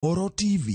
Oro TV.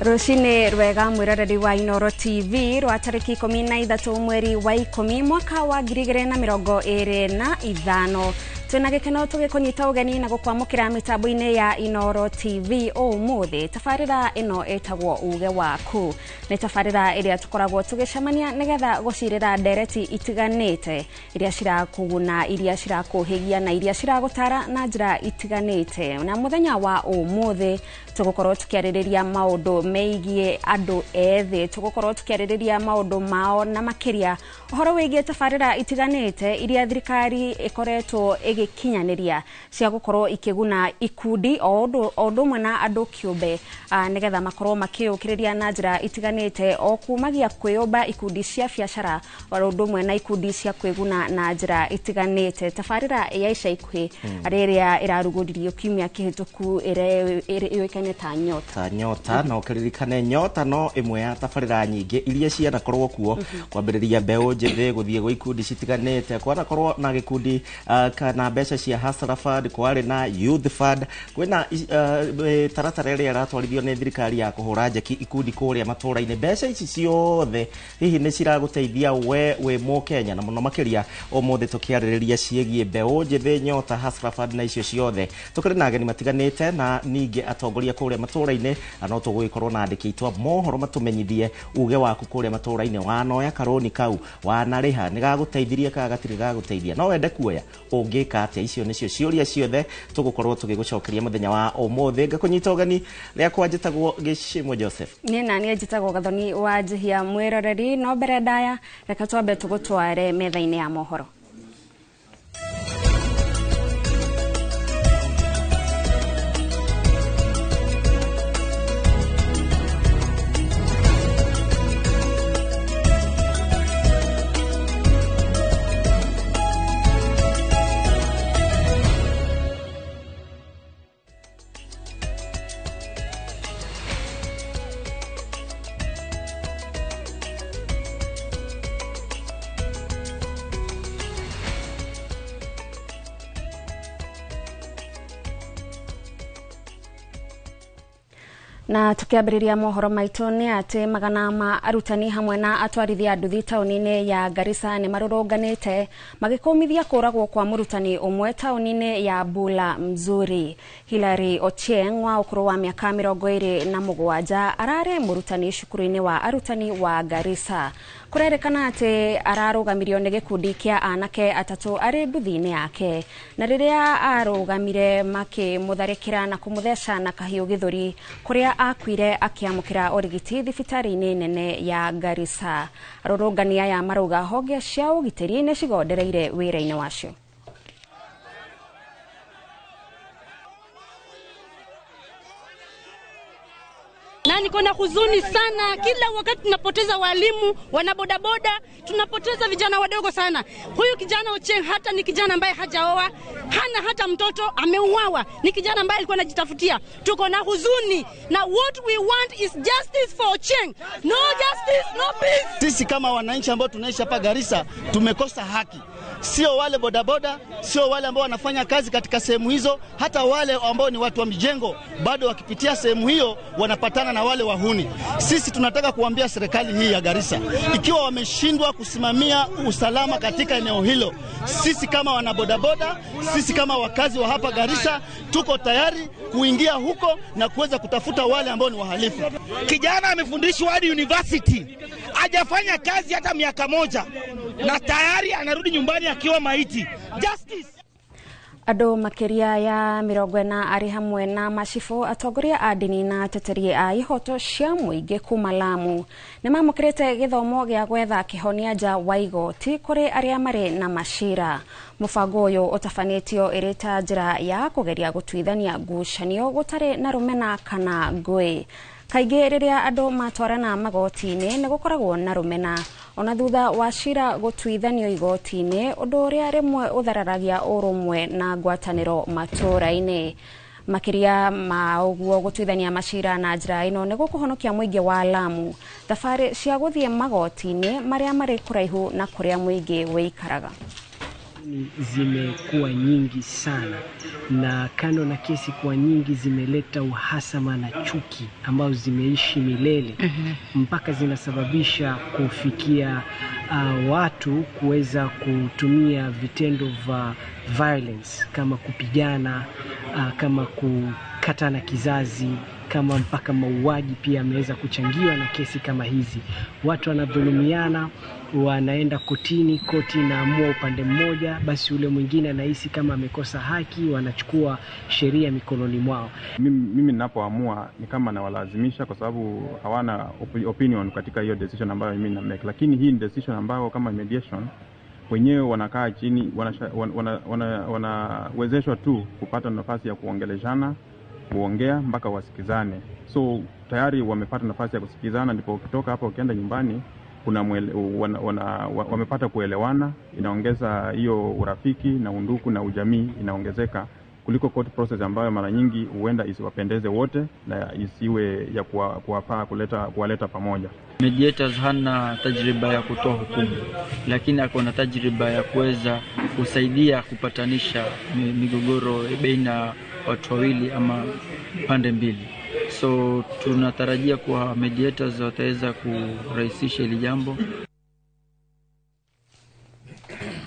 Rucini rwega mwiroreri wa Inooro TV rwa tariki 13 mweri wa 10 mwaka wa 2025. Twina gikeno tugikunyita ugeni na gukwamukira mitambo-ini ya Inooro TV umuthi. Tabarira ino itagwo Uge Waku. Ni tabarira iria tukoragwo tugicemania nigetha gucirira ndereti itiganite iria cirakuguna, iria cirakuhigia na iria ciragutara na njira itiganite. Na muthenya wa umuthi tugukorwo tukiaririria maundu meigie andu ethi, tugukorwo tukiaririria maundu mao na makiria uhoro wigie tabarira itiganite iria thirikari ikoretwo igikinyaniria cia gukorwo ikiguna ikundi o undu umwe na andu kiumbe, nigetha makorwo makiyukiriria na njira itiganite o kumagia kwiyumba ikundi cia biacara o undu umwe na ikundi cia kwiguna na njira itiganite. Tabarira ya ica ikuhi riria iraruguririo kiumia kihituku ire ta Nyota. Nyota na ukiririkane Nyota no imwe ya tabarira nyingi iria cianakorwo kuo kwambiriria mbeu njithi guthie gwa ikundi citiganite, kwanakorwo na gikundi kana mbeca cia Hustler Fund, kwari na Youth Fund, kwina taratara ĩrĩa ĩratwarithio nĩ thirikari ya kũhũra njeki ikundi kũrĩa matũra-inĩ. Mbeca ici ciothe hihi nĩ ciragũteithia we wĩ Mũkenya, na mũno makĩria ũmũthĩ tũkĩarĩrĩria ciĩgiĩ mbeũ njĩthĩ, Nyota, Hustler Fund na icio ciothe. Tũkĩrĩ na ageni matiganĩte na ningĩ atongoria kũrĩa matũra-inĩ, na no tũgũgĩkorwo na andĩki aitũ a mohoro matũmenyithie uge waku kũrĩa matũra-inĩ. Wanoya karũni kau, wanarĩha, nĩ gagũteithirie kana gatirĩ gagũteithia, no wende kuoya, ũngĩka atĩa? Icio nĩcio ciũria ciothe tũgũkorwo tũgĩgũcokeria mũthenya wa ũmũthĩ. Ngakũnyita ũgeni rĩakwa njĩtagwo Gĩcimũ Joseph. Niĩ naniĩ njĩtagwo Gathoni wa Njihia mwĩroreri. No mbere ndaya reke twambe tũgũtware metha-inĩ ya mohoro. Na tukiambiriria mohoro maitu ni ati magana ma arutani hamwe na atwarithia nduthi tauni-ini ya Garissa ni marurunganite magikumithia kuragwo kwa murutani umwe tauni-ini ya Bula Mzuri. Hilary Ochieng wa ukuru wa miaka 27 arare murutani cukuru-ini wa arutani wa Garissa. Kurerekana ati ararugamirio ni gikundi kia anake atatu ari nduthi-ini yake, na riria arugamire makimutharikira na kumutheca na kahiu githuri kuria akuire akiamukira urigiti thibitari-ini nene ya Garissa. Arurungani aya marauga honge cia ugitiri ni cigondereire wira-ini wacio. Na niko na huzuni sana, kila wakati tunapoteza walimu, wanabodaboda, tunapoteza vijana wadogo sana. Huyu kijana Ochieng hata ni kijana ambaye hajaoa, hana hata mtoto, ameuawa. Ni kijana ambaye alikuwa anajitafutia. Tuko na huzuni na what we want is justice for Ochieng. No justice, no peace. Sisi kama wananchi ambao tunaishi hapa Garissa tumekosa haki. Sio wale bodaboda, sio wale ambao wanafanya kazi katika sehemu hizo, hata wale ambao ni watu wa mijengo bado wakipitia sehemu hiyo wanapatana na wale wahuni. Sisi tunataka kuambia serikali hii ya Garissa, ikiwa wameshindwa kusimamia usalama katika eneo hilo, sisi kama wanabodaboda, sisi kama wakazi wa hapa Garissa tuko tayari kuingia huko na kuweza kutafuta wale ambao ni wahalifu. Kijana amefundishwa hadi university, hajafanya kazi hata miaka moja, na tayari anarudi nyumbani akiwa maiti. Justice. Andũ makĩria ya 40 arĩ hamwe na macibu, atongoria a ndini na ateteri a ihoto cia mũingĩ kuma Lamu nĩ mamũkĩrĩte gĩthomo gĩa gwetha kĩhonia nja wa igoti kũrĩ arĩa marĩ na macira. Mũbango ũyũ ũtabanĩtio ĩrĩ ta njĩra ya kũgeria gũtuithania ngucanio gũtarĩ na rũmena kana ngũĩ. Kaingĩ rĩrĩa andũ matwarana magoti-inĩ nĩ gũkoragwo na rũmena ona thutha wa cira gũtuithanio igoti-inĩ, ũndũ ũrĩa rĩmwe ũthararagia ũrũmwe na ngwatanĩro matũũra-inĩ. Makĩria ma ũguo, gũtuithania macira na njĩra ĩno nĩ gũkũhonokia mũingĩ wa Lamu thabarĩ cia gũthiĩ magoti-inĩ marĩa marĩ kũraihu na kũrĩa mũingĩ wĩikaraga. Zimekuwa nyingi sana, na kando na kesi kuwa nyingi, zimeleta uhasama na chuki ambazo zimeishi milele mpaka zinasababisha kufikia watu kuweza kutumia vitendo vya violence kama kupigana, kama kukatana kizazi, kama mpaka mauaji pia yameweza kuchangiwa na kesi kama hizi. Watu wanadhulumiana, wanaenda kotini, koti inaamua upande mmoja, basi ule mwingine anahisi kama amekosa haki, wanachukua sheria mikononi mwao. Mimi ninapoamua ni kama nawalazimisha, kwa sababu hawana opinion katika hiyo decision ambayo mimi na make, lakini hii ni decision ambayo kama mediation wenyewe wanakaa chini, wanawezeshwa tu kupata nafasi ya kuongeleshana, kuongea mpaka wasikizane. So tayari wamepata nafasi ya kusikizana, ndipo ukitoka hapa ukienda nyumbani kuna wamepata kuelewana, inaongeza hiyo urafiki na undugu na ujamii inaongezeka kuliko court process ambayo mara nyingi huenda isiwapendeze wote na isiwe ya kuwafaa kuwaleta pamoja. Mediators hana tajriba ya kutoa hukumu, lakini ako na tajriba ya kuweza kusaidia kupatanisha migogoro baina watu wawili ama pande mbili. So tunatarajia kuwa mediators wataweza kurahisisha hili jambo.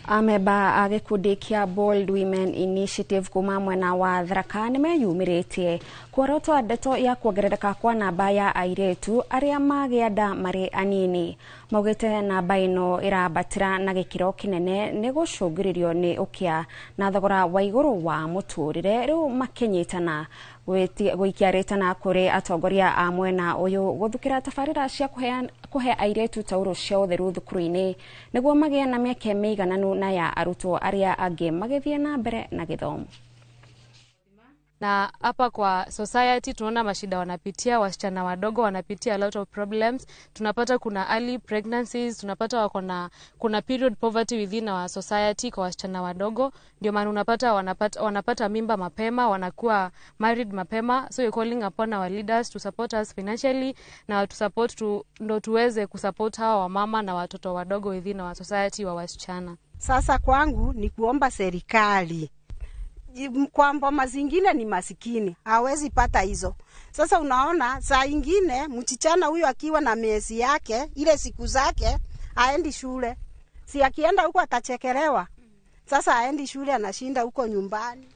Amemba a gĩkundi kĩa Bold Women Initiative kuma mwena wa Tharaka nĩmeyumĩrĩtie kuorotwa ndeto ya kuongerereka kwa namba ya airĩtu arĩa magĩa nda marĩ anini. Maugĩte namba ĩno ĩrambatĩra na gĩkĩro kĩnene nĩ gũcũngĩrĩrio nĩ ũkĩa na thogora wa igũrũ wa mũtũrĩre, rĩu makĩnyitana gũikia rĩtana kũrĩ atongoria a mwena ũyũ gũthukĩra tabarĩra cia kũhe airĩtu taurũ cia ũtheru thukuru-inĩ nĩguo magĩe na mĩeke mĩigananu na ya arutwo arĩa angĩ magĩthiĩ na mbere na gĩthomo. Na hapa kwa society tunaona mashida wanapitia, wasichana wadogo wanapitia a lot of problems. Tunapata kuna early pregnancies, tunapata wako na kuna period poverty within our society kwa wasichana wadogo. Ndio maana unapata wanapata mimba mapema, wanakuwa married mapema. So we're calling upon our leaders to support us financially na to support ndo tuweze kusupport hawa wamama na watoto wadogo within our society wa wasichana. Sasa kwangu ni kuomba serikali kwa mboma zingine ni masikini, hawezi pata hizo. Sasa unaona saa ingine mchichana huyo akiwa na miezi yake, ile siku zake, haendi shule. Si akienda huko atachekelewa. Sasa haendi shule, anashinda huko nyumbani.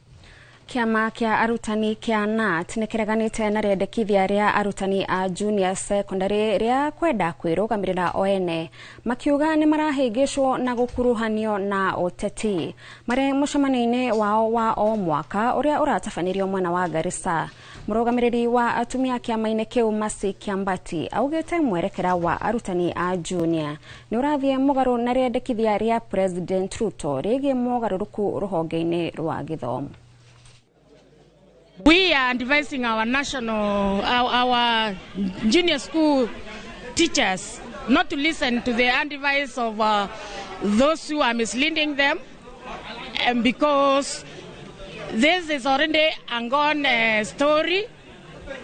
Kĩama kĩa arutani kĩa KNUT nĩ kĩreganĩte na rĩendekithia rĩa arutani a junior secondary rĩa kwenda kwĩrũgamĩrĩra o ene, makiuga nĩ marahĩngĩcwo na gũkuruhanio na ũteti. Marĩ mũcemanio-inĩ wao wa o mwaka ũrĩa ũratabanĩrio mwena wa Garissa, mũrũgamĩrĩri wa atumia kĩama-inĩ kĩu Mercy Kiambati augĩte mwerekera wa arutani a junior nĩ ũrathiĩ mũgarũ na rĩendekithia rĩa President Ruto rĩgiĩ mogarũrũku rũhonge-inĩ rwa gĩthomo. We are advising our our junior school teachers not to listen to the advice of those who are misleading them, and because this is already a gone story.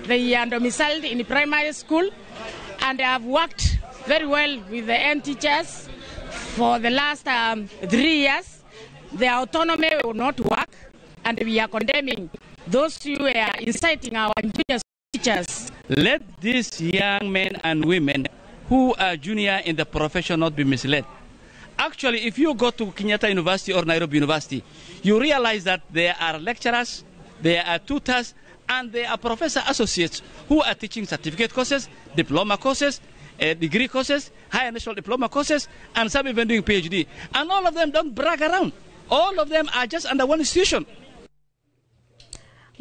They are domiciled in primary school and they have worked very well with the end teachers for the last 3 years. Their autonomy will not work, and we are condemning those who are inciting our junior teachers. Let these young men and women who are junior in the profession not be misled. Actually, if you go to Kenyatta University or Nairobi University, you realize that there are lecturers, there are tutors, and there are professor associates who are teaching certificate courses, diploma courses, degree courses, higher national diploma courses, and some even doing PhD. And all of them don't brag around. All of them are just under one institution.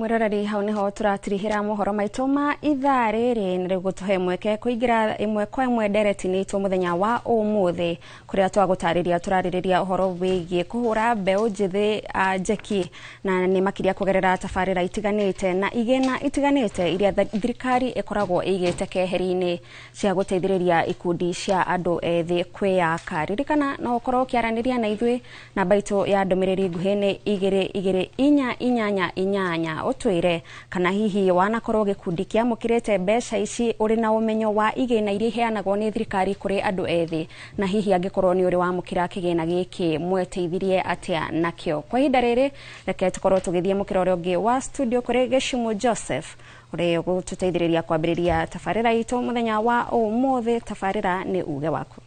Mwiroreri, hau niho turatirihira mohoro maitu ma ithaa riri, na riu gutuhe mweke kuingira imwe kwa imwe ndereti-ini itu muthenya wa umuthi, kuria twagutariria turaririria uhoro wigie kuhura mbeu njithi njeki, na ni makiria kugerera tabarira itiganite na igena itiganite iria thirikari ikoragwo igite keheri-ini cia guteithiriria ikundi cia andu ethi kwiyaka. Ririkana no ukorwo ukiaraniria na ithui, namba itu ya ndumiriri nguhi ni 22488, utwire kana hihi wanakorwo gikundi kiamukirite mbeca ici, uri na umenyo wa igina iria iheanagwo ni thirikari kuri andu ethi, na hihi angikorwo ni uri wamukira kigina giki mweteithirie atia nakio. Kwa ihinda riri, reke tukorwo tugithie mukira uria ungi wa studio kuri Gĩcumu Joseph, uria ugututeithĩrĩria kwambĩrĩria tabarĩra itũ mũthenya wa ũmũthĩ. Tabarĩra nĩ Uge Waku.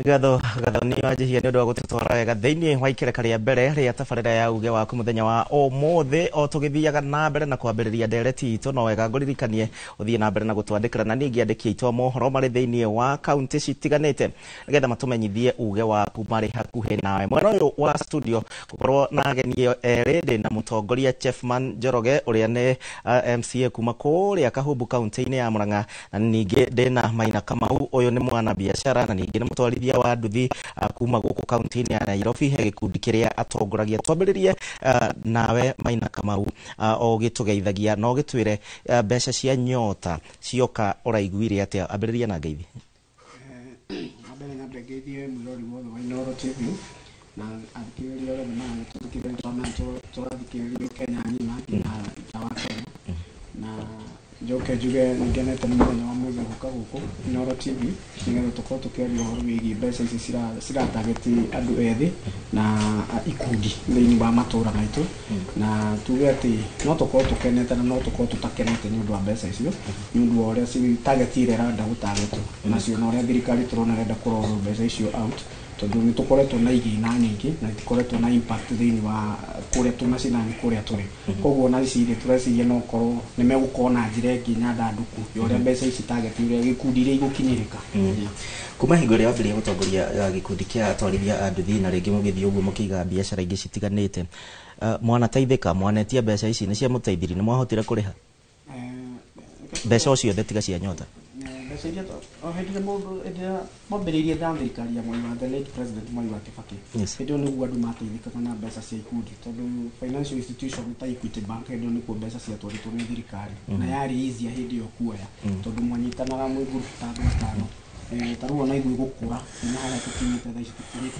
Gatho Gathoni Wanjihia nĩ ũndũ wa gũtũtwara wega thĩinĩ wa ikereka rĩa mbere rĩa tabarĩra ya Uge Waku mũthenya wa ũmũthĩ. O tũgĩthiaga na mbere na kwambĩrĩria ndereti itũ, no wega ngũririkanie ũthiĩ na mbere na gũtwandĩkĩra, na ningĩ andĩki aitũ a mohoro marĩ thĩinĩ wa kaunti citiganĩte nĩgetha matũmenyithie uge waku marĩ hakuhĩ nawe. Mwena ũyũ wa studio gũkorwo na ageni erĩ, ndĩ na mũtongoria Chefman Njoroge ũrĩa nĩ MCA kuma kũrĩa Kahumbu kaunti-inĩ ya Murang'a, na ningĩ ndĩ na Maina Kamau, ũyũ nĩ mwana biacara na ningĩ nĩ mũtwarithia wa nduthi kuma gũkũ kaunti-inĩ ya Nairobi, he gĩkundi kĩrĩa atongoragia. Twambĩrĩrie nawe Maina Kamau, o gĩtũgeithagia no gĩtwĩre mbeca cia Nyota cioka ũraiguire atĩa? Ambĩrĩria na ngeithi. Mbere nyambe ngeithie mwĩrori wothe wa Inooro TV na athikĩrĩria othe maratũthikĩrĩria, tũrathikĩrĩrio Kenya ng'ima nginya nja wa Kenya, na njoke njuge nĩngenete nĩ mũthenya wa mũthĩ gũka gũkũ Inooro TV nĩgetha tũkorwo tũkĩaria ũhoro wĩgiĩ mbeca ici ciratageti andũ ethĩ na ikundi thĩinĩ wa matũra maitũ, na tuge atĩ no tũkorwo tũkenete na no tũkorwo tũtakenete nĩ ũndũ wa mbeca icio, nĩ ũndũ wa ũrĩa target ĩrĩa ĩrenda gũtargetwo nacio na ũrĩa thirikari tũrona ĩrenda kũrorwo mbeca icio out, tondũ nĩ tũkoretwo na igĩna nyingĩ na itikoretwo na impact thĩinĩ wa kũrĩa tũmacinani kũrĩa tũrĩ. Koguo na ici rĩ, tũreciria no korwo nĩ megũkorwo na njĩra ĩngĩ nyandandũku ya ũrĩa mbeca ici target ũrĩa gĩkundi iria igũkinyĩrĩka. Kuma hingo ĩrĩa wambĩrĩria gũtongoria gĩkundi kĩa atwarithia a nduthi na rĩngĩ mũgĩthiĩ ũguo mũkĩiga biacara ingĩ citiganĩte, mwanateithĩka, mwanetia mbeca ici nĩ ciamũteithirie, nĩ mwahotire kũrĩha mbeca o ciothe tiga cia Nyota? Mbeca iria o hĩndĩ ĩrĩa mũndũ hĩndĩ ĩrĩa mwambĩrĩirie na thirikari ya Moi wa the late President Mwai wa Kibaki, hĩndĩ ĩyo nĩguo andũ mateithĩkaga na mbeca cia ikundi, tondũ financial institution ta Equity Bank, hĩndĩ ĩyo nĩkuo mbeca ciatwarĩtwo nĩ thirikari, na yarĩ easier hĩndĩ ĩyo kuoya, tondũ mwanyitanaga mwĩ group ta andũ atano. Ta rĩu ona ithuĩ gũkũra kuma harĩa tũkinyĩte thaa ici,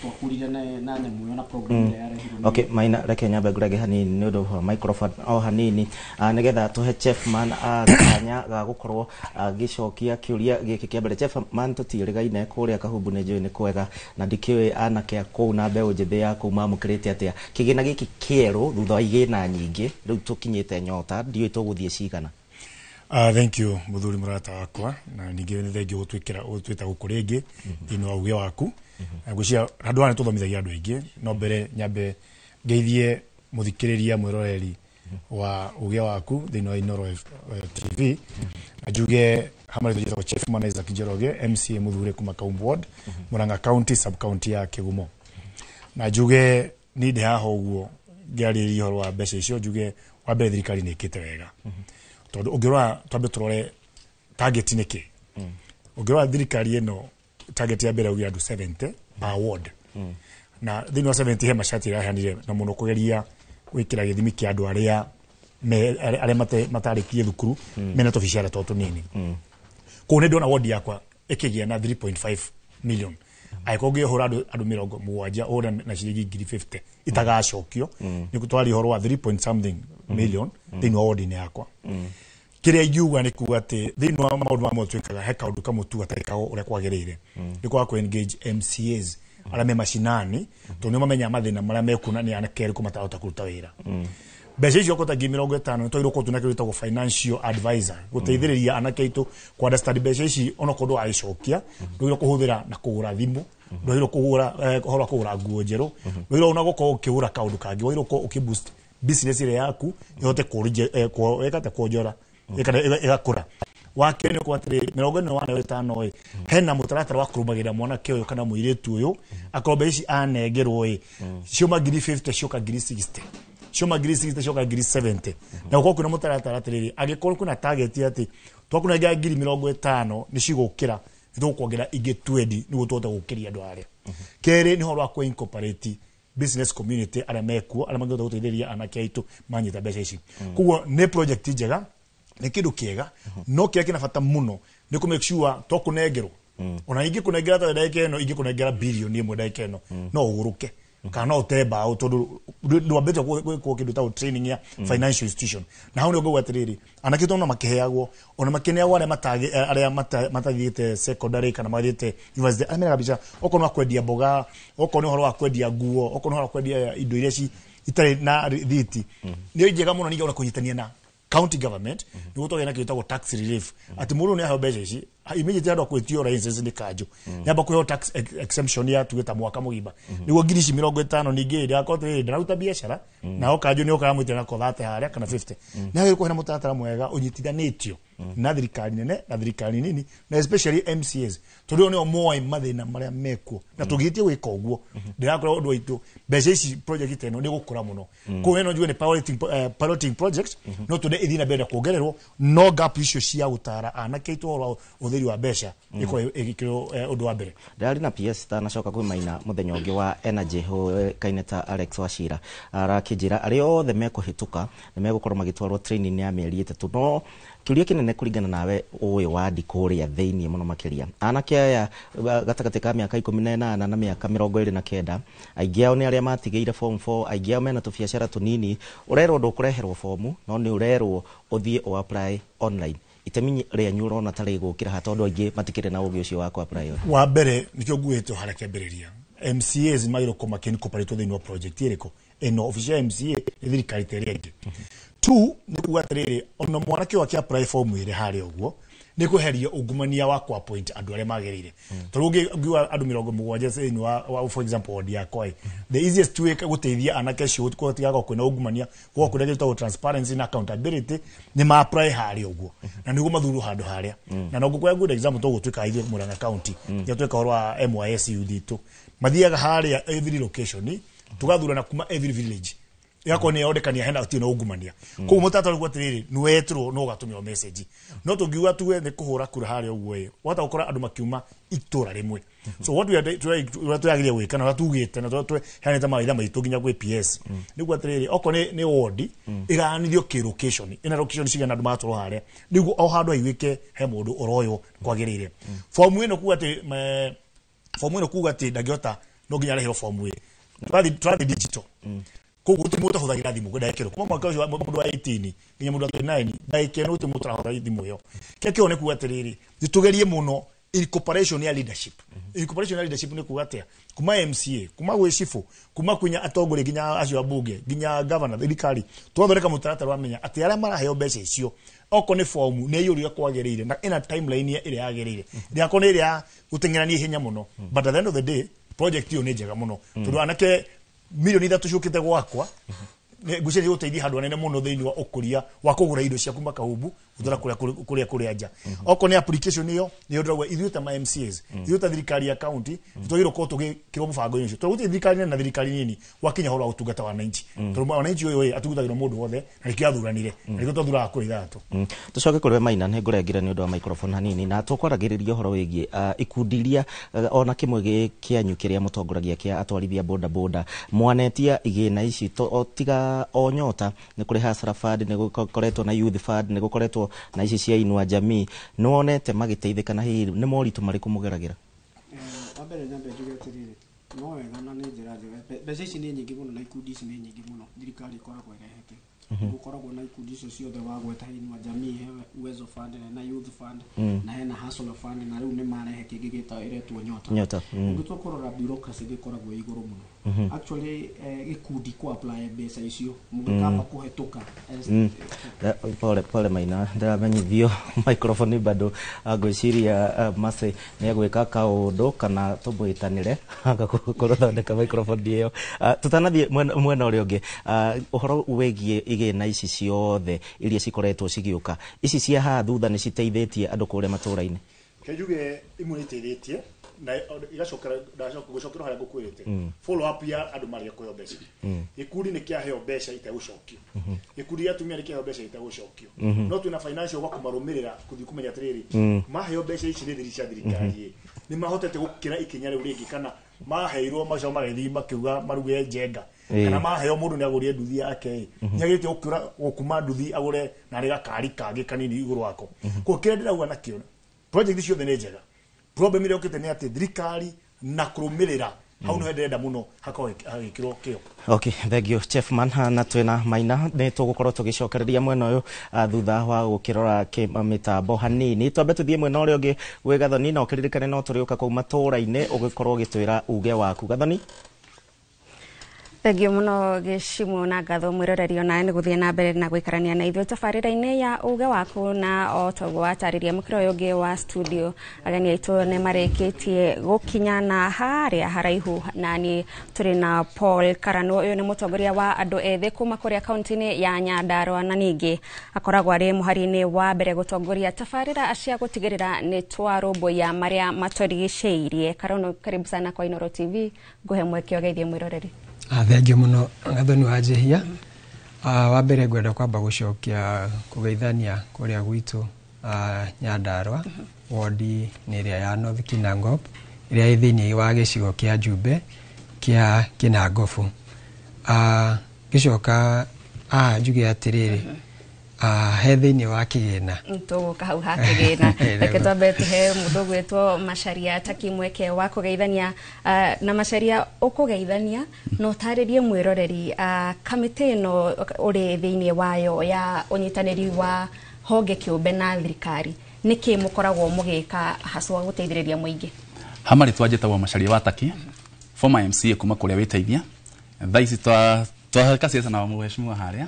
twakũrire na nyamũ ĩyo na program ĩrĩa yarehirwo. Okay, Maina, reke nyambe ngũrenge hanini nĩ ũndũ wa microphone o hanini, nĩgetha tũhe Chefman kanya ga gũkorwo agĩcokia kĩũria gĩkĩ kĩa mbere. Chefman, tũtiũrĩgaine kũrĩa Kahumbu nĩ njũĩ nĩ kwega, na ndikĩũĩ anake a kũu na mbeũ njĩthĩ ya kũu mamũkĩrĩte atĩa kĩgĩna gĩkĩ kĩerũ thutha wa igĩna nyingĩ, rĩu tũkinyĩte Nyota, ndiũĩ tũgũthiĩ cigana. Thank you, muthuri mũrata wakwa, na ningĩ nĩ thengiũ gũtwĩkĩra gũtwĩta gũkũ rĩngĩ thĩinĩ wa Uge Waku. Ngwĩciria handũ haha nĩ tũthomithagia andũ aingĩ. No mbere nyambe ngeithie mũthikĩrĩria mwĩroreri wa Uge Waku thĩinĩ wa Inooro TV, na njuge hamwe njĩtagwo Chief Man Isaac Njoroge, MCA mũthure kuma Kaumbu Ward, Murang'a County, sub county ya Kĩgumo, na njuge niĩ ndĩ haha ũguo ngĩarĩrĩria ũhoro wa mbeca icio. Njuge wa mbere, thirikari nĩ ĩkĩte wega, tondũ ũngĩrora, twambe tũrore target nĩ kĩ. Ũngĩrora thirikari ĩno, target ya mbere yaugire andũ 70 per ward, na thĩinĩ wa 70 he macati ĩraheanire na mũno kũgeria gwĩkĩra gĩthimi kĩa andũ arĩa arĩa matarĩkirie thukuru mena tũbicara twa tũnini. Kũu nĩ ndona ward yakwa ĩkĩgĩa na 3.5 million. Angĩkorwo ũngĩhũra andũ 70 ũhũre na ciringi 50,000 itagacokio, nĩ twaria ũhoro wa 3 point something million thĩinĩ wa ward-inĩ yakwa. Kĩrĩa ingiuga nĩ kuga atĩ thĩinĩ wa maũndũ mamwe twĩkaga, he kaũndũ kamwe tu gatarĩkagwo ũrĩa kwagĩrĩire, nĩ kwaga kũ engage MCAs arĩa me macinani, tondũ nĩo mamenyaga mathĩna marĩa mekuona nĩ anake arĩkũ matarahota kũruta wĩra. Mbeca icio okorwo ta 50,000, nĩ twagĩrĩirwo gũkorwo twĩna kĩndũ gĩtagwo financial advisor gũteithĩrĩria anake aitũ kũ understand mbeca ici. Onokorwo ndũgagĩcokia, ndwagĩrĩirwo kũhũthĩra na kũgũra thimũ, ndwagĩrĩirwo kũgũra ũhoro wa kũgũra nguo njerũ, ndwagĩrĩirwo ona gũkorwo ũkĩgũra kaũndũ kangĩ, wagĩrĩirwo gũkorwo ũkĩ boost business ĩrĩa yaku ĩhote kũrĩte kuonjora ĩgakũra. Wa kerĩ nĩ ũkuga atĩrĩ, 45 ĩ, hena mũtaratara wa kũrũmagĩrĩra mwanake ũyũ kana mũirĩtu ũyũ, akorwo mbeca ici anengerwo ĩ ciuma 50,000 cioka 60,000. Cioma ngiri 60 cioka ngiri 70, na gũkorwo kwĩna mũtaratara atĩrĩrĩ, angĩkorwo kwĩna target atĩ twakũnengera ngiri 50 nĩ cigũkĩra, nĩtũkuongerera ingĩ 20 nĩguo tũhote gũkĩria andũ arĩa. Kerĩ nĩ ũhoro wa kũ incorporate business community arĩa mekuo, arĩa mangĩhota gũteithĩrĩria anake aitũ manyita mbeca ici. Koguo nĩ project njega, nĩ kĩndũ kĩega, no kĩrĩa kĩna bata mũno nĩ kũ make sure tokũnengerwo. Ona ingĩkũnengera ta ndagĩka ĩno, ingĩkũnengera bilioni 1 ndagĩka ĩno, no ũgũrũke kana no ũte mbaũ, tondũ ndwambĩte gwĩkwo kĩndũ ta training ya financial institution. Na hau nĩ ngauga atĩrĩrĩ, anake tondũ makĩheagwo, ona makĩneagwo arĩa arĩa matathiĩte secondary kana mathiĩte university, arĩa mena mbica, okorwo nĩ wa kwendia mboga, okorwo nĩ ũhoro wa kwendia nguo, okorwo nĩ ũhoro wa kwendia indo iria itarĩ na rithiti, nĩ njega mũno. Ningĩ ona kũnyitania na county government nĩguo twagĩa na kĩndũ gĩtagwo tax relief, atĩ mũndũ nĩ aheo mbeca ici immediately andũ akwĩtio license nĩ kanjũ, nĩamba kũheo tax exemption ya tuge ta mwaka mũgima, nĩguo ngiri ici 50 ningĩ ndĩrakorwo atĩrĩrĩ ndĩraruta biacara, nao kanjũ nĩ ũkaga mwĩtĩra nako 30 harĩa kana 50. Nĩ hagĩrĩirwo kũheana mũtaratara mwega ũnyitithanĩtio na thirikari nene na thirikari nini, na especially MCAs, tondũ nĩo moĩ mathĩna marĩa mekuo. Na tũngĩhĩtia gwĩka ũguo, ndĩrakora ũndũ waitũ mbeca ici, project ĩno nĩ gũkũra mũno. Koguo ĩno njuge nĩ piloting project, no twende ĩthiĩ na mbere na kuongererwo, no gap icio cia gũtara anake aitũ ũhoro wa ũhũthĩri wa mbeca ĩkorwo ĩgĩkĩrwo ũndũ wa mbere. Ndĩrarĩ na PS tanacoka kwĩ Maina mũthenya ũngĩ wa energy ũĩkaine ta Alex Wachira, arakĩnjĩra arĩa othe mekũhĩtũka nĩ megũkorwo magĩtwarwo training ya mĩeri 3. No kĩũria kĩnene, kũringana nawe ũĩ wandi kũrĩa thĩiniĩ mũno makĩria, anake aya gatagatĩ ka mĩaka 18 na mĩaka 29, aingĩ ao nĩ arĩa matigĩire form 4, aingĩ ao mena tũbiacara tũnini. Ũrerwo ndũkũreherwo fomu, no nĩ ũrerwo ũthiĩ ũ apply online. Itemi rĩanyu ũrona ta rĩgũkĩra ha, tondũ aingĩ matikĩrĩ na ũgĩ ũcio wa kũ apply? Wa mbere nĩkĩo nguĩte harĩa kĩambĩrĩria, MCAs nĩ magĩrĩirwo gũkorwo makĩ-incorporate thĩinĩ wa project ĩrĩkũ ĩno. Obici ya MCA nĩ thirikari ta ĩrĩa ĩngĩ tu. Nĩ kuga atĩrĩrĩ, ona mwanake ũyũ akĩ-apply form ĩrĩ harĩa ũguo, nĩ kweheria ungumania wa kũ appoint andũ arĩa magĩrĩire, tondũ ũngiuga andũ 70 thĩinĩ wa for example ward yakwa ĩ, the easiest way gũteithia anake acio gũtigakorwo kwĩna ungumania, gũkorwo kwĩna kĩndũ gĩtagwo transparency na accountability, nĩ ma apply harĩa ũguo na nĩguo mathurwo handũ harĩa. Na no ngũkũhe good example, tũgũtuĩka ithuĩ Murang'a County nĩ tweka ũhoro wa MYS youth itũ, mathiaga harĩa every location, tugathurana kuma every village, igakorwo nĩ yondekania hena gũtirĩ na ungumania. Koguo mũtaratara ũguo atĩrĩrĩ, nĩ wetĩrwo no ũgatũmĩrwo message, no tũngiuga tuge nĩ kũhũra kura harĩa ũguo ĩ, wahota gũkora andũ makiuma itũra rĩmwe. So what we are ũrĩa twagĩrĩire gwĩka na ũrĩa tugĩte na ũrĩa tũheanĩte mawaitha maitũ nginya gwĩ PS nĩguo atĩrĩrĩ, okorwo nĩ ward ĩgayanithio kĩ location, ĩna location cigana, andũ magatwarwo harĩa nĩguo o handũ haiguĩke he mũndũ ũroywo kwagĩrĩire fomu ĩno. Kuga atĩ fomu ĩno, kuga atĩ ndangĩhota, no nginya areheo fomu ĩ, tũrathiĩ digital. Koguo gũtirĩ mũndũ ũtahũthagĩra thimũ ndagĩka ĩno, kuma mwaka ũcio wa mũndũ wa 18 nginya mũndũ wa 29, ndagĩka ĩno gũtirĩ mũndũ ũtarahũthĩra thimũ ĩyo. Kĩrĩa kĩo nĩ kuga atĩrĩrĩ, nĩtũgerie mũno incorporation ya leadership. Incorporation ya leadership nĩ kuga atĩa? Kuma MCA, kuma gwĩ cibũ, kuma kwinya atongoria, nginya acio a bunge, nginya governor, thirikari, twathondeka mũtaratara wa menya atĩ arĩa maraheo mbeca icio, okorwo nĩ fomu nĩ ĩiyũrio kwagĩrĩire na ĩna timeline ĩrĩa yagĩrĩire, ndĩgakorwo nĩ ĩrĩa ya gũteng'erania ihenya mũno. But at the end of the day, project ĩyo nĩ njega mũno, tondũ anake 3 million ciũkĩte gwakwa ngwĩciria gũteithia handũ hanene mũno thĩinĩ wa ũkũria wa kũgũra indo cia kuma kahumbu gũtwara kũrĩa nja. Okorwo nĩ application ĩyo, nĩyo ndĩrauga ithuĩ ta ma MCAs, ithuĩ ta thirikari ya county, twagĩrĩirwo gũkorwo tũgĩkĩrwo mũbango-inĩ ũcio, tondũ gũtirĩ thirikari nene na thirikari nini gwakinya ũhoro wa ũtungata wa wananchi, tondũ wananchi ũyũ ĩ atungutagĩrwo mũndũ wothe, na nĩkĩo athuranire, na nĩkĩo twathuraga kura 6. Tucoke kũrĩ we Maina, nĩ ngũrengire nĩ ũndũ wa microphone hanini, na tũkwaragĩrĩria ũhoro wĩgiĩ ikundi iria ona kĩmwe gĩ kĩanyu kĩrĩa mũtongoragia kĩa atwarithia boda boda, mwanetia igĩna ici o tiga o Nyota, nĩ kũrĩ Hustler Fund, nĩ gũkoretwo na Youth Fund, nĩ gũkoretwo na ici cia Inua Jamii. Nĩ wonete magĩteithĩka, na hihi nĩ moritũ marĩkũ mũgeragĩra? Wa mbere nyambe njuge atĩrĩrĩ, no wega na nĩ njĩra njega. Mbeca ici nĩ nyingĩ mũno na ikundi ici nĩ nyingĩ mũno thirikari ĩkoragwo ĩrehete. Gũkoragwo na ikundi icio ciothe wagweta, Inua Jamii, he Uwezo Fund na Youth Fund, na hena Hustler Fund, na rĩu nĩ marehe kĩngĩ ĩretwo Nyota. Nyota. Ũngĩtua kũrora, bureaucracy gĩkoragwo ĩ igũrũ mũno. Actually, gĩkundi kũ apply mbeca icio mũngĩkamba kũhetũka Pole pole Maina, ndĩramenyithio microphone bado. Ngwĩciria Mercy nĩ egwĩka kaũndũ kana tũmwĩtanĩre kũthondeka microphone ĩyo. Tũtanathiĩ mwena ũrĩa ũngĩ, ũhoro wĩgiĩ igĩna ici ciothe iria cikoretwo cigĩũka, ici cia haha thutha, nĩ citeithĩtie andũ kũrĩa matũũra-inĩ? Ke njuge imwe nĩ iteithĩtie, Na igacokera ndacoka gucokera haria ngukwirite follow up ya andu maria kuheo mbeca. Gikundi ni kiaheo mbeca itegucokio, gikundi gia atumia ni kiaheo mbeca itegucokio, no twina financial gwa kumarumirira kuthi kumenya atiriri maheo mbeca ici ni thiri cia thirikari ni mahotete gukira ikinya riu ringi, kana maheirwo macio magĩthiĩ makiuga maruge njenga, kana maheo mũndũ nĩ agũrire nduthi yake nĩ agĩrĩte gũkĩra gũkuma nduthi agũre na rĩ gakari kangĩ kanini igũrũ wako. Koguo kĩrĩa ndĩrauga nakĩo, project ciothe nĩ njega, problem ĩrĩa yũkĩte nĩ atĩ thirikari na kũrũmĩrĩra hau nĩho ndĩrenda mũno hakorwo hagĩkĩrwo kĩo. Okay, thank you Chiefman. Na twina Maina nĩ tũgũkorwo tũgĩcokereria mwena ũyũ thutha wa gũkĩrora kĩmitambo hanini. Twambe tũthiĩ mwena ũrĩa ũngĩ gwĩ Gathoni, na ũkĩririkane no tũrĩũka kũu matũũra-inĩ ũgĩkorwo ũgĩtwĩra uge waku. Gathoni. Thengio muno Gĩcimũ na ngatho mwĩroreri onawe nĩ gũthiĩ na mbere na gũikarania na ithuĩ tabarĩra-inĩ ya uge waku. Na o toguo watarĩria mũkĩra ũyũ ũngĩ wa studio, ageni aitũ nĩ marĩkĩtie gũkinya na harĩa haraihu na niĩ tũrĩ na Paul Karano. Ũyũ nĩ mũtongoria wa andũ ethĩ kuma kũrĩa kaunti-inĩ ya Nyandarua, na ningĩ akoragwo arĩ mũhari-inĩ wa mbere gũtongoria tabarĩra cia gũtigĩrĩra nĩ twarũmbũiya marĩa matũrigicĩirie. Karano, karibu sana kwa Inooro TV, nguhe mweke ũgeithie mwĩroreri. Thengio muno Gathoni wa Njehia. Wa mbere ngwenda kwamba gũcokia kũgeithania kũrĩa gwitũ Nyandarua, wodi nĩ ĩrĩa ya North Kinangop, ĩrĩa ĩ thĩinĩ wa gĩcigo kĩa Njumbe kĩa Kinangobu. Ngĩcoka haha njuge atĩrĩrĩ, he thĩinĩ wa kĩgĩna. Tũgũka hau ha kĩgĩna, reke twambe tũhe mũndũ ũgwĩtwo Macharia Taki mweke wa kũgeithania. Na Macharia, ũkũgeithania na ũtarĩrie mwĩroreri kamĩtĩ ĩno ũrĩ thĩinĩ wayo ya ũnyitanĩri wa honge kĩũmbe na thirikari, nĩkĩ mũkoragwo mũgĩka haswa gũteithĩrĩria mũingĩ? Hama rĩtwa njĩtagwo Macharia wa Taki, former MCA kuma kũrĩa wĩteithia. Thaa ici twahaka ciaca na mheshimiwa harĩa.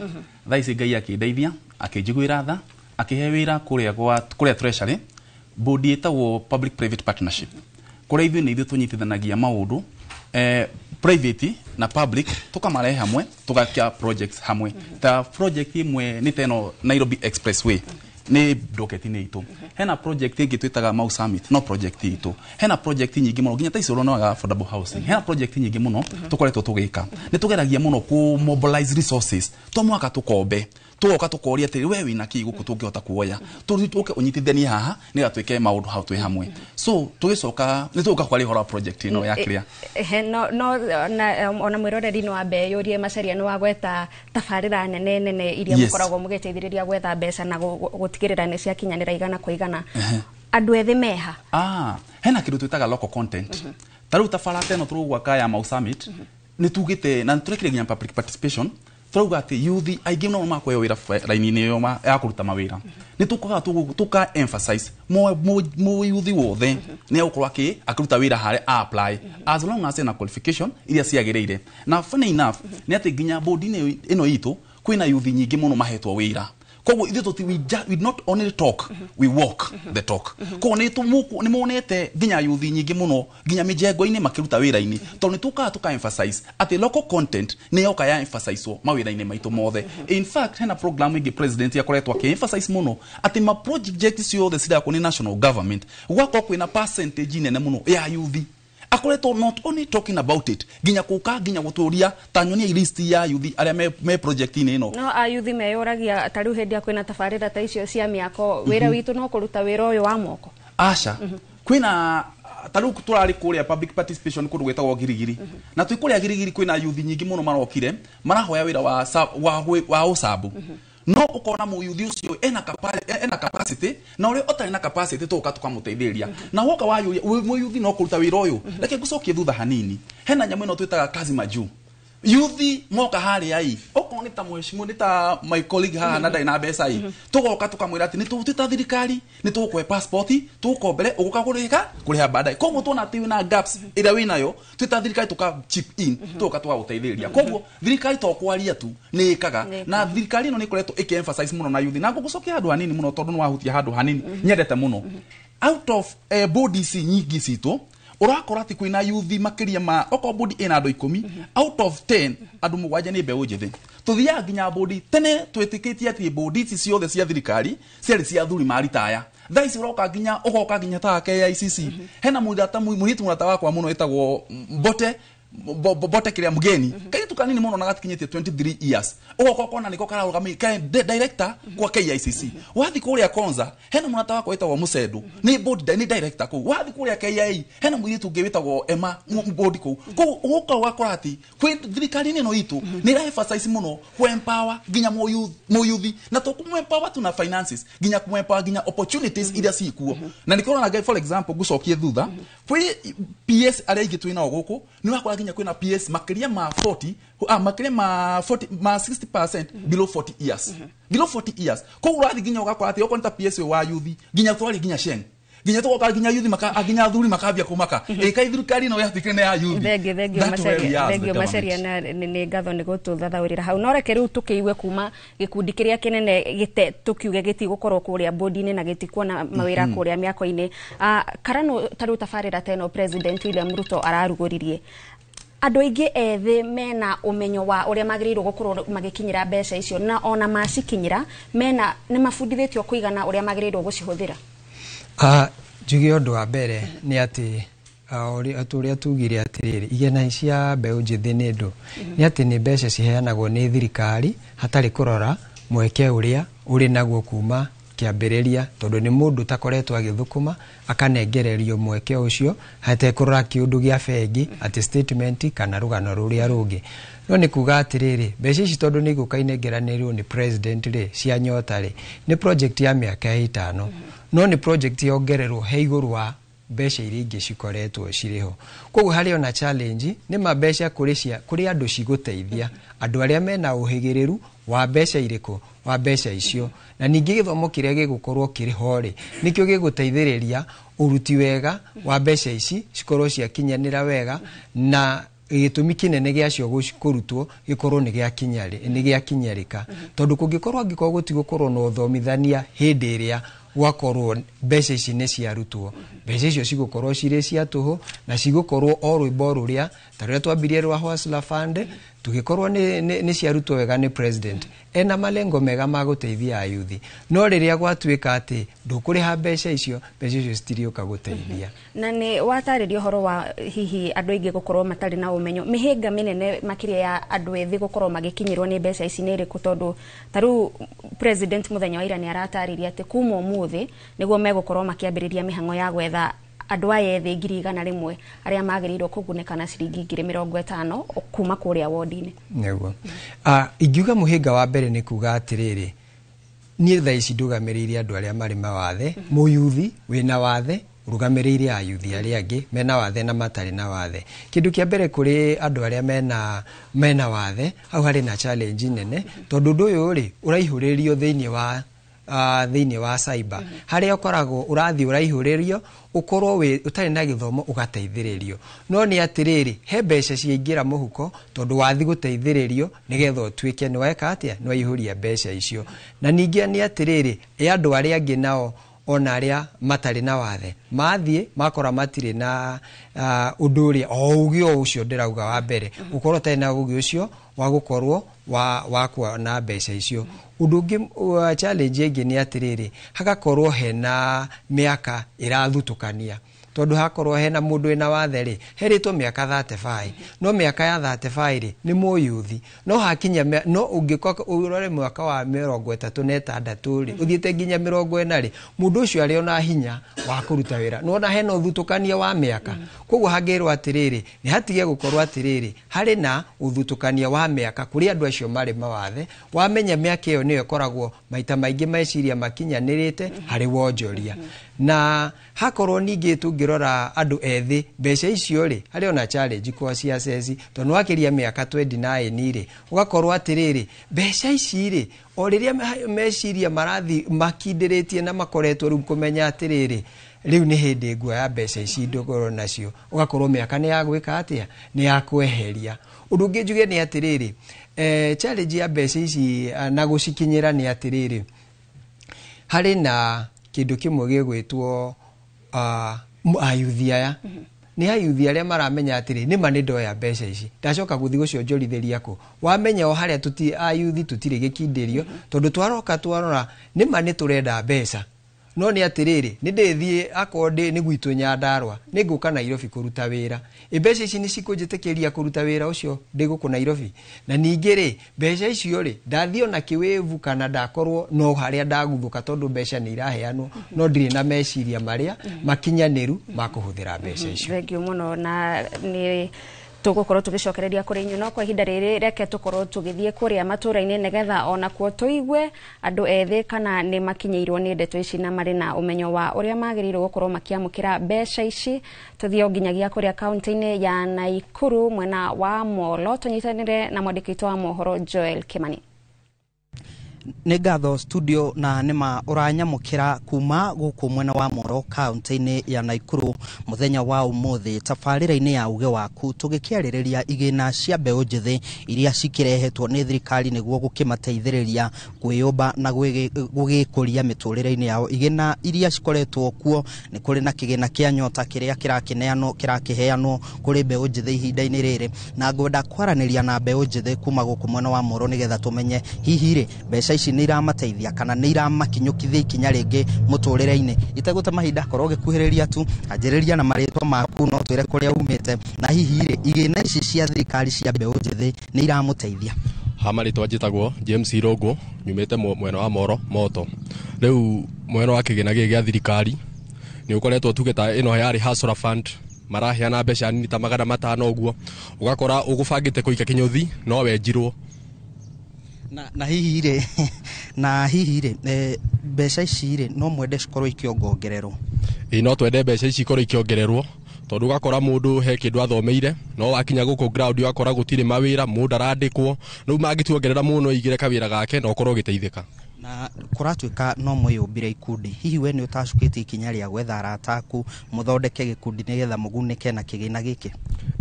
Thaa ici Ngai akĩndeithia, akĩnjiguĩra tha, akĩhe wĩra kũrĩa gwa kũrĩa treasury, bodi ĩtagwo public private partnership, kũrĩa ithuĩ nĩ ithuĩ tũnyitithanagia maũndũ private na public, tukamarehe hamwe, tugakia projects hamwe. Ta project imwe nĩ ta ĩno Nairobi Expressway, nĩ docket-inĩ itũ. Hena project ĩngĩ twĩtaga Mau Summit, no project itũ. Hena project nyingĩ mũno, nginya ta ici ũronaga affordable housing. Hena project nyingĩ mũno tũkoretwo tũgĩka. Nĩ tũgeragia mũno kũ mobilize resources, to mwaka tũkombe, tũgoka tũkoria atĩrĩ, we wĩna kĩ gũkũ tũngĩhota kuoya, tũke ũnyitithanie haha nĩgetha twĩke maũndũ hau twĩ hamwe. So tũgĩcoka nĩ tũgũka kwaria ũhoro wa project ĩno ya kĩrĩa. Ehe, no na ona mwĩroreri no ambe yũrie, Macharia, nĩ wagweta tabarĩra nene nene iria mũkoragwo mũgĩteithĩrĩria gwetha mbeca na gũtigĩrĩra nĩ ciakinyanĩra igana kwa igana. Andũ ethĩ meha? Hena kĩndũ twĩtaga local content. Ta rĩu ta bara ta ĩno tũrũgwaka ya Mau Summit, nĩ tugĩte na nĩ tũrekire nginya public participation, tũrauga atĩ youth aingĩ no makweo wĩra raini-inĩ ĩyo ya kũruta mawĩra. Nĩ tũkaga tũka emphasize mo youth wothe nĩ egũkorwo akĩruta wĩra harĩa apply, as long as ena qualification iria ciagĩrĩire. Na funny enough nĩ atĩ nginya bodi-inĩ ĩno itũ kwĩna youth nyingĩ mũno mahetwo wĩra. Koguo ithuĩ tũti we not only talk, we walk the talk. Koguo nĩ monete nginya youth nyingĩ mũno nginya mĩjengo-inĩ makĩruta wĩra-inĩ, tondũ nĩ tũkaga tũka emphasize atĩ local content nĩ yoka ya emphasizewo mawĩra-inĩ maitũ mothe. In fact, hena program ĩngĩ president akoretwo akĩ emphasize mũno atĩ ma project ciothe cirakwo nĩ national government, gwakorwo kwĩna percentage nene mũno ya youth. Akoretwo not only talking about it, nginya kũka nginya gũtũria ta nyonia list ya youth arĩa me project-inĩ ĩno. No ayuthi meyũragia, ta rĩu hĩndĩ ĩrĩa kwĩna tabarĩra ta icio cia mĩako, wĩra witũ no kũruta wĩra ũyũ wa moko? Aca, kwĩna ta rĩu tũrarĩ kũrĩa public participation kũndũ gwĩtagwo Girigiri, na twĩ kũrĩa Girigiri kwĩna youth nyingĩ mũno marokire marahoya wĩra wa ũcambu. No ũkona mũyuthi ũcio ena capacity, na ũrĩa ũtarĩ na capacity tũgoka tũkamũteithĩrĩria. Na woka wayũria mũyuthi no kũruta wĩra ũyũ. Reke ngũcokie thutha hanini, hena nyamũ ĩno twĩtaga kazi majuu. Yuthi moka harĩa ĩ, okorwo nĩ ta mheshimiwa, nĩ ta my colleague haha na ndarĩ na mbeca ĩ, tũgoka tũkamwĩra atĩ nĩ twĩ ta thirikari nĩ tũgũkũhe passport, tũgũkombere, ũgũka kũrĩha baadaye. Koguo tuona atĩ wĩna gaps ĩrĩa wĩnayo, twĩ ta thirikari tũka chip in, tũgoka tũgagũteithĩrĩria. Koguo thirikari to kwaria tu, nĩ ĩkaga. Na thirikari ĩno nĩ ĩkoretwo ĩkĩ emphasize mũno na yuthi. Na ngũgũcokia handũ hanini mũno, tondũ nĩ wahutia handũ hanini nyendete mũno. Out of bodies nyingĩ citũ, Ũrakora atĩ kwĩna yuthi makĩria ma okorwo bodi ĩna andũ 10, out of 10 andũ 7 nĩ mbeũ njĩthĩ. Tuthiaga nginya bodi tene twĩtĩkĩtie atĩ bodi ici ciothe cia thirikari ciarĩ cia athuri maritaya. Thaa ici ũroka nginya ũgoka nginya ta KICC, hena mũirata mũirĩtu mũrata wakwa mũno ĩtagwo Mbote Bote kiria mugeni kairitu kanini muno na gatikinyĩtie 23 years, ugoka ukona niko kararũgamĩrĩire director kwa KICC. Wathi kũrĩa Konza hena mũrata wakwa wĩtagwo Musendu, nĩ board nĩ director kũu. Wathi kũrĩa KIA hena mũirĩtu ũngĩ wĩtagwo Emma board kũu. Kũu ũgoka ũgakora atĩ kwĩ thirikari-inĩ ĩno itũ nĩ ĩra emphasize mũno kũ empower nginya mũyuthi, na to kũ empower tu na finances, nginya kũ empower nginya opportunities iria cikuo. Na nĩkĩo ũrona, for example, ngũcokie thutha kwĩ PS arĩa aingĩ twĩ nao gũkũ, nĩ ũrakora nginya kwĩna PS makĩria ma 40, makĩria ma 40 ma 60% below 40 years, below 40 years. Koguo ũrathiĩ nginya ũgakora atĩ okorwo nĩ ta PS wa yuthi, nginya twarĩ nginya Sheng, nginya tũgoka nginya yuthi maka nginya athuri makambia kũmaka ĩka thirikari ĩno yatuĩkire nĩ ya yuthi. Thengio Macharia, thengio Macharia, na nĩ ngatho nĩ gũtũthathaũrĩra hau. No reke rĩu tũkĩigue kuma gĩkundi kĩrĩa kĩnene gĩte tũkiuge gĩtigũkorwo kũrĩa bodi-inĩ na gĩtikuona mawĩra kũrĩa mĩako-inĩ. Karano ta rĩu tabarĩra ta ĩno President William Ruto ararugũririe, andũ aingĩ ethĩ mena ũmenyo wa ũrĩa magĩrĩirwo gũkorwo magĩkinyĩra mbeca icio, na ona macikinyĩra mena nĩ mabundithĩtio kũigana ũrĩa magĩrĩirwo gũcihũthĩra? Njuge ũndũ wa mbere nĩ atĩ ũrĩa tugire atĩrĩrĩ, igena cia mbeũ njĩthĩ nĩ ndũ nĩ atĩ nĩ mbeca ciheanagwo nĩ thirikari hatarĩ kũrora mweke ũrĩa ũrĩ naguo kuma kĩambĩrĩria, tondũ nĩ mũndũ ũtakoretwo agĩthũkũma akanengererio mweke ũcio hatekũrora kĩũndũ gĩa bengi atĩ statement kana rũgano rũrĩa rũngĩ. No nĩ kuga atĩrĩrĩ, mbeca ici tondũ nĩ igũka inengeranĩrwo nĩ president rĩ, cia Nyota rĩ, nĩ project ya mĩaka 5, no nĩ project yongererwo he igũrũ wa mbeca iria ingĩ cikoretwo cirĩ ho. Koguo harĩ ona challenge nĩ ma mbeca kũrĩ andũ cigũteithia andũ arĩa mena ũhĩgĩrĩru wa mbeca irĩkũ, wa mbeca icio. Na ningĩ gĩthomo kĩrĩa gĩgũkorwo kĩrĩ ho rĩ, nĩkĩo gĩgũteithĩrĩria ũruti wega wa mbeca ici cikorwo ciakinyanĩra wega, na gĩtũmi kĩnene gĩacio kũrutwo gĩkorwo nĩ gĩakinyarĩka. Tondũ kũngĩkorwo angĩkorwo gũtigũkorwo na ũthomithania hĩndĩ ĩrĩa gwakorwo mbeca ici nĩ ciarutwo, mbeca icio cigũkorwo cirĩ cia tũhũ na cigũkorwo o rwĩmbo rũrĩa ta rũrĩa twambirie rwa Hustler Fund, tũgĩkorwo nĩ ciarutwo wega nĩ president ena malengo mega ma gũteithia ayuthi, no rĩrĩa gwatuĩka atĩ ndũkũrĩha mbeca icio, mbeca icio citirĩũka gũteithia. Na nĩ watarĩria ũhoro wa hihi andũ aingĩ gũkorwo matarĩ na ũmenyo, mĩhĩnga mĩnene makĩria ya andũ ethĩ gũkorwo magĩkinyĩrwo nĩ mbeca ici nĩ ĩrĩkũ? Tondũ ta rĩu president mũthenya wa ira nĩ aratarĩria atĩ kuma ũmũthĩ nĩguo megũkorwo makĩambĩrĩria mĩhang'o ya gwetha andũ aya ethĩ 100,000 arĩa magĩrĩirwo kũgunĩka na ciringi 50,000 kuma kũrĩa wodi-inĩ. Nĩguo. Ingiuga mũhĩnga wa mbere nĩ kuga atĩrĩrĩ, niĩ thaa ici ndũgamĩrĩire andũ arĩa marĩ mawathe, mũyuthi wĩna wathe ũrũgamĩrĩire ayuthi arĩa angĩ mena wathe na matarĩ na wathe. Kĩndũ kĩa mbere kũrĩ andũ arĩa mena wathe, hau harĩ na challenge nene, tondũ ũndũ ũyũ rĩ ũraihũrĩrio thĩinĩ wa cyber, harĩa ũkoragwo ũrathiĩ ũraihũrĩrio ũkorwo wĩ ũtarĩ na gĩthomo ũgateithĩrĩrio. No nĩ atĩrĩrĩ, he mbeca ciaingĩra mũhuko tondũ wathi gũteithĩrĩrio nĩgetha ũtuĩke nĩ weka atĩa, nĩ waihũria mbeca icio. Na ningĩ nĩ atĩrĩrĩ, ĩ andũ arĩa angĩ nao ona arĩa matarĩ na wathe mathiĩ makora matirĩ na ũndũ ũrĩa o ũgĩ o ũcio ndĩrauga wa mbere, ũkorwo ũtarĩ na ũgĩ ũcio wa gũkorwo wa kuona mbeca icio. Ũndũ ũngĩ challenge ĩngĩ nĩ atĩrĩrĩ, hagakorwo hena mĩaka ĩrathutũkania, tondũ hakorwo hena mũndũ wĩna wathe rĩ, herĩtwo mĩaka 35, no mĩaka ya 35 rĩ nĩ mũyuthi, no hakinya no ũngĩkorwo ũrore mwaka wa 36 rĩ ũthiĩte nginya 40 rĩ, mũndũ ũcio arĩ ona hinya wa kũruta wĩra, nĩwona hena ũthutũkania wa mĩaka. Koguo hangĩrwo atĩrĩrĩ, nĩ hatige gũkorwo atĩrĩrĩ harĩ na ũthutũkania wa mĩaka kũrĩ andũ acio marĩ mawathe, wamenya mĩaka ĩyo nĩyo ĩkoragwo maita maingĩ meciria makinyanĩrĩte harĩ wonjoria. Na hakorwo ningĩ tũngĩrora andũ ethĩ mbeca icio rĩ, harĩ ona challenge kwa cia ceci, tondũ wakĩria mĩaka 29 rĩ, ũgakorwo atĩrĩrĩ mbeca ici rĩ, o rĩrĩa meciria marathi makindĩrĩtie na makoretwo rĩu kũmenya atĩrĩrĩ rĩu nĩ hĩndĩ nguoya mbeca ici ndũkorwo nacio, ũgakorwo mĩaka nĩ ya gwĩka atĩa, nĩ ya kweheria. Ũndũ ũngĩ njuge nĩ atĩrĩrĩ, challenge ya mbeca ici na gũcikinyĩra nĩ atĩrĩrĩ, harĩ na kĩndũ kĩmwe gĩgwĩtwo ayuthi aya Nĩ ayuthi arĩa maramenya atĩrĩ, nĩma nĩ ndoya mbeca ici, ndacoka gũthiĩ gũcionjorithĩria kũ? Wamenya o harĩa tuti ayuthi tũtirĩ gĩkindĩrio, tondũ twaroka twarora nĩma nĩ tũrenda mbeca, no nĩ atĩrĩrĩ, nĩ ndĩthiĩ akorwo ndĩ nĩ gwitũ Nyandarũa, nĩ ngũka Nairobi kũruta wĩra, ĩ mbeca ici nĩ cikũnjĩtĩkĩria kũruta wĩra ũcio ndĩ gũkũ Nairobi? Na ningĩ rĩ, mbeca icio rĩ, ndathiĩ ona kĩwĩvu kana ndakorwo no harĩa ndaguthũka, tondũ mbeca nĩ iraheanwo, no ndirĩ na meciria marĩa makinyanĩru ma kũhũthĩra mbeca icio. Thank you mũno, na nĩ tũgũkorwo tũgĩcokereria kũrĩ inyuĩ, no kwa ihinda rĩrĩ reke tũkorwo tũgĩthiĩ kũrĩa matũũra-inĩ nĩgetha onakuo tũigue andũ ethĩ kana nĩ makinyĩirwo nĩ ndeto ici na marĩ na ũmenyo wa ũrĩa magĩrĩirwo gũkorwo makĩamũkĩra mbeca ici. Tũthiĩ o nginyagia kũrĩa kaunti-inĩ ya Naikuru mwena wa Molo, tũnyitanĩre na mwandĩki witũ wa mohoro Joel Kimani. Nĩ ngatho studio, na nĩma ũranyamũkĩra kuma gũkũ mwena wa Moro kaunti-inĩ ya Naikuru mũthenya wa ũmũthĩ tabarĩra-inĩ ya uge waku, tũgĩkĩarĩrĩria igĩna cia mbeũ njĩthĩ iria cikĩrehetwo nĩ thirikari nĩguo gũkĩmateithĩrĩria kwĩyũmba na gũgĩkũria mĩtũrĩre-inĩ yao. Igĩna iria cikoretwo kuo, nĩ kũrĩ na kĩgĩna kĩa Nyota kĩrĩa kĩrakĩneanwo kĩrakĩheanwo kũrĩ mbeũ njĩthĩ ihinda-inĩ rĩrĩ, na ngwenda kwaranĩria na mbeũ njĩthĩ kuma gũkũ mwena wa Moro nĩgetha tũmenye hihi rĩ mbeca ici nĩ iramateithia kana nĩ iramakinyũkithia ikinya rĩngĩ mũtũrĩre-inĩ. Itegũte mahinda, korwo ũgĩkuhĩrĩria tu, anjĩrĩria na marĩtwa maku, no twĩre kũrĩa umĩte, na hihi rĩ igĩna ici cia thirikari cia mbeũ njĩthĩ nĩ iramũteithia? Ha marĩtwa njĩtagwo James Irũngũ, nyumĩte mwena wa Moro Moto. Rĩu mwena wa kĩgĩna gĩkĩ gĩa thirikari nĩ ũkoretwo tuge ta ĩno yarĩ Hustler Fund, maraheana mbeca nini ta 500 ũguo, ũgakora ũgũbangĩte kũikia kĩnyũthi no wenjirwo. Na hihi rĩ mbeca ici rĩ no mwende cikorwo ikĩongongererwo? Ĩ, no twende mbeca ici ikorwo ikĩongererwo, tondũ ũgakora mũndũ he kĩndũ athomeire, no wakinya gũkũ ground ũgakora gũtirĩ mawĩra, mũndũ arandĩkwo. Rĩu mangĩtuongerera mũno aigĩre kawĩra gake na ũkorwo ũgĩteithĩka. Na kũratuĩka no mwĩyũmbire ikundi, hihi we nĩ ũtacukĩtie ikinya rĩa gwetha arata aku mũthondeke gĩkundi nĩgetha mũgunĩke na kĩgĩna gĩkĩ?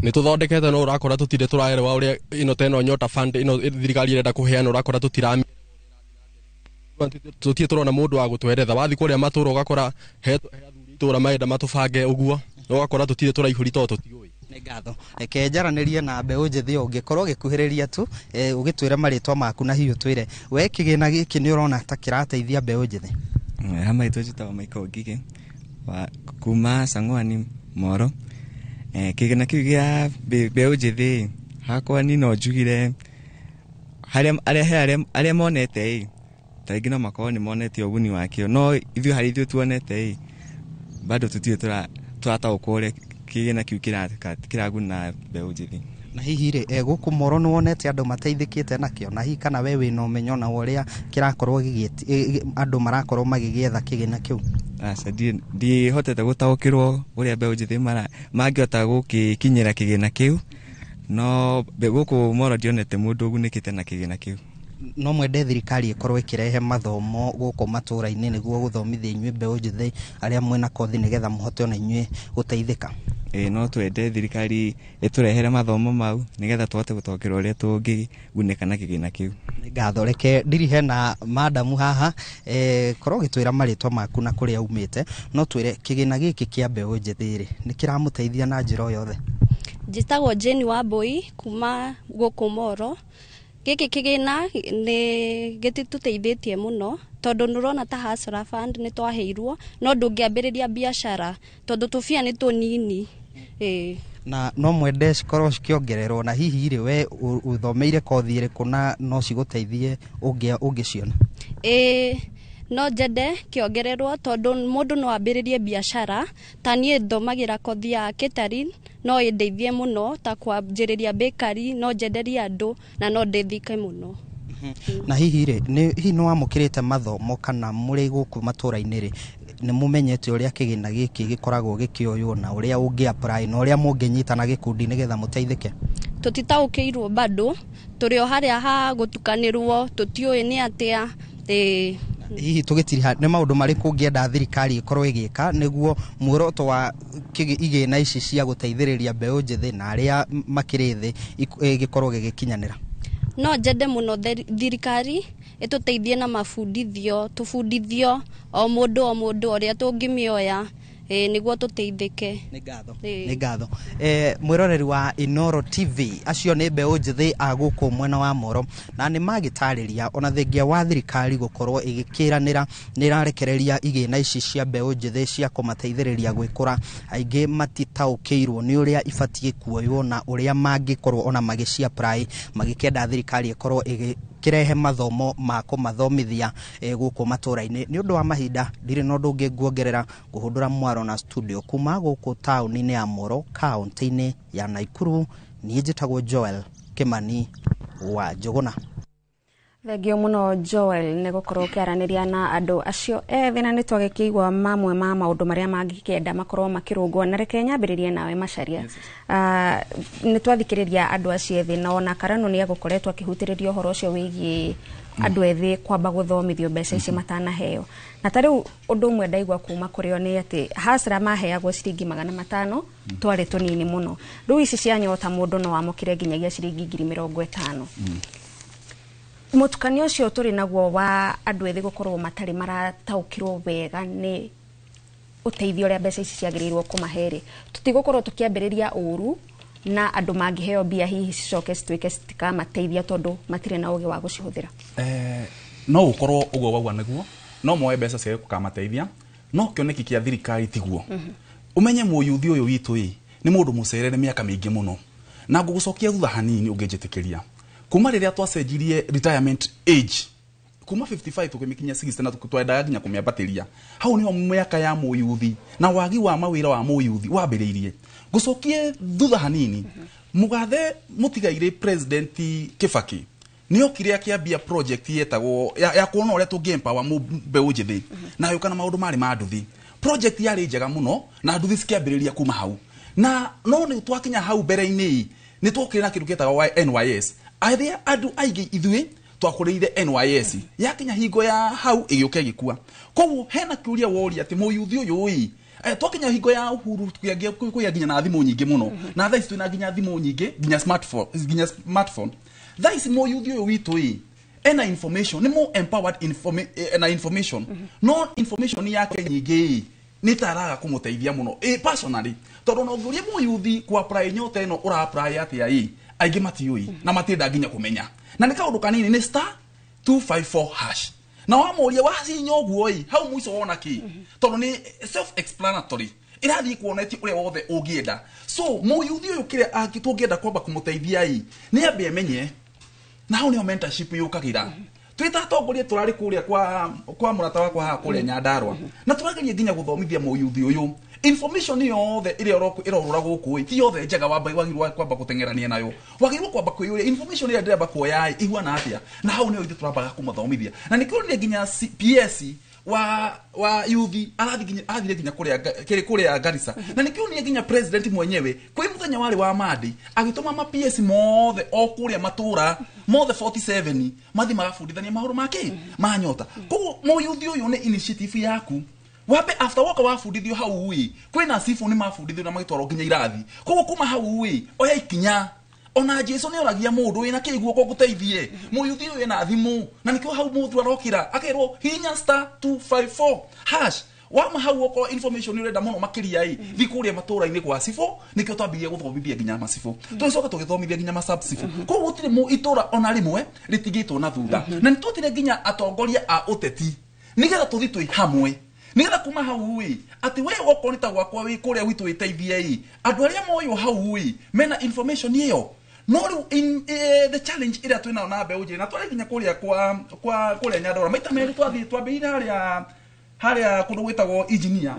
Nĩ tũthondekete, no ũrakora tũtirĩ tũraerewa ũrĩa ĩno ta ĩno Nyota Fund ĩno thirikari ĩrenda kũheana, ũrakora tũtirĩ tũrona mũndũ wa gũtweretha. Wathiĩ kũrĩa matũra ũgakora he athuri itũra marenda matũbange ũguo, no ũgakora tũtirĩ tũraihũri tondũ tũtiũĩ. Nĩ ngatho. Reke njaranĩrie na mbeũ njĩthĩ ũngĩ. Korwo ũgĩkuhĩrĩria tu, ũgĩtwĩre marĩtwa maku na hihi ũtwĩre we kĩgĩna gĩkĩ nĩ ũrona ta kĩrateithia mbeũ njĩthĩ? Ha marĩtwa njĩtagwo Michael Ngige wa kuma Sang'wani Moro. Kĩgĩna kĩu gĩa mbeũ njĩthĩ, hakwa ni no njugire harĩa arĩa he arĩa arĩa monete ĩ, ta rĩngĩ no makorwo nĩ monete ũguni wakĩo, no ithuĩ harĩ ithuĩ tuonete ĩ, bado tũtirĩ tũrataũkwo ũrĩa kĩgĩna kĩu kĩraguna mbeũ njĩthĩ. Na hihi rĩ, gũkũ Moro nĩ wonete andũ mateithĩkĩte nakĩo, na hihi kana we wĩna ũmenyo na ũrĩa kĩrakorwo andũ marakorwo magĩgĩetha kĩgĩna kĩu? Aca, ndihotete gũtaũkĩrwo ũrĩa mbeũ njĩthĩ mangĩhota gũgĩkinyĩra kĩgĩna kĩu, no gũkũ Moro ndionete mũndũ ũgunĩkĩte na kĩgĩna kĩu. No mwende thirikari ĩkorwo ĩkĩrehe mathomo gũkũ matũra-inĩ nĩguo gũthomithia inyuĩ mbeũ njĩthĩ arĩa mwĩna kothi nĩgetha mũhote ona inyuĩ gũteithĩka? Ĩ, no twende thirikari ĩtũrehere mathomo mau nĩgetha tũhote gũtaũkĩrwo ũrĩa tũngĩgunĩka na kĩgĩna kĩu. Nĩ ngatho. Reke ndirihe na madamu haha. Korwo ũgĩtwĩra marĩtwa maku na kũrĩa umĩte, no twĩre kĩgĩna gĩkĩ kĩa mbeũ njĩthĩ rĩ nĩ kĩramũteithia na njĩra o yothe? Njĩtagwo Jane Wambui kuma gũkũ Moro. Gĩkĩ kĩgĩna nĩ gĩtitũteithĩtie mũno, tondũ nĩ ũrona ta Hustler Fund nĩ twaheirwo, no ndũngĩambĩrĩria biacara tondũ tũbia nĩ tũnini, ĩĩ. Na no mwende cikorwo cikĩongererwo? Na hihi rĩ, we ũthomeire kothi ĩrĩkũ na no cigũteithie ũngĩciona? Ĩĩ, no njende kĩongererwo, tondũ mũndũ no ambĩrĩrie biacara. Ta niĩ thomagĩra kothi ya catering, no ĩndeithie mũno ta kwanjĩrĩria bakery, no njenderie andũ na no ndeithĩke mũno. Na hihi rĩ, nĩ hihi nĩ wamũkĩrĩte mathomo kana mũrĩ gũkũ matũra-inĩ rĩ, nĩ mũmenyete ũrĩa kĩgĩna gĩkĩ gĩkoragwo gĩkĩoywo na ũrĩa ũngĩ apply na ũrĩa mũngĩnyitana gĩkundi nĩgetha mũteithĩke? Tũtitaũkĩirwo bado, tũrĩ o harĩa ha gũtukanĩrwo, tũtiũĩ nĩ atĩa, ĩĩ. Hihi tũgĩtiriha, nĩ maũndũ marĩkũ ũngĩenda thirikari ĩkorwo ĩgĩka nĩguo muoroto wa igĩna ici cia gũteithĩrĩria mbeũ njĩthĩ na arĩa makĩrĩ thĩ gĩkorwo gĩgĩkinyanĩra? No njende mũno thirikari ĩtũteithie na mabundithio, tũbundithio o mũndũ o mũndũ ũrĩa tũngĩmĩoya, Nĩguo tũteithĩke. Nĩ ngatho. Nĩ ngatho. Mwĩroreri wa Inoro TV, acio nĩ mbeũ njĩthĩ a gũkũ mwena wa Moro, na nĩ magĩtarĩria ona thengia wa thirikari gũkorwo ĩgĩkĩranĩra nĩ ĩrarekereria igĩna ici cia mbeũ njĩthĩ cia kũmateithĩrĩria gwĩkũra, aingĩ matitaũkĩirwo nĩ ũrĩa ibatiĩ kuoywo na ũrĩa mangĩkorwo ona magĩci apply, magĩkĩenda thirikari ĩkorwo ĩgĩkĩrehe mathomo ma kũmathomithia gũkũ matũra-inĩ. Nĩ ũndũ wa mahinda ndirĩ na ũndũ ũngĩ nguongerera, ngũhũndũra mwaro na studio kuma gũkũ taũni-inĩ ya Moro, kaũntĩ-inĩ ya Naikuru. Niĩ njĩtagwo Joel Kimani wa Njũgũna. Thengio mũno Joel nĩ gũkorwo ũkĩaranĩria na andũ acio ethĩ, na nĩ twagĩkĩigua mamwe ma maũndũ marĩa mangĩkĩenda makorwo makĩrũngwo. Na reke nyambĩrĩrie nawe Macharia. Nĩ twathikĩrĩria andũ acio ethĩ, na ona Karano nĩ egũkoretwo akĩhutĩrĩria ũhoro ũcio wĩgiĩ andũ ethĩ kwamba gũthomithio mbeca ici matanaheo. Na ta rĩu ũndũ ũmwe ndaigua kuma kũrĩ o nĩ atĩ hasra maheagwo ciringi 500 twarĩ tũnini mũno. Rĩu ici cia Nyota mũndũ no amũkĩre nginyagia ciringi 50,000. Mũtukanio ũcio tũrĩ naguo wa andũ ethĩ gũkorwo matarĩ marataũkĩrwo wega nĩ ũteithio ũrĩa mbeca ici ciagĩrĩirwo kũmahe-rĩ, tũtigũkorwo tũkĩambĩrĩria ũru na andũ mangĩheo mbia hihi cicoke cituĩke citikamateithia tondũ matirĩ na ũgĩ wa gũcihũthĩra. No gũkorwo ũguo wauga nĩguo, no moe mbeca ciage gũkamateithia, no kĩoneki kĩa thirikari tiguo. Ũmenye mũyuthi ũyũ witũ ĩ nĩ mũndũ mũcerere mĩaka mĩingĩ mũno, na ngũgũcokia thutha hanini ũngĩnjĩtĩkĩria. Kuma rĩrĩa twacenjirie retirement age kuma 55 tũkĩmĩkinyia 60 na twendaga nginya kũmĩambatĩria, hau nĩho mĩaka ya mũyuthi na wagi wa mawĩra wa mũyuthi wambĩrĩirie. Ngũcokie thutha hanini, mũgathe mũtigairĩ President Kibaki nĩokire akĩambia project yetagwo ya kuona ũrĩa tũngĩ empower mbeũ njĩthĩ, na agĩũka na maũndũ marĩ ma nduthi. Project yarĩ njega mũno na nduthi cikĩambĩrĩria kuma hau, na no nĩ twakinya hau mbere-inĩ nĩ twokire na kĩndũ gĩtagwo NYS. Arĩa andũ aingĩ ithuĩ twakũrĩire NYS yakinya hingo ya hau ĩgĩũka ĩgĩkua. Koguo hena kĩũria woria atĩ mũyuthi ũyũ ĩ twakinya hingo ya Uhuru kũgĩa nginya na thimũ nyingĩ mũno, na thaa ici twĩna nginya thimũ nyingĩ, nginya smartphone. Thaa ici mũyuthi ũyũ witũ ĩ ena information, nĩ more empowered na information, no information yake nyingĩ ĩ nĩ taraga kũmũteithia mũno personally, tondũ no ũngĩũria mũyuthi ku apply Nyota ĩno ũra apply atĩa ĩ, aingĩ matiũĩ na matienda nginya kũmenya, na nĩ kaũndũ kanini, nĩ star 254 hash, na wamũria wacinya ũguo ĩ hau mũico wona kĩ, tondũ nĩ self explanatory, ĩrathiĩ kuonetie ũrĩa wothe ũngĩenda. So mũyuthi ũyũ kĩrĩa tũngĩenda kwamba kũmũteithia ĩ nĩ ambe amenye, na hau nĩho mentorship yũkagĩra. Twĩ ta atongoria tũrarĩ kũrĩa kwa mũrata wakwa haha kũrĩa Nyandarua, na tũrageria nginya gũthomithia mũyuthi ũyũ information yothe ĩrĩa ĩrorũra gũkũ ĩ ti yothe njega wagĩrĩirwo kwamba gũteng'erania nayo, wagĩrĩirwo kwamba kwĩyũria information ĩrĩa ndĩramba kuoya ĩ ihuana atĩa, na hau nĩho ithuĩ tũrambaga kũmathomithia. Na nĩkĩo nĩ nginya PS wa yuthi arathire nginya kũrĩa Garissa, na nĩkĩo nĩ nginya president mwenyewe kwĩ mũthenya warĩ wa Monday agĩtũma ma PS mothe o kũrĩa matũra mothe 47 mathi magabundithania maũndũ make ma Nyota. Koguo mũyuthi ũyũ nĩ initiative yaku wambe after woka wabundithio hau ĩ kwĩna cibũ nĩ mabundithio na magĩtwarwo nginya irathi. Koguo kuma hau ĩ oya ikinya, ona Jesu nĩ oragia mũndũ wĩna kĩ guoko ngũteithie, mũyuthi ũyũ ena thimũ, na nĩkĩo hau mũndũ arokĩra akerwo hinya star 254 hash. Wama hau okorwo information ũrenda mũno makĩria ĩ thi kũrĩa matũra-inĩ gwa cibũ, nĩkĩo twambirie gũthomithia nginya macibũ, tũgĩcoka tũgĩthomithia nginya ma sub cibũ. Koguo gũtirĩ itũra ona rĩmwe rĩtigĩtwo na thutha, na nĩ twetire nginya atongoria a ũteti nĩgetha tũthi twĩ hamwe, nĩgetha kuma hau ĩ atĩ we okorwo nĩ ta gwakwa wĩ kũrĩa gwitũ wĩteithie ĩ andũ arĩa moywo hau ĩ mena information ĩyo. No rĩu the challenge ĩrĩa twĩnayo na mbeũ njĩthĩ, na twarĩ nginya kũrĩa kwa kũrĩa Nyandarua maita merĩ twathiĩ twambĩrĩire harĩa kũndũ gwĩtagwo engineer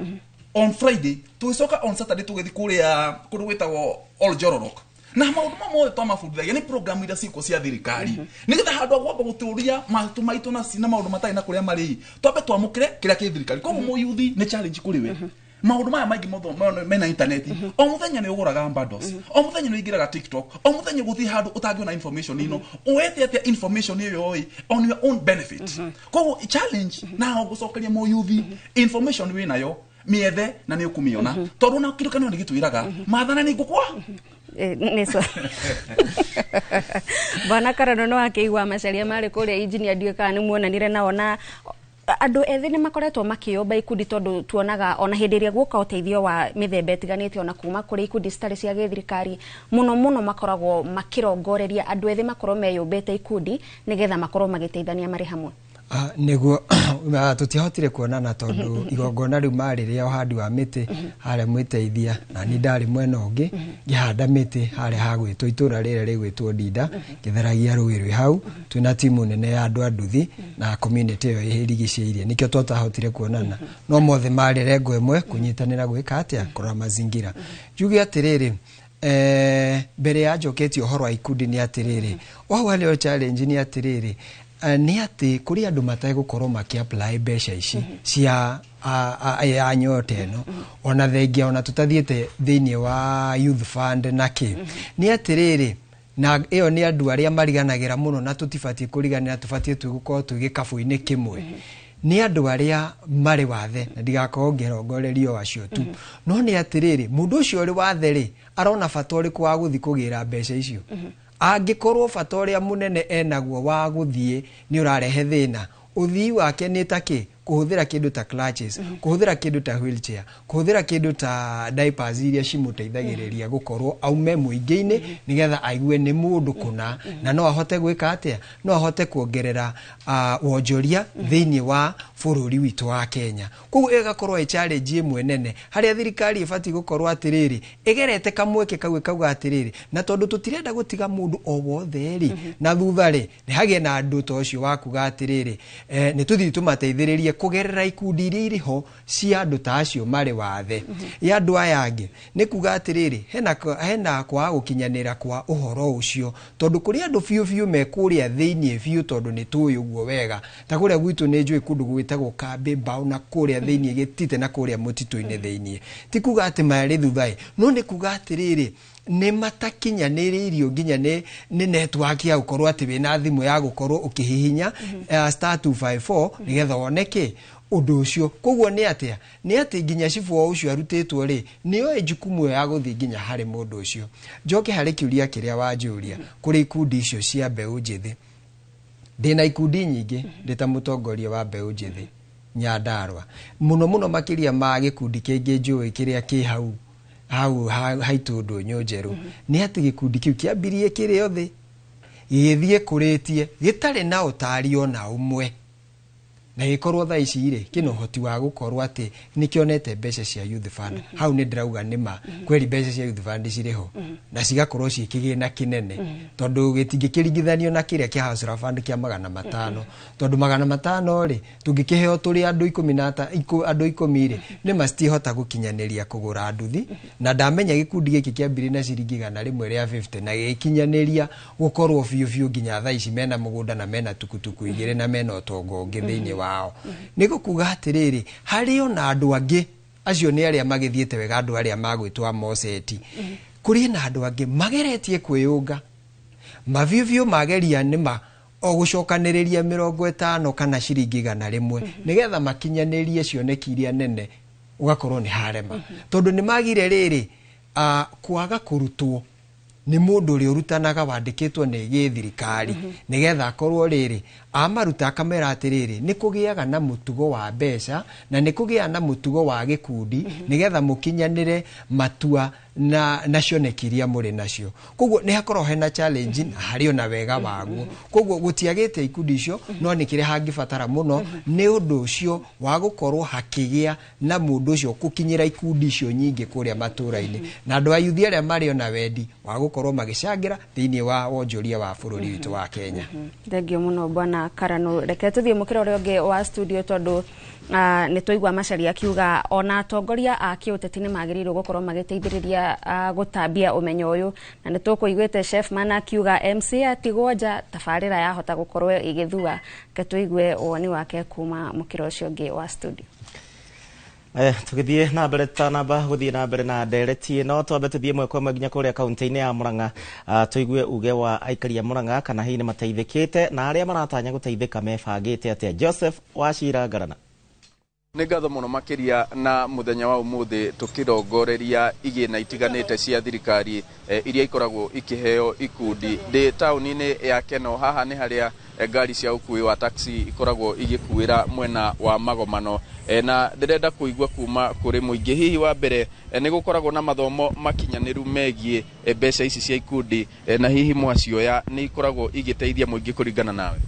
on Friday, tũgĩcoka on Saturday tũgĩthiĩ kũrĩa kũndũ gwĩtagwo Oljororok, na maũndũ mamwe mothe twamabundithagia nĩ program iria ciĩkuo cia thirikari, nĩgetha handũ ha kwamba gũtũria matũ maitũ na maũndũ matarĩ na kũrĩa marĩ, twambe twamũkĩre kĩrĩa kĩ thirikari. Koguo mũyuthi nĩ challenge kũrĩ we, maũndũ maya maingĩ mothe mena internet, o mũthenya nĩ ũgũraga bundles, o mũthenya nĩ ũingĩraga TikTok, o mũthenya ũgũthiĩ handũ ũtangĩona information ĩno, ũete atĩa information ĩyo ĩ on your own benefit. Koguo challenge na ngũcokeria mũyuthi information wĩnayo mĩethe na nĩ ũkũmĩona, tondũ na kĩndũ kanua nĩ gĩtwĩraga mathana nĩ ngũkwa nĩ Bwana Karano no akĩigua Macharia marĩ kũrĩa engineer, ndiũĩ kana nĩ muonanire nao, na Andũ ethĩ nĩ makoretwo makĩyũmba ikundi, tondũ tuonaga ona hĩndĩ ĩrĩa guoka ũteithio wa mĩthemba ĩtiganĩte ona kuma kũrĩ ikundi citarĩ cia gĩthirikari, mũno mũno makoragwo makĩrongoreria andũ ethĩ makorwo meyũmbĩte ikundi nĩgetha makorwo magĩteithania marĩ hamwe. Nĩguo tũtiahotire kuonana tondũ igongona rĩu marĩ rĩa ũhandi wa mĩtĩ harĩa mwĩteithia, na niĩ ndarĩ mwena ũngĩ ngĩhanda mĩtĩ harĩa hagwĩtwo itũra rĩrĩa rĩgwĩtwo Ndinda, ngĩtheragia rũĩ rwĩ hau twĩna timu nene ya andũ a nduthi na community ĩyo ĩrigicĩirie, nĩkĩo twatahotire kuonana, no mothe marĩ rengo ĩmwe kũnyitanĩra gwĩka atĩa, kũrora mazingira. Njuge atĩrĩrĩ, mbere ya njoketie ũhoro wa ikundi nĩ atĩrĩrĩ, o hau harĩ o challenge nĩ atĩrĩrĩ, nĩ atĩ kũrĩ andũ mategũkorwo makĩ apply mbeca ici cia ya Nyota ĩno, ona thengia ona tũtathiĩte thĩinĩ wa youth fund na kĩ, nĩ atĩrĩrĩ, na ĩyo nĩ andũ arĩa mariganagĩra mũno, na tũtibatiĩ kũriganĩra, tũbatiĩ gũkorwo twĩ gĩkabũ-inĩ kĩmwe, nĩ andũ arĩa marĩ wathe, na ndigakorwo ngĩrongorerio acio tu, no nĩ atĩrĩrĩ, mũndũ ũcio ũrĩ wathe rĩ, arona bata ũrĩkũ wa gũthiĩ kũgĩra mbeca icio? Angĩkorwo bata ũrĩa mũnene enaguo wa gũthiĩ nĩ ũrarehe thĩna, ũthii wake nĩ ta kĩ, kũhũthĩra kĩndũ ta crutches, kũhũthĩra kĩndũ ta wheelchair, kũhũthĩra kĩndũ ta diapers iria cimũteithagĩrĩria gũkorwo aume mũingĩ-inĩ nĩgetha aigue nĩ mũndũ kũna, na no ahote gwĩka atĩa, no ahote kuongerera wonjoria thĩinĩ wa bũrũri witũ wa Kenya. Koguo ĩgakorwo ĩ challenge ĩmwe nene harĩa thirikari ĩbatiĩ gũkorwo atĩrĩrĩ, ĩgerete kamweke kau ĩkauga atĩrĩrĩ, na tondũ tũtirenda gũtiga mũndũ o wothe rĩ na thutha rĩ, nĩ hagĩe na andũ ta ũcio wa kuga atĩrĩrĩ, nĩ tũthiĩ tũmateithĩrĩrie kũgerera ikundi iria irĩ ho cia andũ ta acio marĩ wathe. Ya andũ aya angĩ nĩ kuga atĩrĩrĩ, hena kwaga gũkinyanĩra kwa ũhoro ũcio, tondũ kũrĩ andũ biũ biũ me kũrĩa thĩinĩ biũ, tondũ nĩ tũĩ ũguo wega, ta kũrĩa gwitũ nĩ njũĩ kũndũ gwĩtagwo Kambĩ Mbaũ na kũrĩa thĩinĩ gĩtite na kũrĩa mũtitũ-inĩ thĩinĩ, ti kuga atĩ marĩ thutha ĩ, no nĩ kuga atĩrĩrĩ, nĩ matakinyanĩrĩirio nginya nĩ network ya gũkorwo atĩ wĩna thimũ ya gũkorwo ũkĩhihinya star 254 nĩgetha wone kĩ ũndũ ũcio. Koguo nĩ atĩa, nĩ atĩ nginya cibũ ũcio arutĩtwo rĩ, nĩoĩ jukumu ya gũthiĩ nginya harĩ mũndũ ũcio. Njoke harĩ kĩũria kĩrĩa wanjũria kũrĩ ikundi icio cia mbeũ njĩthĩ, ndĩna ikundi nyingĩ ndĩ ta mũtongoria wa mbeũ njĩthĩ Nyandarua, mũno mũno makĩria ma gĩkundi kĩngĩ njũĩ kĩrĩa kĩ hau hau haitũ Ndũnyũ Njerũ, nĩ atĩ gĩkundi kĩu kĩambirie kĩrĩ othe gĩgĩthiĩ kũrĩtie gĩtarĩ na ũtari ona ũmwe, na gĩkorwo thaa ici rĩ kĩna ũhoti wa gũkorwo atĩ nĩkĩonete mbeca cia youth fund. Hau nĩ ndĩrauga nĩma kweri mbeca cia youth fund cirĩ ho na cigakorwo ciĩ kĩgĩna kĩnene, tondũ gĩtingĩkĩringithanio na kĩrĩa kĩa Hustler Fund kĩa 500, tondũ 500 rĩ tũngĩkĩheo tũrĩ andũ ikũmi na andũ ikũmi rĩ, nĩma citihota gũkinyanĩria kũgũra nduthi, na ndamenya gĩkundi gĩkĩ kĩambirie na ciringi 150 na gĩgĩkinyanĩria gũkorwo biũ biũ nginya thaa ici mena mũgũnda na mena tukutuku igĩrĩ na mena ũtonga ũngĩ thĩinĩ wao. Nĩ gũkuga atĩrĩrĩ, harĩ ona andũ angĩ acio nĩ arĩa magĩthiĩte wega, andũ arĩa magwĩtwo amoceti, kũrĩ na andũ angĩ mageretie kwĩyũnga mabiũ biũ, mageria nĩma o gũcokanĩrĩria 50 kana ciringi 100 nĩgetha makinyanĩrie cioneki iria nene, ũgakorwo nĩ harema, tondũ nĩ magire rĩrĩ kwaga kũrutwo nĩ mũndũ ũrĩa ũrutanaga wandĩkĩtwo nĩ gĩthirikari, nĩgetha akorwo rĩrĩ amaruta akamera atĩrĩrĩ, nĩ kũgĩaga na mũtugo wa mbeca na nĩ kũgĩaga na mũtugo wa gĩkundi nĩgetha mũkinyanĩre matua na cioneki iria mũrĩ nacio. Koguo nĩ hakorwo hena challenge na harĩ ona wega waguo. Koguo gũtiagĩte ikundi icio, no nĩ kĩrĩa hangĩbatara mũno nĩ ũndũ ũcio wa gũkorwo hakĩgĩa na mũndũ ũcio gũkinyĩra ikundi icio nyingĩ kũrĩa matũra-inĩ, na andũ a yuthi arĩa marĩ ona wendi wa gũkorwo magĩcangĩra thĩinĩ wa wonjoria wa bũrũri witũ wa Kenya. Thengio mũno bwana Karanu. Reke tũthiĩ mũkĩra ũrĩa ũngĩ wa studio, tondũ nĩ twaigua Macharia akiuga ona atongoria a kĩũteti nĩ magĩrĩirwo gũkorwo magĩteithĩrĩria gũtambia ũmenyo ũyũ, na nĩ tũkũiguĩte Chef Mana akiuga MC atigwo nja tabarĩra yahota gũkorwo ĩgĩthua. Reke tũigue woni wake kuma mũkĩra ũcio ũngĩ wa studio. Tũgĩthiĩ na mbere, tũtanamba gũthiĩ na mbere na ndereti ĩno, twambe tũthiĩ ĩmwe kwa ĩmwe nginya kũrĩa kaunti-inĩ ya Murang'a, tũigue uge wa aikari a Murang'a kana hihi nĩ mateithĩkĩte na arĩa maratanya gũteithĩka mebangĩte atĩa. Joseph Wachira Ngarana. Nĩ ngatho mũno makĩria na mũthenya wa ũmũthĩ tũkĩrongoreria igĩna itiganĩte cia thirikari iria ikoragwo ikĩheo ikundi. Ndĩ taũni-inĩ ya Keno, haha nĩ harĩa Ngari cia ũkui wa taxi ikoragwo igĩkuĩra mwena wa Magomano. Na ndĩrenda kũigua kuma kũrĩ mũingĩ, hihi wa mbere, nĩ gũkoragwo na mathomo makinyanĩru megiĩ mbeca ici cia ikundi, na hihi mwacioya nĩ ikoragwo igĩteithia mũingĩ kũringana nawe?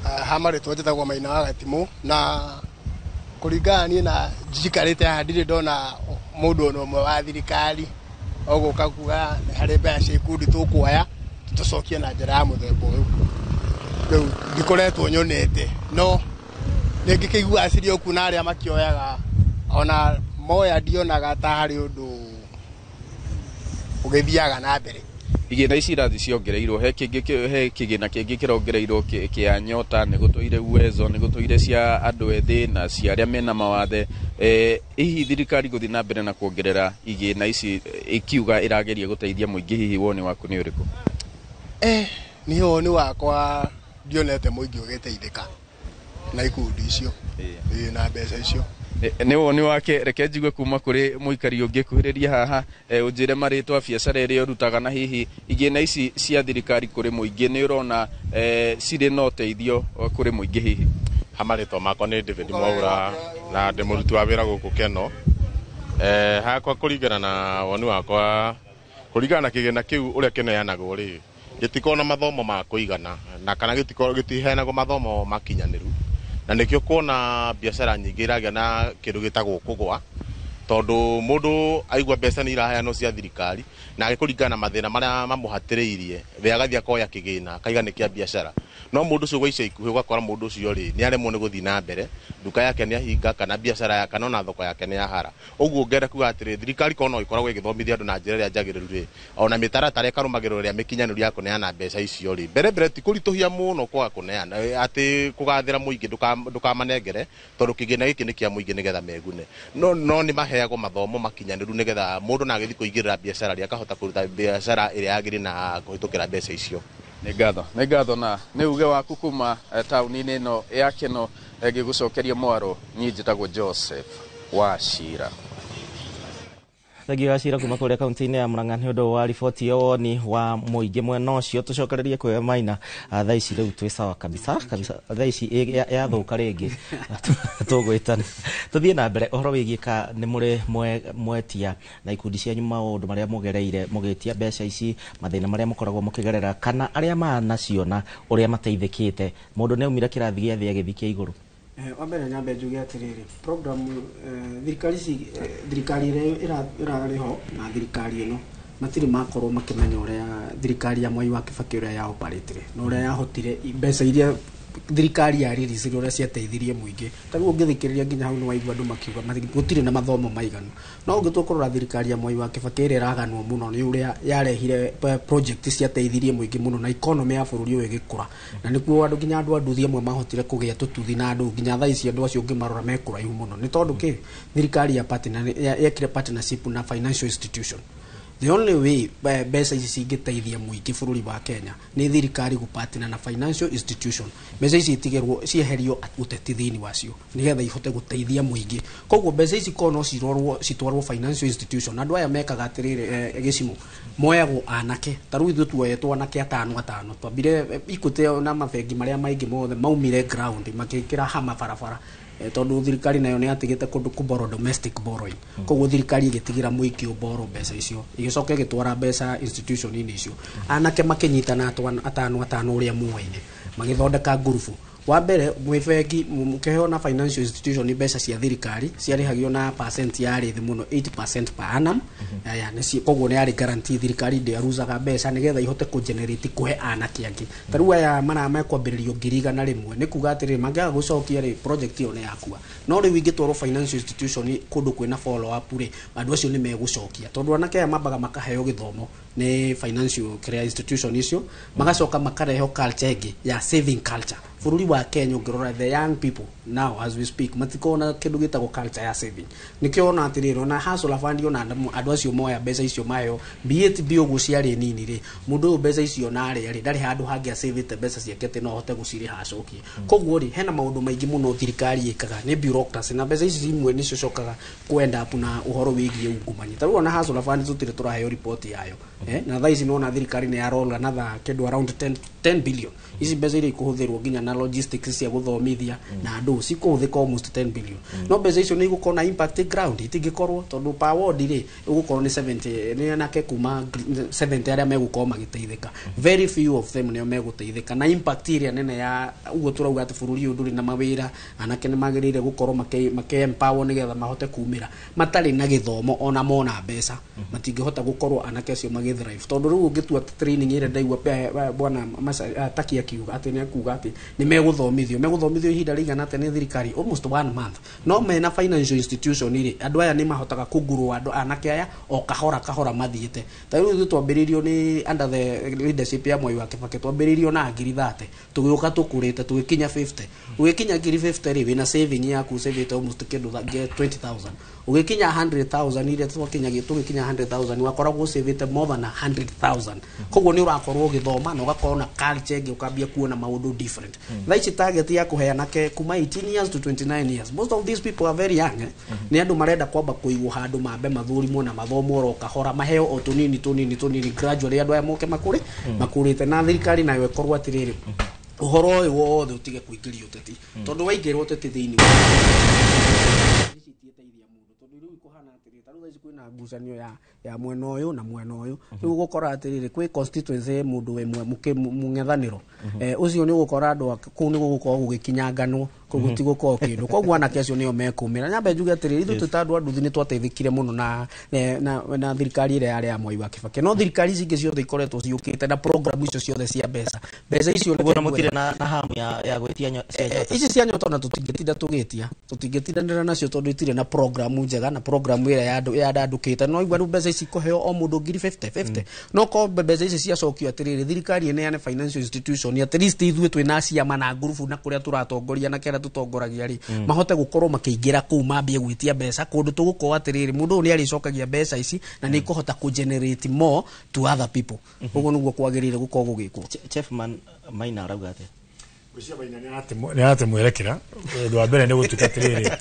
Ha marĩtwa njĩtagwo Maina wa Gatimũ, na kũringana niĩ na njikarĩte haha ndirĩ ndona mũndũ ona ũmwe wa thirikari ogũka kuga nĩ harĩ mbeca cia ikundi tũkuoya tũcokie na njĩra ya mũthemba ũyũ. Rĩu ndikoretwo nyonete, no nĩngĩkĩiguaga cirĩ o kuo na arĩa makĩoyaga ona moya ndionaga ta harĩ ũndũ ũgĩthiaga na mbere. Igĩna ici irathi ciongereirwo, he kĩngĩ, he kĩgĩna kĩngĩ kĩrongereirwo kĩa Nyota, nĩ gũtũire Uwezo, nĩ gũtũire cia andũ ethĩ na cia arĩa mena mawathe. Hihi thirikari gũthiĩ na mbere na kuongerera igĩna ici ikiuga ĩrageria gũteithia mũingĩ, hihi woni waku nĩ ũrĩkũ? Niĩ woni wakwa ndionete mũingĩ ũgĩteithĩka na ikundi icio, ĩĩ, na mbeca icio. Nĩ woni wake. Reke njigue kuma kũrĩ mũikari ũngĩ. Kuhĩrĩria haha, ũnjĩre marĩtwa, biacara ĩrĩa ũrutaga, na hihi igĩna ici cia thirikari kũrĩ mũingĩ nĩ ũrona cirĩ na ũteithio kũrĩ mũingĩ hihi? Ha marĩtwa makwa nĩ David Mwaura na ndĩ mũruti wa wĩra gũkũ Keno. Hakwa kũringana na woni wakwa, kũringana na kĩgĩna kĩu ũrĩa kĩneanagwo rĩ, gĩtikoragwo na mathomo ma kũigana na kana gĩtikoragwo gĩtiheanagwo mathomo makinyanĩru, na nĩkĩo kuona biacara nyingĩ iragĩa na kĩndũ gĩtagwo kũgwa, tondũ mũndũ aigua mbeca nĩ iraheanwo cia thirikari, na agĩkũringana na mathĩna marĩa mamũhatĩrĩirie, we agathiĩ akoya kĩgĩna akaiga nĩ kĩa biacara, no mũndũ ũcio gwa ica ikuhĩ ũgakora mũndũ ũcio rĩ nĩ aremwo nĩ gũthiĩ na mbere, nduka yake nĩ ahinga, kana biacara yake, kana ona thoko yake nĩ yahara. Ũguo ngenda kuga atĩrĩ, thirikari korwo no ĩkoragwo ĩgĩthomithia andũ na njĩra ĩrĩa njagĩrĩru rĩ, ona mĩtaratara ĩkarũmagĩrĩrwo ĩrĩa mĩkinyanĩru ya kũneana mbeca icio rĩ, mbere mbere ti kũritũhia mũno kwaga kũneana, atĩ kũgathĩra mũingĩ ndũkamanengere, tondũ kĩgĩna gĩkĩ nĩ kĩa mũingĩ nĩgetha megune, no nĩ maheagwo mathomo makinyanĩru nĩgetha mũndũ na agĩthiĩ kũingĩrĩra biacara rĩ, akahota kũruta biacara ĩrĩa yagĩrĩire na kũhĩtũkĩra mbeca icio. Nĩ ngatho, nĩ ngatho, na nĩ uge waku kuma taũni-inĩ ĩno ya Keno. Ngĩgũcokeria mwaro, niĩ njĩtagwo Joseph Wachira. Thengiũ Wachira kuma kũrĩa kaunti-inĩ ya Murang'a nĩ ũndũ wa riboti ya woni wa mũingĩ mwena ũcio. Tũcokererie kwĩ Maina. Thaa ici rĩu twĩ sawa kabisa kabisa. Thaa ici yathũka rĩngĩ tũgwĩtana. Tũthiĩ na mbere ũhoro wĩgiĩ ka nĩ mũrĩ mwetia na ikundi cianyu maũndũ marĩa mũgereire mũgĩtia mbeca ici, mathĩna marĩa mũkoragwo mũkĩgerera, kana arĩa manaciona ũrĩa mateithĩkĩte. Mũndũ nĩ aumire kĩrathi gĩa thĩ agĩthiĩ kĩa igũrũ. Wa mbere nyambe njuge atĩrĩrĩ, program, thirikari ici, thirikari ĩrĩa ĩrarĩ ho na thirikari ĩno matirĩ makorwo makĩmenya ũrĩa thirikari ya Mwai wa Kibaki ũrĩa ya operate na ũrĩa yahotire mbeca iria thirikari ya release ũrĩa ciateithirie mũingĩ. Ta rĩu ũngĩthikĩrĩria nginya hau nĩ waigua andũ makiuga gũtirĩ na mathomo maiganu, no ũngĩtua kũrora thirikari ya Mwai wa Kibaki ĩrĩa ĩraganwo mũno nĩ ũrĩa yarehire project ciateithirie mũingĩ mũno na economy ya bũrũri ũyũ ĩgĩkũra, na nĩkuo andũ nginya andũ a nduthi amwe mahotire kũgĩa tũtuthi, na andũ nginya thaa ici andũ acio ũngĩmarora me kũraihu mũno. Nĩ tondũ kĩ thirikari ya partner yekire partnership na financial institution. The only way mbeca ici cingĩteithia mũingĩ bũrũri wa Kenya nĩ thirikari gũpartner na financial institution. Mbeca ici itigĩrwo cieherio ũteti thĩinĩ wacio nĩgetha ihote gũteithia mũingĩ. Koguo mbeca ici korwo no cirorwo citwarwo financial institution, andũ aya mekaga atĩrĩrĩ, gĩcimo moyagwo anake. Ta rĩu ithuĩ tuoyetwo anake atano atano, twambire Equity na mabengi marĩa maingĩ mothe maumire ground makĩkĩra hama barabara, tondũ thirikari nayo nĩ yatigĩte kũndũ kũborrow domestic borrowing. Koguo thirikari ĩgĩtigĩra mũingĩ ũborrow mbeca icio, ĩgĩcoka ĩgĩtwara mbeca institution-inĩ icio. Anake makĩnyitana atano atano ũrĩa moaine, magĩthondeka ngurubu. Wa mbere mwĩ bengi mũkĩheo na financial institution mbeca cia thirikari ciarĩhagio na percent yarĩ thĩ mũno, 8% per annum. Aya nĩ koguo nĩ yarĩ guarantee thirikari ndĩarucaga mbeca nĩgetha ihote kũgenerate kũhe anake angĩ. Ta rĩu aya mara mekwambĩrĩrio 100,000, nĩ kuga atĩrĩrĩ, mangĩaga gũcokia rĩ, project ĩyo nĩ yakua. No rĩu ingĩtwarwo financial institution kũndũ kwĩna follow up rĩ, andũ acio nĩ megũcokia, tondũ anake aya mambaga makaheo gĩthomo nĩ financial kĩrĩa institution icio, magacoka makarehwo culture ĩngĩ ya saving culture. Bũrũri wa Kenya ũngĩrora the young people now as we speak, matikoragwo na kĩndũ gĩtagwo culture ya saving. Nĩkĩo ona atĩrĩrĩ, ona Hustler Fund, ona andũ acio moya mbeca icio maheo BATB ũguo ciarĩ nini rĩ, mũndũ ũyũ mbeca icio narĩa rĩ, ndarĩ handũ hangĩ acĩvĩte mbeca ciake atĩ no ahote gũcirĩha acokie. Koguo rĩ, hena maũndũ maingĩ mũno thirikari ĩkaga nĩ bureaucracy, na mbeca ici imwe nĩcio cokaga ku end up na ũhoro wĩgiĩ ungumania. Ta rĩu ona Hustler Fund tũtirĩ tũraheo riboti yayo, na thaa ici nĩwona thirikari nĩ ya roll another kĩndũ around 10 10 billion. Ici mbeca iria ikũhũthĩrwo nginya na logistics cia gũthomithia na andũ cikũhũthĩka almost 10 billion. No mbeca icio nĩ igũkorwo na impact ground itingĩkorwo, tondũ per ward rĩ ũgũkorwo nĩ 70, nĩ anake kuma 70 arĩa megũkorwo magĩteithĩka. Very few of them nĩo megũteithĩka na impact ĩrĩa nene ya ũguo. Tũrauga atĩ bũrũri ũyũ ndũrĩ na mawĩra, anake nĩ magĩrĩire gũkorwo makĩ empower nĩgetha mahote kumĩra. Matarĩ na gĩthomo, ona mona mbeca matingĩhota gũkorwo anake acio magĩthrive, tondũ rĩu ũngĩtua training ĩrĩa ndaigua bwana Taki akiuga atĩ nĩ akuga atĩ nĩ megũthomithio ihinda rĩigana atĩa nĩ thirikari? Almost one month. No mena financial institution rĩ, andũ aya nĩ mahotaga kũngurwo, andũ anake aya o kahora kahora mathiĩte. Ta rĩu ithuĩ twambĩrĩirio nĩ under the leadership ya Mwai wa Kibaki, twambĩrĩirio na ngiri 30, tũgĩũka tũkũrĩte tũgĩkinya 50. Ũgĩkinya ngiri 50 rĩ, wĩna saving yaku savĩte almost kĩndũ 20,000. Ũgĩkinya 100,000 iria twakinyagia, tũgĩkinya 100,000 wakoragwo savĩte more than 100,000. Koguo nĩ ũrakorwo ũgĩthoma na ũgakorwo na culture ĩngĩ, ũkambia kuona maũndũ different. Thaa ici target ya kũheana ke kuma 18 years to 29 years, most of these people are very young, eh? Nĩ andũ marenda kwamba kũigwo handũ mambe mathurimwo na mathomwo oro kahora, maheo o tũnini tũnini tũnini, gradually andũ aya moke makũrĩ makũrĩte. Na thirikari nayo ĩkorwo atĩrĩrĩ, ũhoro ũyũ wothe ũtige kũingĩria ũteti, tondũ waingĩra ũteti thĩinĩ kwĩna ngucanio ya mwena ũyũ na mwena ũyũ. Rĩu ũgũkora atĩrĩrĩ, kwĩ constituency mũndũ ĩmwe mũng'ethanĩro ũcio nĩ ũgũkora andũ kũu nĩ gũgũkorwo gũgĩkinyanganwo kũu, gũtigũkorwo kĩndũ. Koguo anake acio nĩo mekũmĩra. Nyambe njuge atĩrĩrĩ, ithuĩ twĩ ta andũ a nduthi nĩ twateithĩkire mũno na thirikari ĩrĩa yarĩ ya Mwai wa Kibaki, no thirikari ici ingĩ ciothe ikoretwo ciũkĩte na program icio ciothe cia mbeca icio. Ũguo na mũtirĩ na hamu ya gwĩtia cia Nyota? Ici cia Nyota ona tũtingĩtinda tũgĩtia, tũtingĩtindanĩra nacio tondũ itirĩ na program njega na program ĩrĩa yandandũkĩte. No igua rĩu mbeca ici ikũheo o mũndũ ngiri 50 50, no ko mbeca ici ciacokio atĩrĩrĩ, thirikari ĩneane financial institution, at least ithuĩ twĩna ciama na ngurubu na kũrĩa tũratongoria na kĩrĩa tũtongoragia rĩ, mahote gũkorwo makĩingĩra kũu mambie gwĩtia mbeca kũndũ tũgũkorwo atĩrĩrĩ, mũndũ ũyũ nĩ arĩcokagia mbeca ici na nĩ ikũhota kũ generate more to other people. Ũguo nĩguo kwagĩrĩire gũkorwo gũgĩkwo. Chefman Maina arauga atĩa? Gwĩciria Maina nĩ aratemwerekera. Ũndũ wa mbere nĩ gũtuĩka atĩrĩrĩ,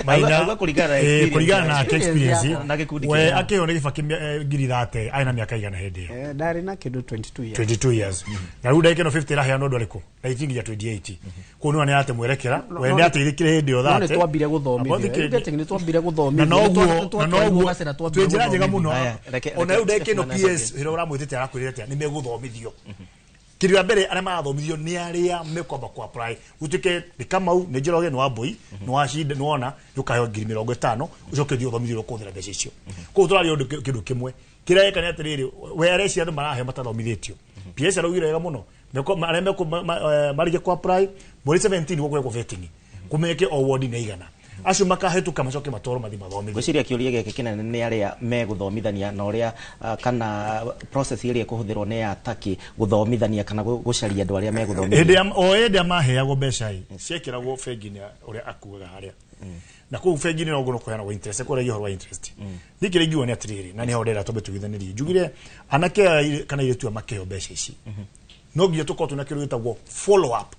Maina Auga kũringana na kũringana nake experience na gĩkundi we kĩrĩa. Akĩheo nĩ Gĩbaki ngiri 30 arĩ na mĩaka igana hĩndĩ ĩyo? Ndarĩ na kĩndũ 22 years. 22 years. Na rĩu ndagĩka ĩno 50 ĩraheanwo andũ arĩkũ? Na itinginya 28. Koguo nĩ aratemwerekera we nĩ ateithĩkire hĩndĩ ĩyo No nĩ 30. twambire gũthomithio. Ambo Nĩ twambire gũthomithio. Na noguo twĩ njĩra njega mũno. Aya, Ona rĩu reke ndagĩka ĩno Chefman PS hĩrĩa ũramwĩtĩte arakwĩrĩte atĩa nĩ megũthomithio. Kĩndũ kĩa mbere, arĩa marathomithio nĩ arĩa mekwamba ku apply, gũtuĩke nĩ Kamau, nĩ Njoroge, nĩ Wambui, nĩ Wacinde, nĩ wona nĩ ũkaheo ngiri 50, ũcoke ũthiĩ ũthomithio ũrĩa ũkũhũthĩra mbeca icio. Koguo tũraria ũndũ kĩndũ kĩmwe kĩrĩa gĩka nĩ atĩrĩrĩ, we arecia andũ maraheo matathomithĩtio. PS araugire wega mũno, arĩa marĩkia ku apply mweri 17 gũkũrekwo vetting, kũmenyeke o ward nĩ igana, acio makahĩtũka macoke matwarwo mathiĩ mathomithio. Ngwĩciria kĩũria gĩkĩ kĩnene nĩ arĩa megũthomithania na ũrĩa kana process ĩrĩa ĩkũhũthĩrwo nĩ ya Taki gũthomithania kana gũcaria andũ arĩa megũthomithania. Hĩndĩ ya o hĩndĩ ya maheagwo mbeca ĩ ciekĩragwo bengi-inĩ ya ũrĩa akuaga harĩa na kũu bengi-inĩ no ngũno kũheanagwo interest, kũragia ũhoro wa interest. Niĩ kĩrĩa ingiuga nĩ atĩrĩrĩ, na nĩho ndĩrenda twambe tũiguithanĩrie, njugire anake aya kana airĩtu aya makĩheo mbeca ici, no nginya tũkorwo twĩna kĩndũ gĩtagwo follow up.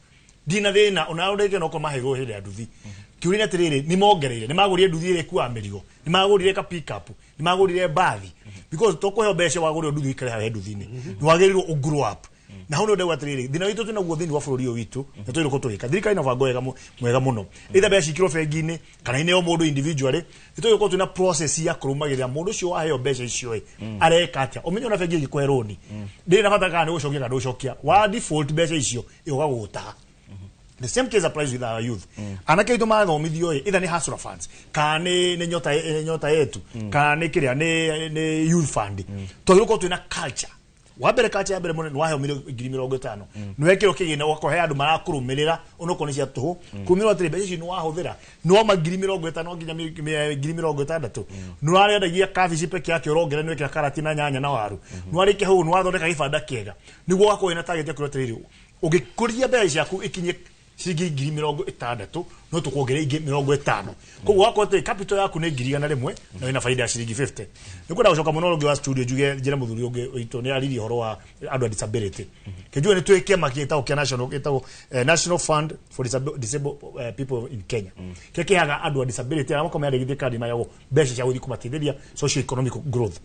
Ndina thĩna ona ndĩke no maheirwo hĩndĩ ya nduthi. Kĩũria nĩ atĩrĩrĩ, nĩ mongereire, nĩ magũrire nduthi ĩrĩa ĩkuaga mĩrigo, nĩ magũrire ka pick up, nĩ magũrire mbathi? Because to kũheo mbeca wagũrire nduthi ũikare harĩa nduthi-inĩ, nĩ wagĩrĩirwo ũ grow up. Na hau nĩ ndauga atĩrĩrĩ, thĩna witũ twĩnaguo thĩinĩ wa bũrũri ũyũ witũ na twĩrĩ tũgĩka thirikari na mũbango mwega mũno, either mbeca cikĩrwo bengi-inĩ kana ineo mũndũ individually, nĩ tũgĩkorwo twĩna process ya kũrũmagĩrĩra mũndũ ũcio waheo mbeca icio ĩ areka atĩa. Ũmenye ona bengi ĩngĩkũhe rũni ndĩrĩ na bata kana nĩ gũcokia kana ndũgũcokia, wa default mbeca icio ĩgoka gũgũtaha. The same case applies with our youth. Anake aitũ mathomithio ĩ, either nĩ hustler funds kana nĩ Nyota, Nyota Yetu, kana nĩ kĩrĩa nĩ youth fund, twagĩrĩirwo gũkorwo twĩna culture. Wa mbere, culture ya mbere mũno, nĩ waheo ngiri 50, nĩ wekĩrwo kĩgĩna, ũgakorwo he andũ marakũrũmĩrĩra onokorwo nĩ cia tũhũ, kũrũmĩrĩrwo atĩrĩ, mbeca icio nĩ wahũthĩra, nĩ wauma ngiri 50 nginya ngiri 60, nĩ ũrarendagia kabici peke yake, ũrongerera nĩ wekĩra karati na nyanya na waru, nĩ warĩkia hau nĩ wathondeka gĩbanda kĩega, nĩguo ũgakorwo wĩna target ya kwĩrwo atĩrĩrĩ, ũngĩkũria mbeca ciaku ikinye ciringi ngiri 60. No tukuongerera ingĩ 50. Koguo wakorwo atĩ capital yaku nĩ 100,000 na wĩna faida ya ciringi 50. Nĩ kwenda gũcoka mũno ũngĩ wa studio njuge njĩre mũthuri ũngĩ witũ nĩ aririe ũhoro wa andũ a disability. Kĩnjue nĩ twĩ kĩama gĩtagwo kĩa national gĩtagwo National Fund for Disabled People in Kenya. Kĩrĩa kĩheaga andũ a disability arĩa makoragwo meyandĩkithĩtie kandi maheagwo mbeca cia gũthiĩ kũmateithĩria socio economic growth.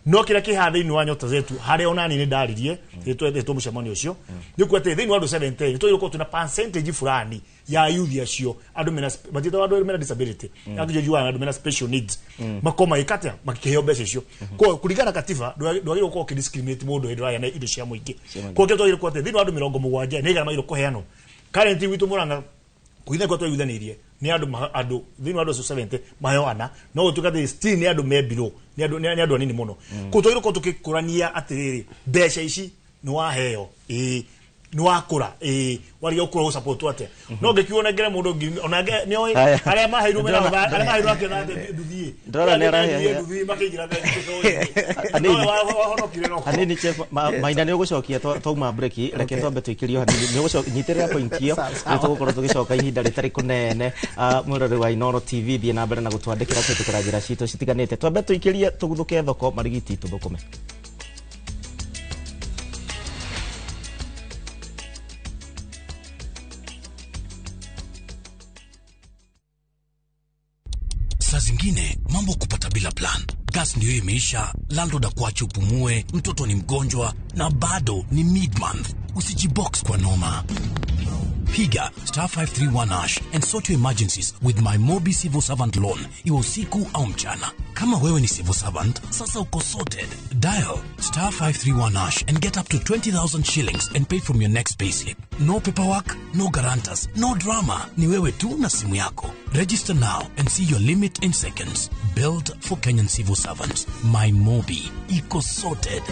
No kĩrĩa kĩhaha thĩinĩ wa Nyota Zetu harĩa onani nĩ ndaririe rĩtwo mũcemanio ũcio nĩ kuga atĩ thĩinĩ wa andũ 70 nĩ twagĩrĩirwo gũkorwo twĩna percentage fulani ya youth acio andũ mena matiĩtagwo andũ mena disability andũ andũ mena special needs makorwo magĩka atĩa makĩheo mbeca icio. Koguo kũringana na katiba ndwagĩrĩirwo gũkorwo ũkĩdiscriminate mũndũ hĩndĩ ĩrĩa indo cia mũingĩ. Koguo kĩrĩa twagĩrĩirwo kuga atĩ thĩinĩ wa andũ 70 nĩ igana magĩrĩirwo kũheanwo. Currently gwitũ Murang'a kũringana kwa twaiguithanĩirie nĩ andũ andũ thĩinĩ wa andũ acio 70 maheo ana no gũtuĩka atĩ still nĩ andũ me below nĩ andũ anini mũno. Koguo twagĩrĩirwo gũkorwo tũgĩkũrania atĩrĩrĩ mbeca ici nĩ waheo ĩĩ nĩ wakũra ĩĩ wariga gũkũra gũsupport atĩa no ngĩkiuga nengere mũndũ ona nĩ oĩ arĩa maheirwo mena arĩa maheirwo akĩona atĩ nduthi Ndĩrona nĩ arahe nduthi makĩingĩra bengi wahonokire no hanini Chief Maina nĩ ũgũcokia twauma break reke twambe tũikĩrio hanini nĩ ũgũcokia nyitĩrĩra point ĩyo nĩ tũgũkorwo tũgĩcoka ihinda rĩtarĩ kũnene. Mwĩroreri wa Inooro TV thiĩ na mbere na gũtwandĩkĩra kũhĩtũkĩra njĩra citũ citiganĩte twambe tũikĩrie tũguthũke thoko marigiti tũthũkũme. Saa zingine mambo kupata bila plan. Gas ndio imeisha, landlord akuache upumue, mtoto ni mgonjwa na bado ni mid-month. Usijibox kwa noma. Piga star 531 hash and sort your emergencies with my Mobi Civil Servant Loan. Iwe usiku au mchana. Kama wewe ni civil servant, sasa uko sorted. Dial star 531 hash and get up to 20,000 shillings and pay from your next payslip. No paperwork, no guarantors, no drama. Ni wewe tu na simu yako. Register now and see your limit in seconds. Built for Kenyan civil servants. My Mobi. Iko sorted.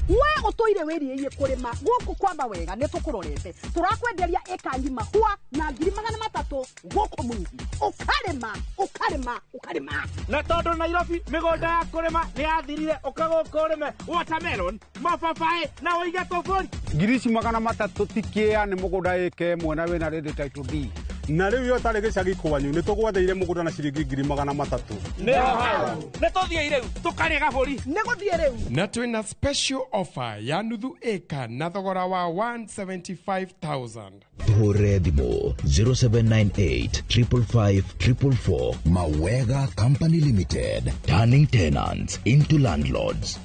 We utoire wiriie kurima guku kwamba wega ni tukurorete turakwenderia eka ngima hua na 300,000 guku mungi ukarima ukarima ukarima na tondu Nairobi migunda ya kurima ni yathirire uka guku urime watermelon mababaĩ na uige tuburi 300,000 tikia ni mugunda eke mwena wina ready title D na riu yo tari gicagi kwanyu ni tugwatheire mugunda na ciringi 300,000 ni hau ni tuthie riu tukarie gaburi ni guthie riu na twina special offer ya nuthu eka na thogora wa 175,000. Tuhũrĩre thimũ 0798 555 444. Mawega Company Limited, turning tenants into landlords.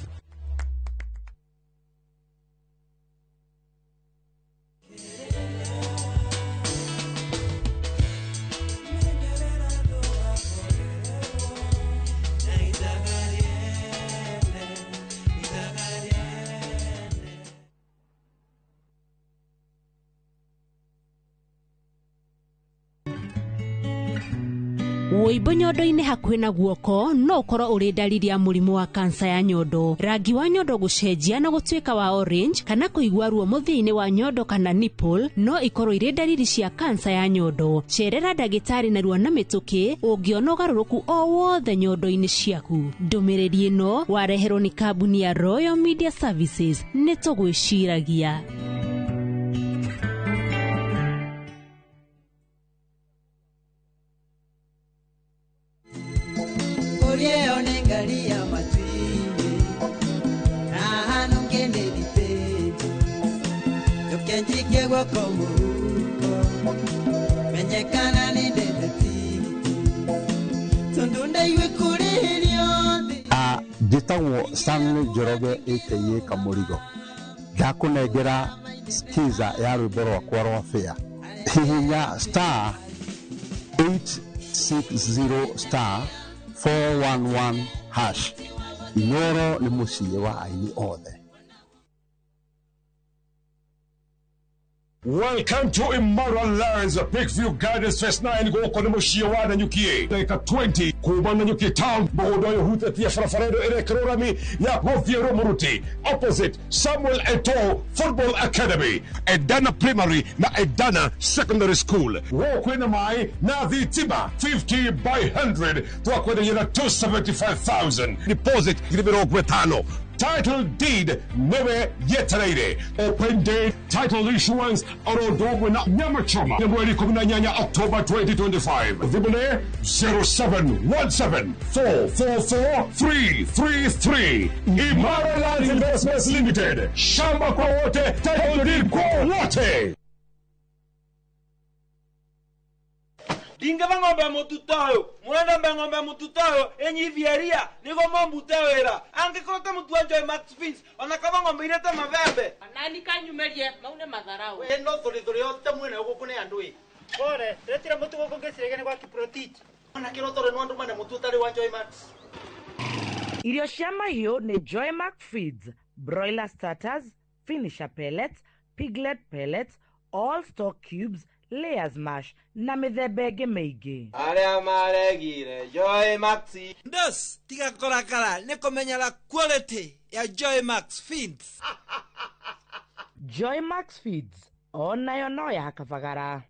Wũimbo nyondo-inĩ hakuhĩ na guoko no ũkorwo ũrĩ ndariri ya mũrimũ wa kansa ya nyondo. Rangi wa nyondo gũcenjia na gũtuĩka wa orange kana kũigua ruo mũthia-inĩ wa nyondo kana nipple no ikorwo irĩ ndariri cia kansa ya nyondo. Cerera ndagĩtarĩ narua na mĩtũkĩ ũngĩona ũgarũrũku o wothe nyondo-inĩ ciaku. Ndũmĩrĩri ĩno wareherwo nĩ kambuni ya Royal Media Services. Nĩ tũgwĩciragia. Njĩtagwo Stanley Njoroge aka Kamũrigo. Ndakũnengera skiza ya rwĩmbo rwakwa rwa fare. Hihinya star 860 star 411 hash. Inooro nĩ mũciĩ wa aini othe. Welcome to Immoral Lands, Peakview Gardens Phase 9 gũkũ nĩ mũciĩ wa Nanyuki. Ndagĩka 20 kuma Nanyuki town mũgũnda ũyũ ũhutĩtie barabara ĩno ĩrekĩrwo rami ya gũthiĩ Rũmũruti opposite Samuel Eto'o Football Academy, Edana Primary na Edana Secondary School. Gũkũ kwĩna maĩ na thitima 50 by 100 twakwenderia na 275,000 deposit 50,000. Title deed nĩwe yetereire. Open day title issuance oro ũndũ ũmwe na nyama choma nĩ mweri 18 October 2025. Thimũ nĩ 0717 444 333. Imara Lands Investments Limited, shamba kwa wote, title deed kwa wote. Ndingeva ng'ombe mututoyo murenda mbe ng'ombe mututoyo enyithieria nigo mombute wira angikorwo te mutu wa Joy Max Fins ona kaba ng'ombe irete mabembe Nani kanyumerie maune matharau. We no thuri yote mwene guku ni andu i Pore, retira mutu guku ngicirege ni gwa Kiprotich. Ona kirotore no andu mane mutu utari wa Joy Max. Irio cia mahiũ nĩ Joymac Feeds, broiler starters, finisher pellets, piglet pellets, all stock cubes, layers mash na mĩthemba ĩngĩ mĩingĩ. Aria maregire Joy Max. Ndos tiga korakara nĩ kũmenyera quality ya Joy Max Feeds. Joymax Feeds onayo no ya kabagara.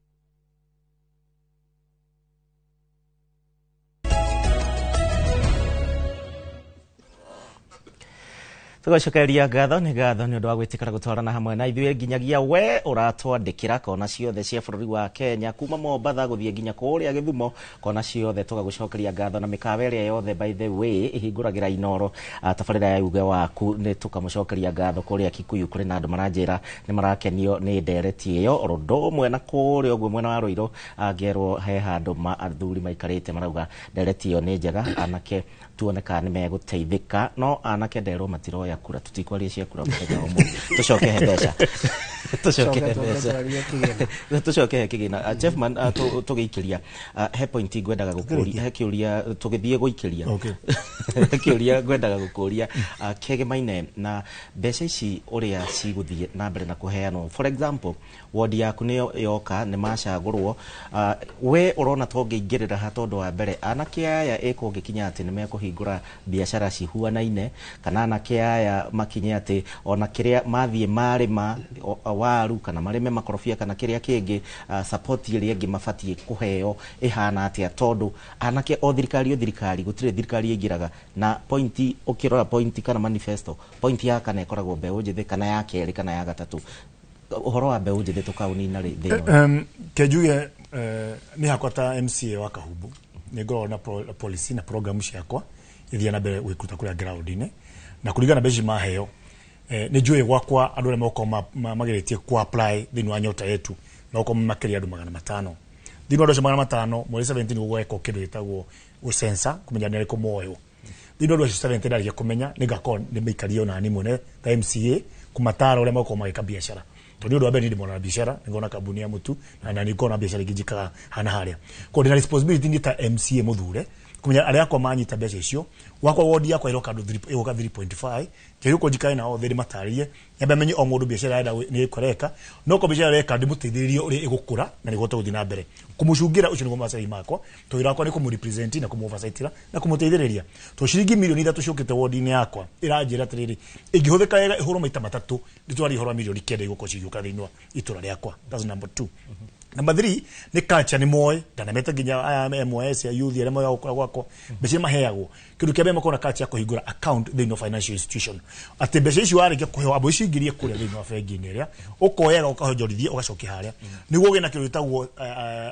Tũgacokeria ngatho nĩ ngatho nĩ ũndũ wa gwĩtĩkĩra gũtwarana hamwe na ithuĩ nginyagia we ũratwandĩkĩra kona ciothe cia bũrũri wa Kenya kuma Mombatha gũthiĩ nginya kũrĩa Gĩthumo, kona ciothe tũgagũcokeria ngatho na mĩkawa ĩrĩa yothe by the way ĩhingũragĩra Inoro tabarĩra ya uge waku nĩ tũkamũcokeria ngatho. Kũrĩa Kikuyu kũrĩ na andũ maranjĩra nĩ marakenio nĩ ndereti ĩyo oro ũndũ ũmwe na kũrĩa ũguo mwena wa Rũirũ ngerwo he handũ ma athuri maikarĩte marauga ndereti ĩyo nĩ njega, anake tuone kana nĩ megũteithĩka, no anake nderwo matiroya kura, tutikwaria cia kura mũthenya wa ũmũthĩ. Tũcoke he mbeca, tũcoke he mbeca, tũcoke he kĩgĩna. Chefman, tũgĩikĩria he point ngwendaga gũkũria, he kĩũria tũgĩthiĩ gũikĩria, he kĩũria ngwendaga gũkũria kĩgemaine na mbeca ici ũrĩa cigũthiĩ na mbere na kũheanwo. For example, wodi yaku nĩyo yoka nĩ macagũrwo, we ũrona to ũngĩingĩrĩra ha tondũ wa mbere anake aya ĩkũngĩkinya atĩ nĩ mekũhingũra biacara cihuanaine, kana anake aya makinye atĩ ona kĩrĩa mathiĩ marĩma waru kana marĩme makorobia kana kĩrĩa kĩngĩ, support ĩrĩa ĩngĩ mabatiĩ kũheo ĩhana atĩa, tondũ anake o thirikari gũtirĩ thirikari ĩingĩraga na pointi. Ũkĩrora pointi kana manifesto, pointi ya kana ĩkoragwo mbeũ njĩthĩ kana ya kerĩ kana ya gatatũ. Ũhoro wa mbeũ njĩthĩ tũkaũnina rĩ thĩinĩ? Kenjuge nĩ hakwa ta MCA wa Kahubu nĩ ngoragwo na policy na program ciakwa ithiĩ na mbere gwĩkuta kũrĩa ground-inĩ na kũringana na mbeca maheo nĩ njũĩ gwakwa andũ arĩa megũkorwo mageretie ku apply thĩinĩ wa Nyota Yetu na gũkorwo makĩria andũ 500. Thĩinĩ wa andũ acio 500 mweri 17 gũgekwo kĩndũ gĩtagwo gũcensa kũmenya nĩ arĩkũ moywo. Thĩinĩ wa andũ acio 17 ndarĩkia kũmenya nĩ ngakorwo ndĩmĩikarie ona niĩ mwene ta MCA kũmatara ũrĩa megũkorwo magĩka biacara, tondũ nĩ ũndũ wa mbere niĩ ndĩmona biacara, nĩngona kambuni ya mũtu na nĩngona biacara ingĩ njikaga hana harĩa. Koguo ndĩna responsibility niĩ ta MCA mũthure kũmenya arĩa akwa manyita mbeca icio, wakwa wodi yakwa ĩroka andũ ĩgũka 3.5 njagĩrĩirwo njikare nao othe ndĩmatarĩrie nyambe menye o mũndũ biacara arenda nĩ ĩkũreka, no ko biacara areka ndĩmũteithĩrĩrie ũrĩa ĩgũkũra na nĩguo gũthiĩ na mbere kũmũcungĩra. Ũcio nĩguo macai makwa, tondũ wĩra wakwa nĩ kũmũrepresent na kũmũoversight na kũmũteithĩrĩria. Tondũ ciringi mirioni 3 ciũkĩte wodi-inĩ yakwa ĩranjĩra atĩrĩrĩ, ĩngĩhũthĩka wega ĩhũrwo maita matatũ ndĩtwarie ũhoro wa mirioni 9 igũkorwo cigĩũka thĩinĩ wa itũra rĩakwa. That's number 2. Number 3 nĩ culture nĩ moĩ ndanamete nginya aya MYS ya youth arĩa moyaga gũkũra gwakwa mbeca maheagwo kĩndũ kĩa mbere makorwo na culture ya kũhingũra account thĩinĩ wa financial institution, atĩ mbeca ici warĩkia kũheo amba ũcingĩrie kũrĩa thĩinĩ wa bengi-inĩ ĩrĩa ũkoyaga ũkahonjorithia ũgacokia harĩa nĩguo ũgĩe na kĩndũ gĩtagwo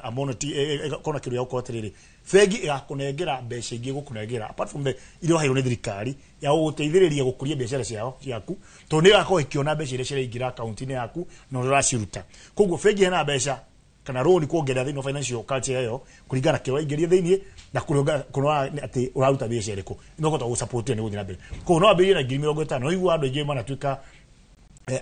amonity, ĩgakorwo na kĩndũ gĩa gũkorwo atĩrĩrĩ bengi ĩgakũnengera mbeca ingĩ ĩgũkũnengera apart from the iria waheirwo nĩ thirikari ya gũgũteithĩrĩria gũkũria biacara ciao ciaku, tondũ nĩ ĩgakorwo ĩkĩona mbeca iria ciraingĩra akaunti-inĩ yaku na ũrĩa ũraciruta. Koguo bengi ĩna mbeca kana rũni kuongerera thĩinĩ wa financial culture ĩyo kũringana na kĩrĩa ũraingĩria thĩinĩ na kũrora atĩ ũraruta biacara ĩrĩkũ nĩ ũkũhota gũsupport nĩ gũthiĩ na mbere. Koguo no wambĩrĩrie na ngiri 50 no igua andũ aingĩ manatuĩka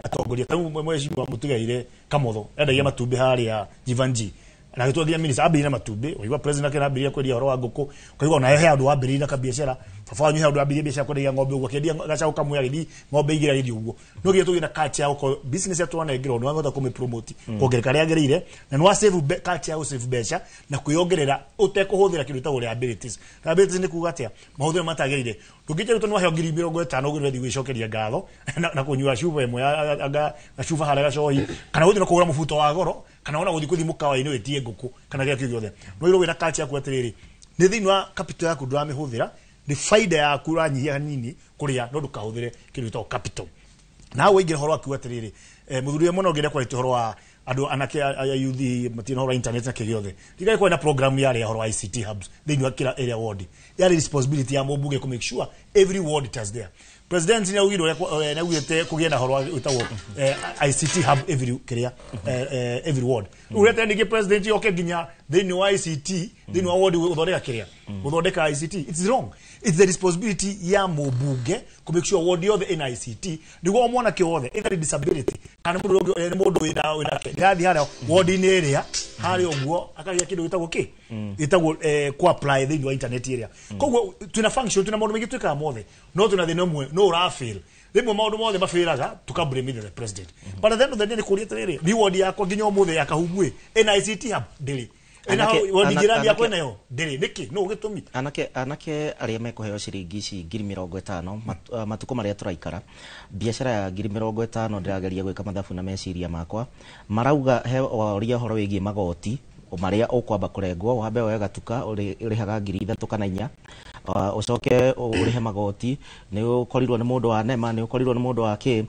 atongoria ta rĩu mheshimiwa Mũtigaire Kamotho endagia matumbĩ harĩa Jivanji na agĩtua nginya minister ambĩrĩrie na matumbĩ, ũigua president ake ambĩrĩria kwendia ũhoro wa ngũkũ, ũkaigua ona he handũ wambĩrĩrie na kabiacara, baba wanyu he handũ wambĩrĩrie biacara kwendagia ng'ombe ũguo, akĩendia gacaũ kamwe agĩthiĩ ng'ombe igĩrĩ agĩthiĩ ũguo. No nginya tũgĩe na culture ya gũkorwo business ya twanengerwo nĩ wahota kũmĩ-promote kuongerereka harĩa yagĩrĩire, na nĩ wa save culture ya gũ-save mbeca na kwĩyongerera ũtekũhũthĩra kĩndũ gĩtagwo liabilities. Liabilities nĩ kuga atĩa? Mahũthĩro matagĩrĩire. Ndũngĩnjĩra tondũ nĩwaheo ngiri 50 ũguo nĩũrathiĩ gwĩcokeria ngatho na kũnyua cuba ĩmwe ya gacuba harĩa gacohi, kana gũthiĩ na kũgũra mũbuto wa goro, kana ona gũthiĩ kũthiĩ mũkawa-inĩ wĩtie ngũkũ kana kĩrĩa kĩu gĩothe. No ĩrwo wĩna culture yaku atĩrĩrĩ, nĩ thĩinĩ wa capital yaku ndũramĩhũthĩra Nĩ faida yaku ũranyihia hanini kũrĩa no ndũkahũthĩre kĩndũ gĩtagwo capital. Na hau waingĩra ũhoro wakiuga atĩrĩrĩ, mũthuri ũrĩa mũno ũngĩenda kwarĩtie ũhoro wa andũ anake a youth matirĩ na ũhoro wa internet na kĩ gĩothe. Thirikari kwarĩ na program yarĩ ya ũhoro wa ICT hubs thĩinĩ wa kila area ward. Yarĩ responsibility ya mũmbunge kũ make sure every ward it is there. President nĩ augire ũrĩa nĩ augĩte kũgĩe na ũhoro wa wĩtagwo ICT hub every kĩrĩa every ward. Rĩu ningĩ president yoke nginya thĩinĩ wa ICT thĩinĩ wa ward gũthondeka kĩrĩa gũthondeka ICT. It's wrong. It's the responsibility ya mũmbunge kũ make sure ward yothe ĩna ICT nĩguo o mwanake wothe either disability kana mũndũ ũngĩ nĩ mũndũ wĩna ndĩrathiĩ harĩa ward-inĩ ĩrĩa harĩa ũguo akagĩa kĩndũ gĩtagwo kĩ gĩtagwo ku apply thĩinĩ wa internet ĩrĩa. Koguo twĩna function, twĩna maũndũ maingĩ twĩkaga mothe, no twĩna thĩna ũmwe no ũrafail. Rĩmwe maũndũ mothe mabĩraga tuka blame the president, but at the end of the day nĩ kũria atĩrĩrĩ, ni ward yakwa nginya ũmũthĩ ya Kahumbui ĩna ICT hub ndĩrĩ, ĩna ward jirani yakwa ĩnayo ndĩrĩ, nĩkĩ no gĩtũmi? Anake arĩa mekũheo ciringi ici 50,000 matukũ marĩa tũraikara, biacara ya 50,000 ndĩrageria gwĩka mathabu na meciria makwa marauga he waũria ũhoro wĩgiĩ magoti marĩa ũkwamba kũrengwo, wambe woe gatuka ũrĩhaga 3,000 kana 4, ũcoke ũrĩhe magoti, nĩ ũkorirwo nĩ mũndũ wa nema, nĩ ũkorirwo nĩ mũndũ wa kĩ,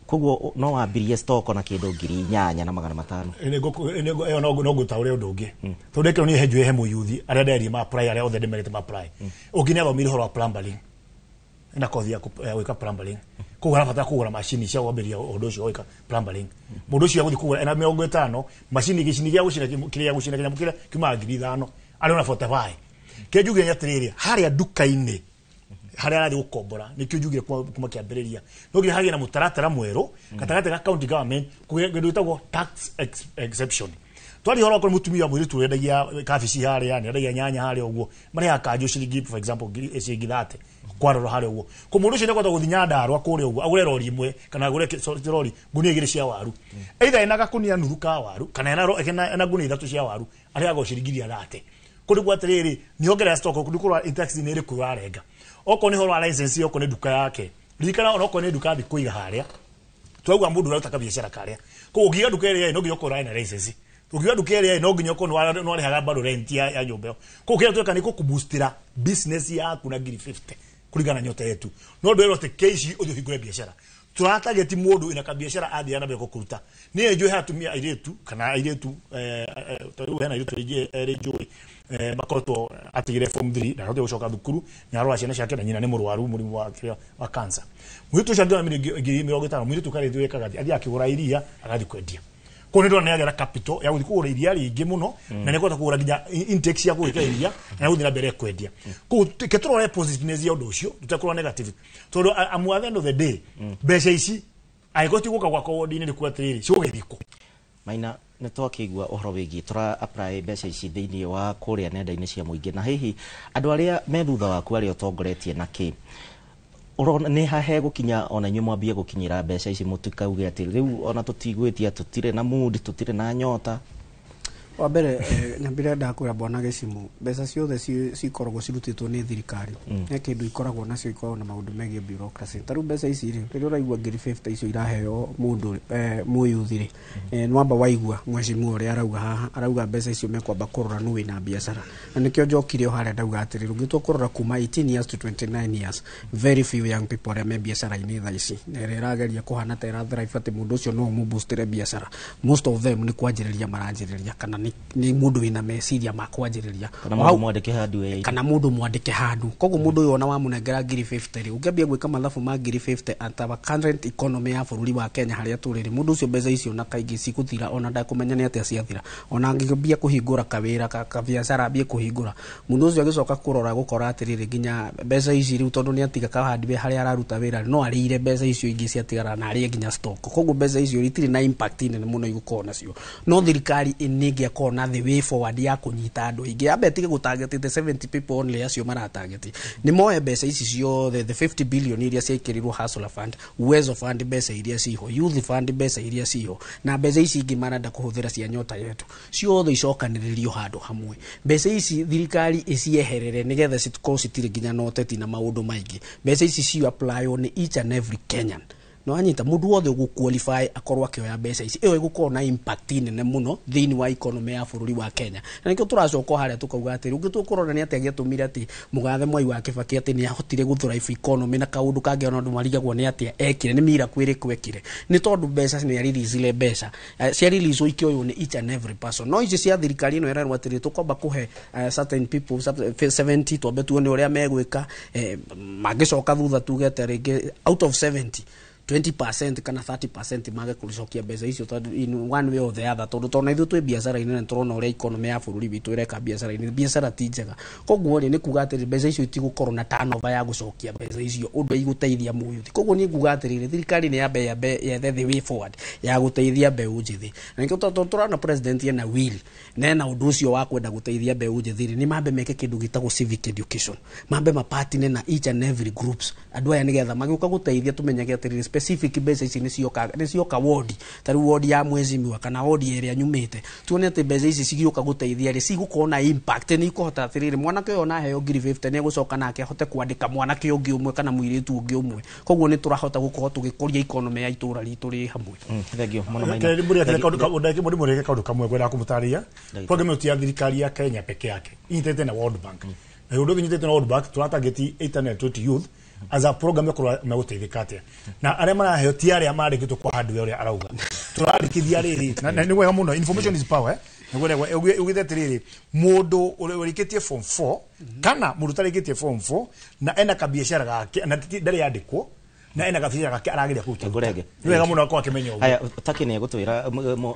koguo no wambirie stock na kĩndũ 8,500. Ĩyo no ngũtaũre ũndũ ũngĩ tondũ ĩkĩro niĩ he njũĩ he mũyuthi arĩa nderie ma apply, arĩa othe ndĩmerĩte ma apply, ũngĩ nĩ athomire ũhoro wa plumbering na kothi ya gwĩka plumbering, koguo arabatara kũgũra macini cia kwambĩrĩria ũndũ ũcio wa gwĩka plumbering. Mũndũ ũcio agũthiĩ kũgũra ena 50 macini gĩcini gĩa gũcina kĩrĩa gũcina kĩnyamũ kĩrĩa kiumaga 5,000 arĩ ona 45. Kĩrĩa njugire nĩ atĩrĩrĩ, harĩa nduka-inĩ harĩa arathiĩ gũkombora nĩkĩo njugire kuma kĩambĩrĩria no nginya hagĩe na mũtaratara mwerũ gatagatĩ ga county government kũgĩe kĩndũ gĩtagwo tax exception. Twari ũhoro okorwo mũtumia wa mũirĩtu wendagia kabici harĩa, nĩendagia nyanya harĩa ũguo, marĩhaga kanjũ ciringi for example ciringi 30 kwarora harĩa ũguo. Ko mũndũ ũcio nĩakũhota gũthiĩ Nyandarũa kũrĩa ũguo agũre rori ĩmwe kana agũre rori ngunia 2 cia waru, either ena gakunia nuthu ka waru kana ena ngunia 3 cia waru, arĩhagwo ciringi 30. Kũndũ kwa atĩrĩrĩ nĩongerera stock kũndũ kũrĩa tax nĩ ĩrĩkũ ũrarenga, okorwo nĩ ũhoro wa license, okorwo nĩ nduka yake, ririkana ona okorwo nĩ nduka athiĩ kũiga harĩa twauga mũndũ ũraruta kabiacara karĩa, koguo ũngiuga nduka ĩrĩa no nginya ũkorwo ũrarĩ na license, ũngiuga nduka ĩrĩa no nginya ũkorwo nĩ warĩhaga bado rent ya nyũmba ĩyo. Koguo kĩrĩa tweka nĩ gũkũboostĩra business yaku na 50,000 kũringana na nyota yetu, no ndwĩrwo atĩ keici ũthiĩ ũhingũre biacara. Tũratageti mũndũ ĩna kabiacara athiĩ na mbere gũkũruta. Niĩ njũĩ he atumia airĩtu kana airĩtu ta rĩu hena airĩtu aingĩ erĩ njũĩ makoretwo atigire form 3 na ahote gũcoka thukuru, nĩ arora ciana ciake na nyina nĩ mũrwaru mũrimũ wa kĩrĩa wa cancer. Mũirĩtu ũcio angĩona 50,000, mũirĩtu karĩtu ekaga atĩ athiĩ akĩgũra iria agathiĩ kwendia. Koguo nĩ ndona nĩ agĩa na capital ya gũthiĩ kũgũra iria rĩingĩ mũno na nĩ ekũhota kũgũra nginya intake cia gwĩka iria na gũthiĩ na mbere kwendia. Koguo reke tũrore positiveness ya ũndũ ũcio, tũtekũrora negative, tondũ amu at the end of the day mbeca ici angĩkorwo ti gũka gwakwa ward-inĩ nĩ kuga atĩrĩrĩ cigũgĩthiĩ kũ. Maina, nĩ twakĩigua ũhoro wĩgiĩ tũra apply mbeca ici thĩinĩ wa kũrĩa nenda-inĩ cia mũingĩ, na hihi andũ arĩa me thutha waku arĩa ũtongoretie na kĩ ũrona nĩ hahe gũkinya ona inyuĩ mwambie gũkinyĩra mbeca ici, mũtikauge atĩ rĩu ona tũtigwĩtia, tũtirĩ na mood, tũtirĩ na nyota? Wa mbere nyambire ndakwĩra bwana Gĩcimu, mbeca ciothe cikoragwo cirutĩtwo nĩ thirikari he kĩndũ ikoragwo nacio, ikoragwo na maũndũ megiĩ bureaucracy. Ta rĩu mbeca ici rĩ, rĩrĩa ũraigua 50,000 icio iraheo mũndũ mũyuthi rĩ, nĩwamba waigua mheshimiwa ũrĩa arauga haha, arauga mbeca icio mekwamba kũrora nũ wĩna biacara, na nĩkĩo njokire o harĩa ndauga atĩrĩrĩ, ũngĩtua kũrora kuma 18 years to 29 years, very few young people arĩa me biacara-inĩ thaa ici na ĩrĩa ĩrageria kũhana ta ĩrathrive atĩ mũndũ ũcio no ũmũboostĩre biacara, most of them nĩ kwanjĩrĩria maranjĩrĩria kana nĩ mũndũ wĩna meciria ma kwanjĩrĩria. Kana mũndũ mwandĩke handũ wĩra-inĩ. Kana mũndũ mwandĩke handũ. Koguo mũndũ ũyũ ona wamũnengera 50,000 rĩ, ũngĩambia gwĩka mathabu ma 50,000 at our current economy ya bũrũri wa Kenya harĩa tũrĩ rĩ, mũndũ ũcio mbeca icio na kaingĩ cigũthira ona ndakũmenya nĩ atĩa ciathira. Ona angĩambia kũhingũra kawĩra kabiacara ambie kũhingũra, mũndũ ũcio agĩcoka kũrora gũkora atĩrĩrĩ, nginya mbeca ici rĩu tondũ nĩ atiga kahandi harĩa araruta wĩra, no arĩire mbeca icio ingĩ ciatigara na arĩe nginya stock. Koguo mbeca icio itirĩ na impact nene mũno igũkorwo nacio, no thirikari nĩ ĩngĩakorwo na the way forward ya kũnyita andũ aingĩ, yambe ĩtige gũtarget the 70 people only acio maratarget, nĩ moe mbeca ici ciothe, the 50 billion iria ciaikĩrirwo Hustler Fund, Uwezo Fund mbeca iria ciho, Youth Fund mbeca iria ciho, na mbeca ici ingĩ marenda kũhũthĩra cia nyota yetu, ciothe icokanĩrĩrio handũ hamwe. Mbeca ici thirikari icieherere nĩgetha citikorwo citirĩ nginya na ũteti na maũndũ maingĩ. Mbeca ici ci apply on each and every Kenyan. No anyita mundu wothe uguqualify akorwo akioya mbeca ici, iyo igukorwo na impact nene muno thiini wa economy ya bururi wa Kenya. Na nikio turacoka haria tukauga atiri ungi tukurora ni atia giatumire ati mugathe Mwai wa Kibaki ati ni ahotire guthrive economy na kaundu kangi ona andu marigagwo ni atia ekire, ni miracle iriku ekire, ni tondu mbeca ni release mbeca cia release ikioywo ni each and every person. No ici cia thirikari ino irerwo atiri tukwamba kuhe certain people 70 twambe tuone uria megwika, mangicoka thutha tuge ati ringi out of 70 20% kana 30% mage kucokia mbeca icio tondu in one way or the other, tondu tona ithuĩ twĩ biacara-inĩ na tũrona ũrĩa economy ya bũrũri witũ ĩreka biacara-inĩ, biacara ti njega. Koguo rĩ nĩ kuga atĩrĩ mbeca icio itigũkorwo na turnover ya gũcokia mbeca icio ũndũ igũteithia mũyuthi. Koguo niĩ nguga atĩrĩrĩ thirikari nĩ yambe yethe the way forward ya gũteithia mbeũ njĩthĩ, na nĩkĩo tondũ tũrona president ena will na ena ũndũ ũcio wa kwenda gũteithia mbeũ njĩthĩ rĩ, nĩ mambe meke kĩndũ gĩtagwo civic education, mambe mapatine na each and every groups andũ aya nĩgetha magĩũka gũteithia tũmenyage atĩrĩrĩ specific mbeca ici nĩ cioka wodi, ta rĩu wodi ya mwezimiwa kana wodi ĩrĩa nyumĩte, tuone atĩ mbeca ici cigĩũka gũteithia rĩ cigũkorwo na impact, nĩ ikũhota atĩrĩrĩ mwanake ũyũ ona aheo ngiri 50 nĩ egũcoka nake ahote kwandĩka mwanake ũngĩ ũmwe kana mũirĩtu ũngĩ ũmwe. Koguo nĩ tũrahota gũkorwo tũgĩkũria economy ya itũra ritũ rĩ hamwe. Thank you mũno Maina. Mũreke kaũndũ kamwe ngwendaga kũmũtarĩria. Program ĩyo ti ya thirikari ya Kenya peke yake, inyitĩte na World Bank, na ũndũ ũngĩ inyitĩte na World Bank tũratageti 820 youth as a program yakorwo megũteithĩka atĩa, na arĩa maraheo ti arĩa marĩkĩtwo kwa hardware ũrĩa arauga tũrarĩkithia rĩrĩ, na nĩ wega mũno, information is power. Ugĩte atĩrĩrĩ mũndũ ũrĩkĩtie form 4 kana mũndũ ũtarĩkĩtie form 4 na ena kabiacara gake na ndarĩ yandĩkwo na ena kabiacara gake arageria kũruta, nĩ wega mũno akorwo akĩmenya ũguo. Haya, Taki nĩ egũtwĩra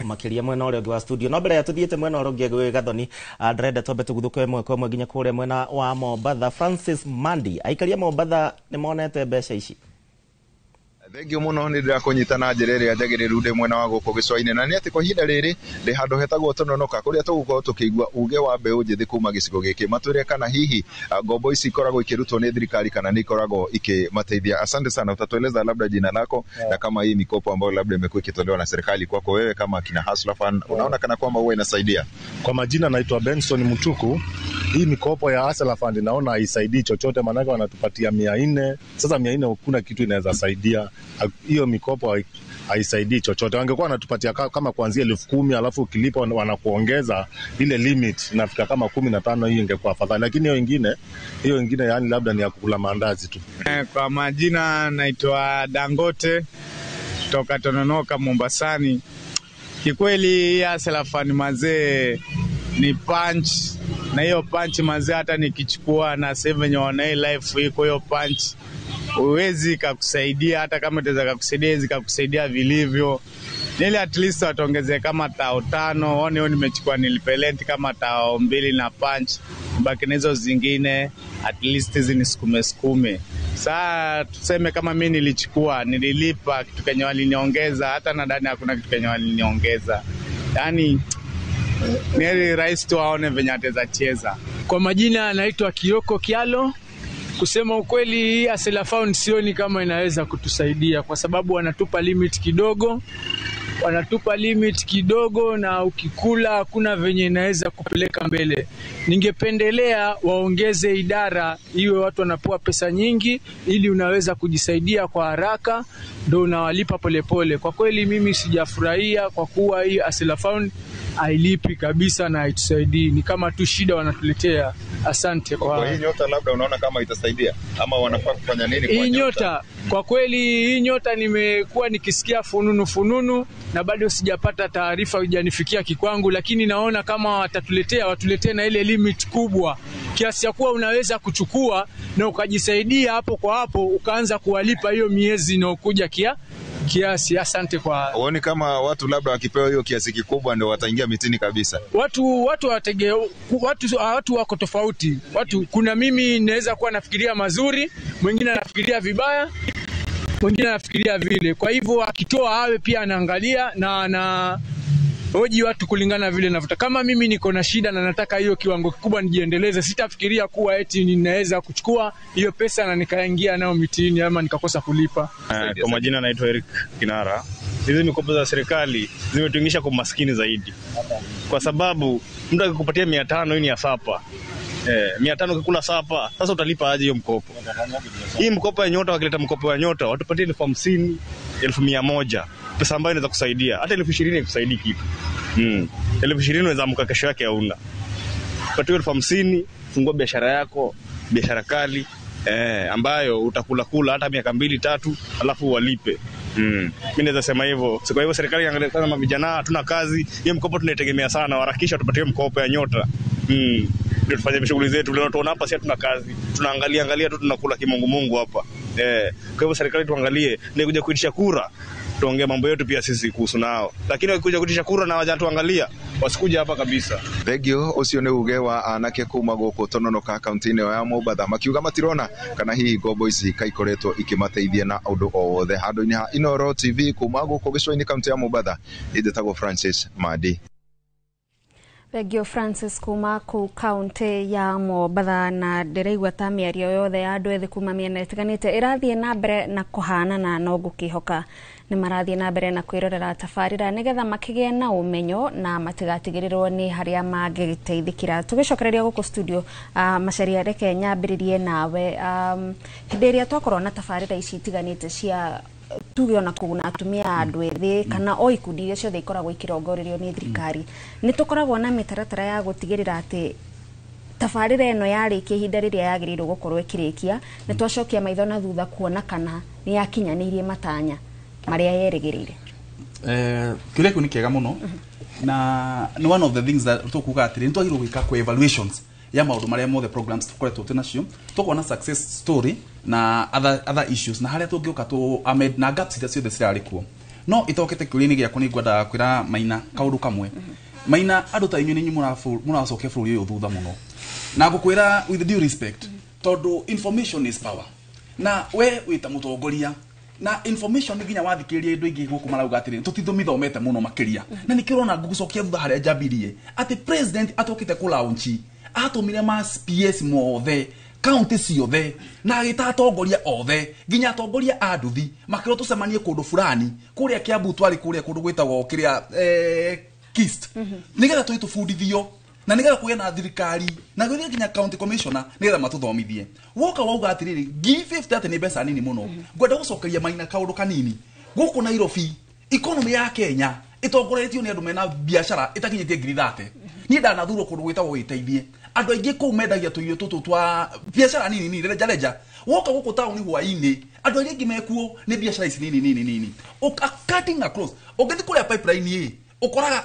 makĩria mwena ũrĩa ũngĩ wa studio. No mbere ya tũthiĩte mwena ũrĩa ũngĩ gwĩ Gathoni, ndĩrenda twambe tũguthũke ĩmwe kwa ĩmwe nginya kũrĩa mwena wa Mombatha. Francis Mandi, aikari a Mombatha nĩ monete mbeca ici? Thengiũ mũno nĩ ndĩrakũnyita na njĩra ĩrĩa njagĩrĩru ndĩ mwena wa gũkũ gĩcũa-inĩ, na nĩ atĩ kwa ihinda rĩrĩ ndĩ handũ hetagwo Tononoka kũrĩa tũgũkorwo tũkĩigua uge wa mbeũ njĩthĩ kuma gĩcigo gĩkĩ, matwĩre kana hihi ngombo ici ikoragwo ikĩrutwo nĩ thirikari kana nĩ ikoragwo ikĩmateithia. Asante sana, utatueleza labda jina lako na kama hii mikopo ambayo labda imekuwa ikitolewa na serikali kwako wewe kama kina Hustler Fund, unaona kana kwamba huwa inasaidia? Kwa majina naitwa Benson Mtuku. Hii mikopo ya Hustler Fund naona haisaidii chochote, maanake wanatupatia 400. Sasa 400 hakuna kitu inaweza saidia. Hiyo mikopo haisaidii chochote. Wangekuwa wanatupatia kama kuanzia 10,000 alafu ukilipa wanakuongeza ile limit inafika kama 15, hiyo ingekuwa afadhali. Lakini hiyo ingine yani labda ni ya kukula maandazi tu. Kwa majina naitwa Dangote kutoka Tononoka Mombasani. Kikweli Hustler Fund mazee ni punch, na hiyo punch mazee hata nikichukua na save yenye wana life iko hiyo punch uwezi kakusaidia, hata kama itaweza kakusaidia zikakusaidia vilivyo. Nili at least wataongezea kama 5,000, one hiyo nimechukua nilipelenti kama 2,000 na punch, baki na hizo zingine at least hizi ni sukume. Saa tuseme kama mimi nilichukua nililipa kitu kenye waliniongeza, hata nadhani hakuna kitu kenye waliniongeza. Yaani ni rais tu aone venye ataweza cheza. Kwa majina anaitwa Kioko Kialo. Kusema ukweli hii Hustler Fund sioni kama inaweza kutusaidia kwa sababu wanatupa limit kidogo. Wanatupa limit kidogo na ukikula hakuna venye inaweza kupeleka mbele. Ningependelea waongeze idara iwe watu wanapewa pesa nyingi ili unaweza kujisaidia kwa haraka ndio unawalipa polepole. Kwa kweli mimi sijafurahia kwa kuwa hii Hustler Fund hailipi kabisa na haitusaidii. Ni kama tu shida wanatuletea. Asante. Kwa hii nyota labda unaona kama itasaidia ama wanafaa kufanya nini kwa hii nyota? Kwa kweli hii nyota nimekuwa nikisikia fununu na bado sijapata taarifa haijanifikia kikwangu, lakini naona kama watatuletea watuletee na ile limit kubwa kiasi ya kuwa unaweza kuchukua na ukajisaidia hapo kwa hapo ukaanza kuwalipa hiyo miezi inayokuja kiasi. Asante. Kwa uone kama watu labda wakipewa hiyo kiasi kikubwa ndio wataingia mitini kabisa. Watu wako tofauti. Watu kuna mimi naweza kuwa nafikiria mazuri, mwingine anafikiria vibaya, mwingine anafikiria vile. Kwa hivyo akitoa awe pia anaangalia na ana hoji watu kulingana vile navuta. Kama mimi niko na shida na nataka hiyo kiwango kikubwa nijiendeleze, sitafikiria kuwa eti ninaweza kuchukua hiyo pesa na nikaingia nayo mitini ama nikakosa kulipa. Kwa majina naitwa Eric Kinara. Hizi mikopo za serikali zimetuingisha kwa maskini zaidi. Kwa sababu mtu akikupatia 500 hii ni ya sapa. 500 ukikula sapa, sasa utalipa aje hiyo mkopo? Hii mkopo ya nyota, wakileta mkopo ya nyota, watupatie 50,000. 100,000, pesa ambayo inaweza kusaidia. Hata 20,000 ikusaidii kitu. 20,000 unaweza amka kesho yake hauna. Patiwa 50,000, fungua biashara yako, biashara kali ambayo utakula kula hata miaka 2-3 alafu walipe. Mimi naweza sema hivyo. So, kwa hivyo serikali iangalie sana vijana, hatuna kazi. Hiyo mkopo tunaitegemea sana, harakisha tupatie mkopo ya Nyota. Ndio tufanye shughuli zetu. Leo tunaona hapa si hatuna kazi. Tunaangalia angalia tu tunakula kimungu mungu hapa. Kwa hivyo serikali tuangalie, ndio kuja kuitisha kura. Tuongee mambo yetu pia sisi kuhusu nao. Lakini wakikuja kuitisha kura na hawajatuangalia, wasikuja hapa kabisa. Thengio ucio nĩ uge wa anake kuma gũkũ Tononoka kaunti-inĩ ya Mombatha makiuga matirona kana hihi ngombo ici kaikoretwo ikimateithia na ũndũ o wothe. Handũ-inĩ ha Inooro TV kuma gũkũ gĩcũa-inĩ kaunti ya Mombatha, njĩtagwo Francis Madi. Thengio Francis kuma kuu kaunti ya Mombatha. Na ndĩraigua ta mĩario yothe ya andũ ethĩ kuma mĩena ĩtiganĩte ĩrathiĩ na mbere na kũhanana, no ngũkĩhoka nĩ marathiĩ na mbere na kwĩrorera tabarĩra nĩgetha makĩgĩe na ũmenyo na matigatigĩrĩrwo nĩ harĩa mangĩteithĩkĩra. Tũgĩcokereria gũkũ studio, Macharia, reke nyambĩrĩrie nawe. Hĩndĩ ĩrĩa twakorwo na tabarĩra ici itiganĩte cia tuge ona kũguna atumia andũ ethĩ kana o ikundi iria ciothe ikoragwo ikirongorerio nĩ thirikari, nĩ tũkoragwo na mĩtaratara ya gũtigĩrĩra atĩ tabarĩra ĩno yarĩkia ihinda rĩrĩa yagĩrĩirwo gũkorwo ĩkĩrĩkia, nĩ twacokia maitho na thutha kuona kana nĩ yakinyanĩirie matanya marĩa yerĩgĩrĩire. Kĩũria kĩu nĩ kĩega mũno, na nĩ one of the things that tũkuga atĩrĩ nĩ twagĩrĩirwo gwĩka kwa evaluations ya maũndũ marĩa mothe programs tũkoretwo twĩ nacio, tũkona success story na other issues na harĩa tũngĩũka tũ amend na gaps iria ciothe cirarĩ kuo. No itokete kĩũria-inĩ gĩakwa nĩ ngwendaga kwĩra Maina kaũndũ kamwe. Maina, andũ ta inyuĩ nĩ inyuĩ mũracokia bũrũri ũyũ thutha mũno, na ngũkwĩra with due respect, tondũ information is power, na we wĩ ta mũtongoria na information nginya wathikĩrĩria indo ingĩ gũkũ marauga atĩrĩ tũtithomithomete mũno makĩria, na nĩkĩo ũrona ngũgũcokia thutha harĩa njambirie atĩ president atokĩte kũ launch atũmire ma PS mothe kaunti ciothe na agĩta atongoria othe nginya atongoria a nduthi makĩrwo tũcemanie kũndũ fulani kũrĩa Kiambu twarĩ kũrĩa kũndũ gwĩtagwo kĩrĩa KIST, nĩgetha tũthiĩ tũbundithio na nĩgetha kũgĩe na thirikari na gũthiĩ nginya county commissioner nĩgetha matũthomithie. Woka wauga atĩrĩrĩ 50,000 atĩ nĩ mbeca nini mũno. Ngwenda gũcokeria Maina kaũndũ kanini. Gũkũ Nairobi economy ya Kenya ĩtongoretio nĩ andũ mena biacara ĩtakinyĩtie 30,000. Niĩ ndanathurwo kũndũ gwĩtagwo Wĩteithie, andũ aingĩ kũu mendagia tũirio tũtũ twa biacara nini nini reja reja. Woka gũkũ taũni hwaĩ-inĩ andũ arĩa aingĩ mekuo nĩ biacara ici nini nini nini. Cutting across ũngĩthiĩ kũrĩa pipeline ĩ ũkoraga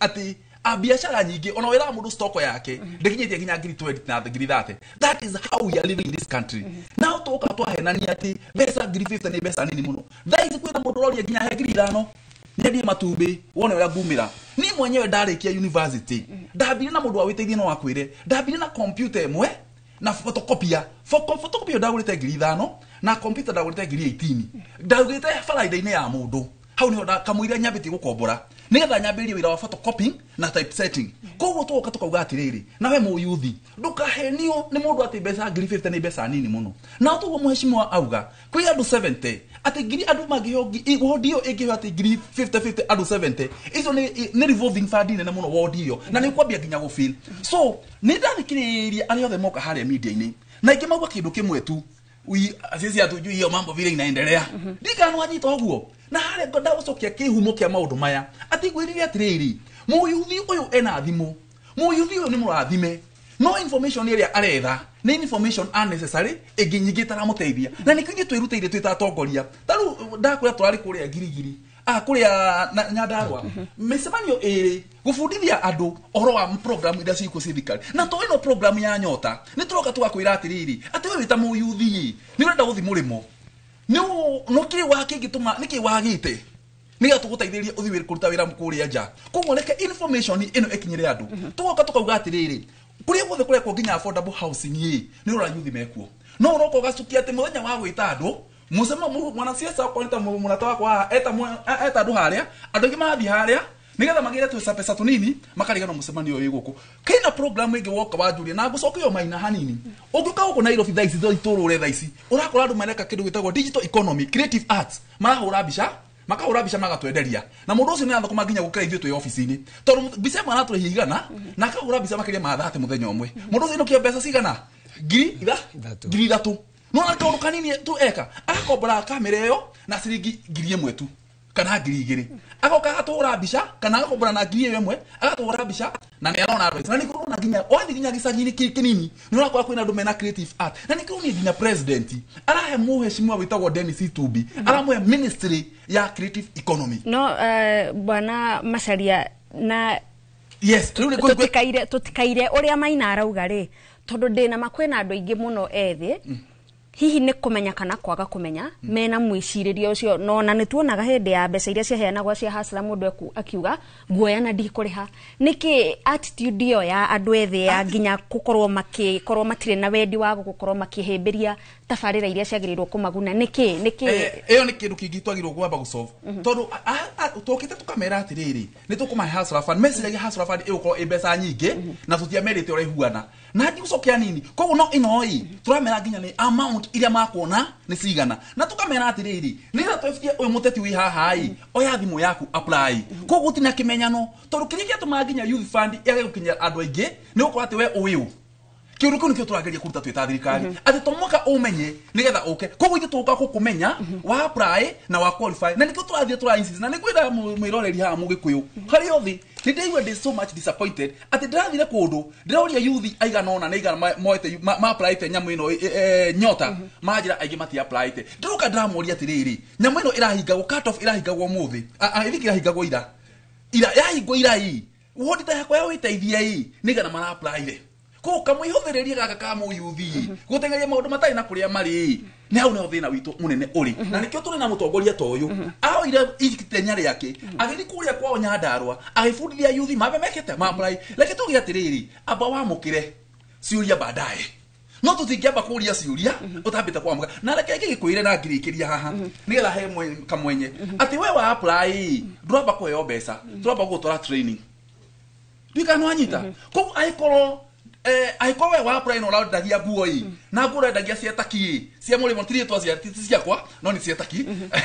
atĩ a biacara nyingĩ ona wĩraga mũndũ stock yake ndĩkinyĩtie nginya 20,000 na 30,000. That is how we are living in this country. Now tũka twahenania atĩ mbeca 50,000 nĩ mbeca nini mũno. Thaa ici kwĩna mũndũ ũroria nginya he 5,000 nyendie matumbĩ wone ũrĩa ngumĩra. Niĩ mwenyewe ndarĩkia university ndambire na mũndũ wa Wĩteithie no akwĩre ndambire na computer ĩmwe na photocopier. Photocopier ndagũrĩte 5,000 na computer ndagũrĩte 18,000. Ndagũrĩte baranda-inĩ ya mũndũ hau niho kamũira nyambĩtie gũkombora nĩgetha nyambĩrĩrie wĩra wa photocopying na typesetting. Koguo tũgoka tũkauga atĩrĩrĩ, nawe mũyuthi ndũkahenio nĩ mũndũ atĩ mbeca 50,000 nĩ mbeca nini mũno. Na toguo mheshimiwa auga kwĩ andũ 70 atĩ ngiri andũ mangĩheo wodi ĩyo ĩngĩheo atĩ 50,000 andũ 70 icio nĩ revolving fund nene mũno wodi ĩyo na nĩ kwambia nginya gũfill. So nĩ ndathikĩrĩria arĩa othe moka harĩa media-inĩ na ingĩ mauga kĩndũ kĩmwe tu, sisi hatujui hiyo mambo vile inaendelea. Ndikana wanyita ũguo na harĩa ngwenda gũcokia kĩhumo kĩa maũndũ maya atĩ ngwĩrire atĩrĩrĩ, mũyuthi ũyũ ena thimũ, mũyuthi ũyũ nĩ mũrathime, no information ĩrĩa aretha nĩ information unnecessary ĩngĩ nyingĩ ĩtaramũteithia. Na nĩkĩo ithuĩ twĩrutĩire twĩ ta atongoria. Ta rĩu ndakwĩra tũrarĩ kũrĩa Ngirigiri, kũrĩa Nyandarua, mĩcemanio ĩrĩ gũbundithia andũ ũhoro wa program iria ciĩkuo cia thirikari. Na to ĩno program ya Nyota nĩ tũroka tũgakwĩra atĩrĩrĩ, atĩ we wĩ ta mũyuthi nĩ ũrenda gũthiĩ mũrĩmo, no kĩ wa kĩngĩtũma nĩkĩ wagĩte nĩgetha tũgũteithĩrĩrie ũthiĩ kũruta wĩra kũrĩa nja. Koguo reke information ĩno ĩkinyĩre andũ. Tũgoka tũkauga atĩrĩrĩ, kũrĩa guothe kũrekwo nginya affordable housing ĩ nĩ ũrora yuthi mekuo, no ũroka ũgacukia atĩ mũthenya wa gwĩta andũ mũcema mwanasiasa okorwo nĩ ta mũrata wakwa eta andũ harĩa, andũ aingĩ marathiĩ harĩa nĩgetha magĩre tũbeca pesa tũnini makariganwo mũcemanio ũyũ gũkũ. Kĩna program ĩngĩ woka wanjuria na ngũcokia o Maina hanini. Ũngĩũka gũkũ Nairobi thaa ici itũrũre thaa ici ũrakora andũ mareka kĩndũ gĩtagwo digital economy, creative arts, marahũra mbica makahũra mbica magatwenderia, na mũndũ ũcio nĩ arathũkũma nginya gũkĩra ithuĩ twĩ obici-inĩ, tondũ mbica ĩmwe aratũrĩhia 100 na akahũra mbica makĩria ma 30 mũthenya ũmwe. Mũndũ ũcio ainũkia mbeca cigana? 3,000. No na kaũndũ kanini tu eka agakombora kamera ĩyo na ciringi 1,000 tu kana 2,000 agoka agatũra mbica kana agakombora na 1,000 agatũra mbica na nĩ arona advice na nĩ kũrona nginya wathi nginya gĩcagi-inĩ kĩnini nĩ ũrakora kwĩna andũ mena creative art na nĩ kũrona nginya president arahe mũheshimiwa wĩtagwo Dennis Itumbi aramũhe ministry ya creative economy. No bwana Macharia na yes tutikaire uria Maina arauga ri tondu ndina makwina andu aingi muno ethi hihi ni kumenya kana kwaga kumenya mena mwiciririo ucio no na nituonaga hindi ya mbeca iria ciaheanagwo cia hasla mundu akiuga nguoya na ndikuriha niki attitude iyo ya andu ethi ya nginya gukorwo makikorwo matire na wendi wa gukorwo makihimbiria tabarira iria ciagiriirwo kumaguna niki niki iyo ni kindu kingi twagirwo kwamba gusolve tondu tukite tukamera atiriri ni tukumahe Hustler Fund message ya Hustler Fund igukorwo i mbeca nyingi na tutiamerite uria ihuana na ndigucokia nini koguo no ino i turamera nginya ni amount iria makuona ni cigana na tukamera atiriri ni ra twefikie uyu muteti wi haha i oya thimu yaku apply koguo tina kimenyano tondu kiria giatumaga nginya youth fund yage gukinya andu aingi ni gukorwo ati we uyu kiundu kiu nikio turageria kuruta twita thirikari ati to mwaka umenye nigetha uke koguo ithu tuka kukumenya wa apply na wa qualify na nikio turathie tura insist na nikwira mwiroreri haha mugikuyu hari othi ni ndaigua ndi so much disappointed ati ndirathire kundu ndiraũria youth aigana ona na igana moete ma applyte nyamu ino nyota manjira aingi mati applyte ndiroka ndiramoria atiriri nyamu ino irahingagwo cut off irahingagwo muthi I think irahingagwo ira yahingwo ira ii wodita yakwa ya witeithia ii nigana mara applyre ko kamwihũthĩrĩrie gaka ka mũyuthi gũteng'eria maũndũ matarĩ na kũrĩa marĩ nĩ hau nĩho thĩna witũ mũnene ũrĩ na nĩkĩo tũrĩ na mũtongoria ta ũyũ aoire itenya rĩake agĩthiĩ kũrĩa kwao Nyandarũa agĩbundithia yuthi mambe mekĩte ma apply reke tuge atĩrĩrĩ amba wamũkĩre ciũria baadaye no tũtingĩamba kũria ciũria ũtambĩte kwamũka na reke ngĩgĩkwĩre na ngirĩkĩria haha nĩgetha he kamwenye atĩ we wa apply ndũramba kũheo mbeca tũramba gũgũtwara training ndika nĩwanyita koguo angĩkorwo angĩkorwo we wa apply na ũrendagia nguo ĩ na nguo ũrendagia cia taki cia mũrĩmo ti rĩtwa cia ti ciakwa no nĩ cia taki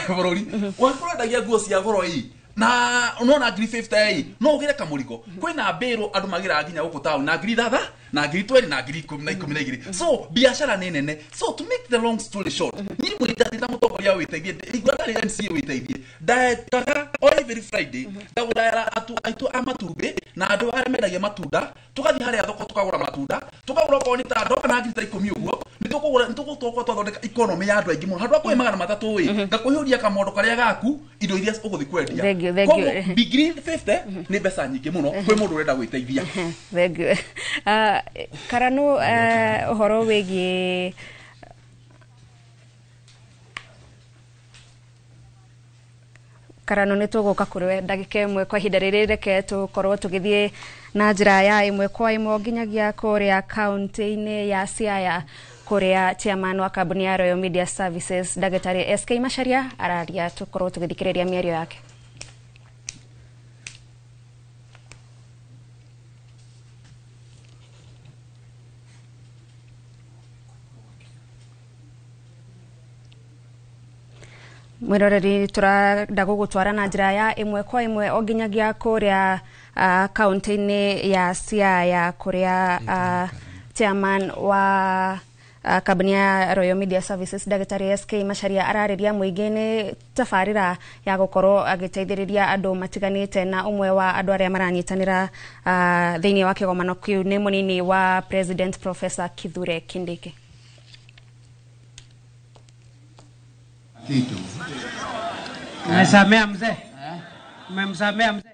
bũrũri wakorwo ũrendagia nguo cia goro ĩ na unaona ngiri 50 ĩ no ũgĩre kamũrigo kwĩna mbĩrũ andũ magĩraga nginya gũkũ taũni na ngiri 6 na ngiri 20 na ngiri 12 so biashara nĩ nene so to make the long story short niĩ mwĩndatĩ ta mũtongoria wĩteithie igua ndarĩ MCA wĩteithie ndekaga o every Friday ndagũraga aitũ a matumbĩ na andũ arĩa mendagia matunda tũgathiĩ harĩa thoko tũkagũra matunda tũkagũra okorwo nĩ ta ndoka na ngiri ta 10 ũguo nĩtũkũgũra nĩtũgũkorwo twathondeka economy ya andũ aingĩ mũno handũ ha kũhe 300 ĩ ngakũihũria kamondo karĩa gaku indo iria ũgũthiĩ kwendia Thank you. Bigiri 50 nĩ mbeca nyingĩ mũno kwĩ mũndũ ũrenda gwĩteithia. Thank you. Karanu ũhoro wĩgiĩ Karanu nĩ tũgũka kũrĩ we ndagĩka ĩmwe kwa ihinda rĩrĩ reke tũkorwo tũgĩthiĩ na njĩra ya ĩmwe kwa ĩmwe nginyagia kũrĩa kaunti-inĩ ya Siaya kũrĩa chairman wa kambuni ya Royal Media Services Ndagĩtarĩ SK Macharia araria tũkorwo tũgĩthikĩrĩria mĩario yake. Mwiroreri turenda gũgũtwara na njĩra ya ĩmwe kwa ĩmwe o nginyagia kũrĩa kaunti-inĩ ya Siaya kũrĩa chairman wa kambuni ya Royal Media Services Ndagĩtarĩ SK Macharia ararĩria mũingĩ nĩ tabarĩra ya gũkorwo agĩteithĩrĩria andũ matiganĩte na ũmwe wa andũ arĩa maranyitanĩra thĩinĩ wa kĩgomano kĩu nĩ mũnini wa President Professor Kithure Kindiki. Kitu. Umesamea mzee? Umemsamea mzee?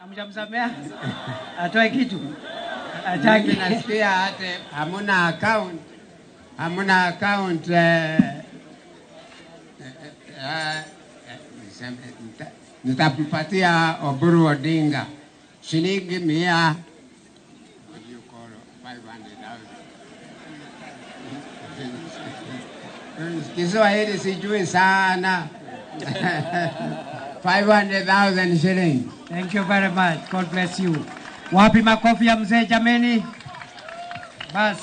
Hamjamsamea? Atoe kitu? Ataki. Nasikia hata hamuna account. Hamuna account. Nitampatia Oburu Odinga shilingi 100. What do you call 500,000? Kiswahili sijui sana. 500,000 shillings. Thank you very much. God bless you. Wapi makofi ya mzee jameni? Bas,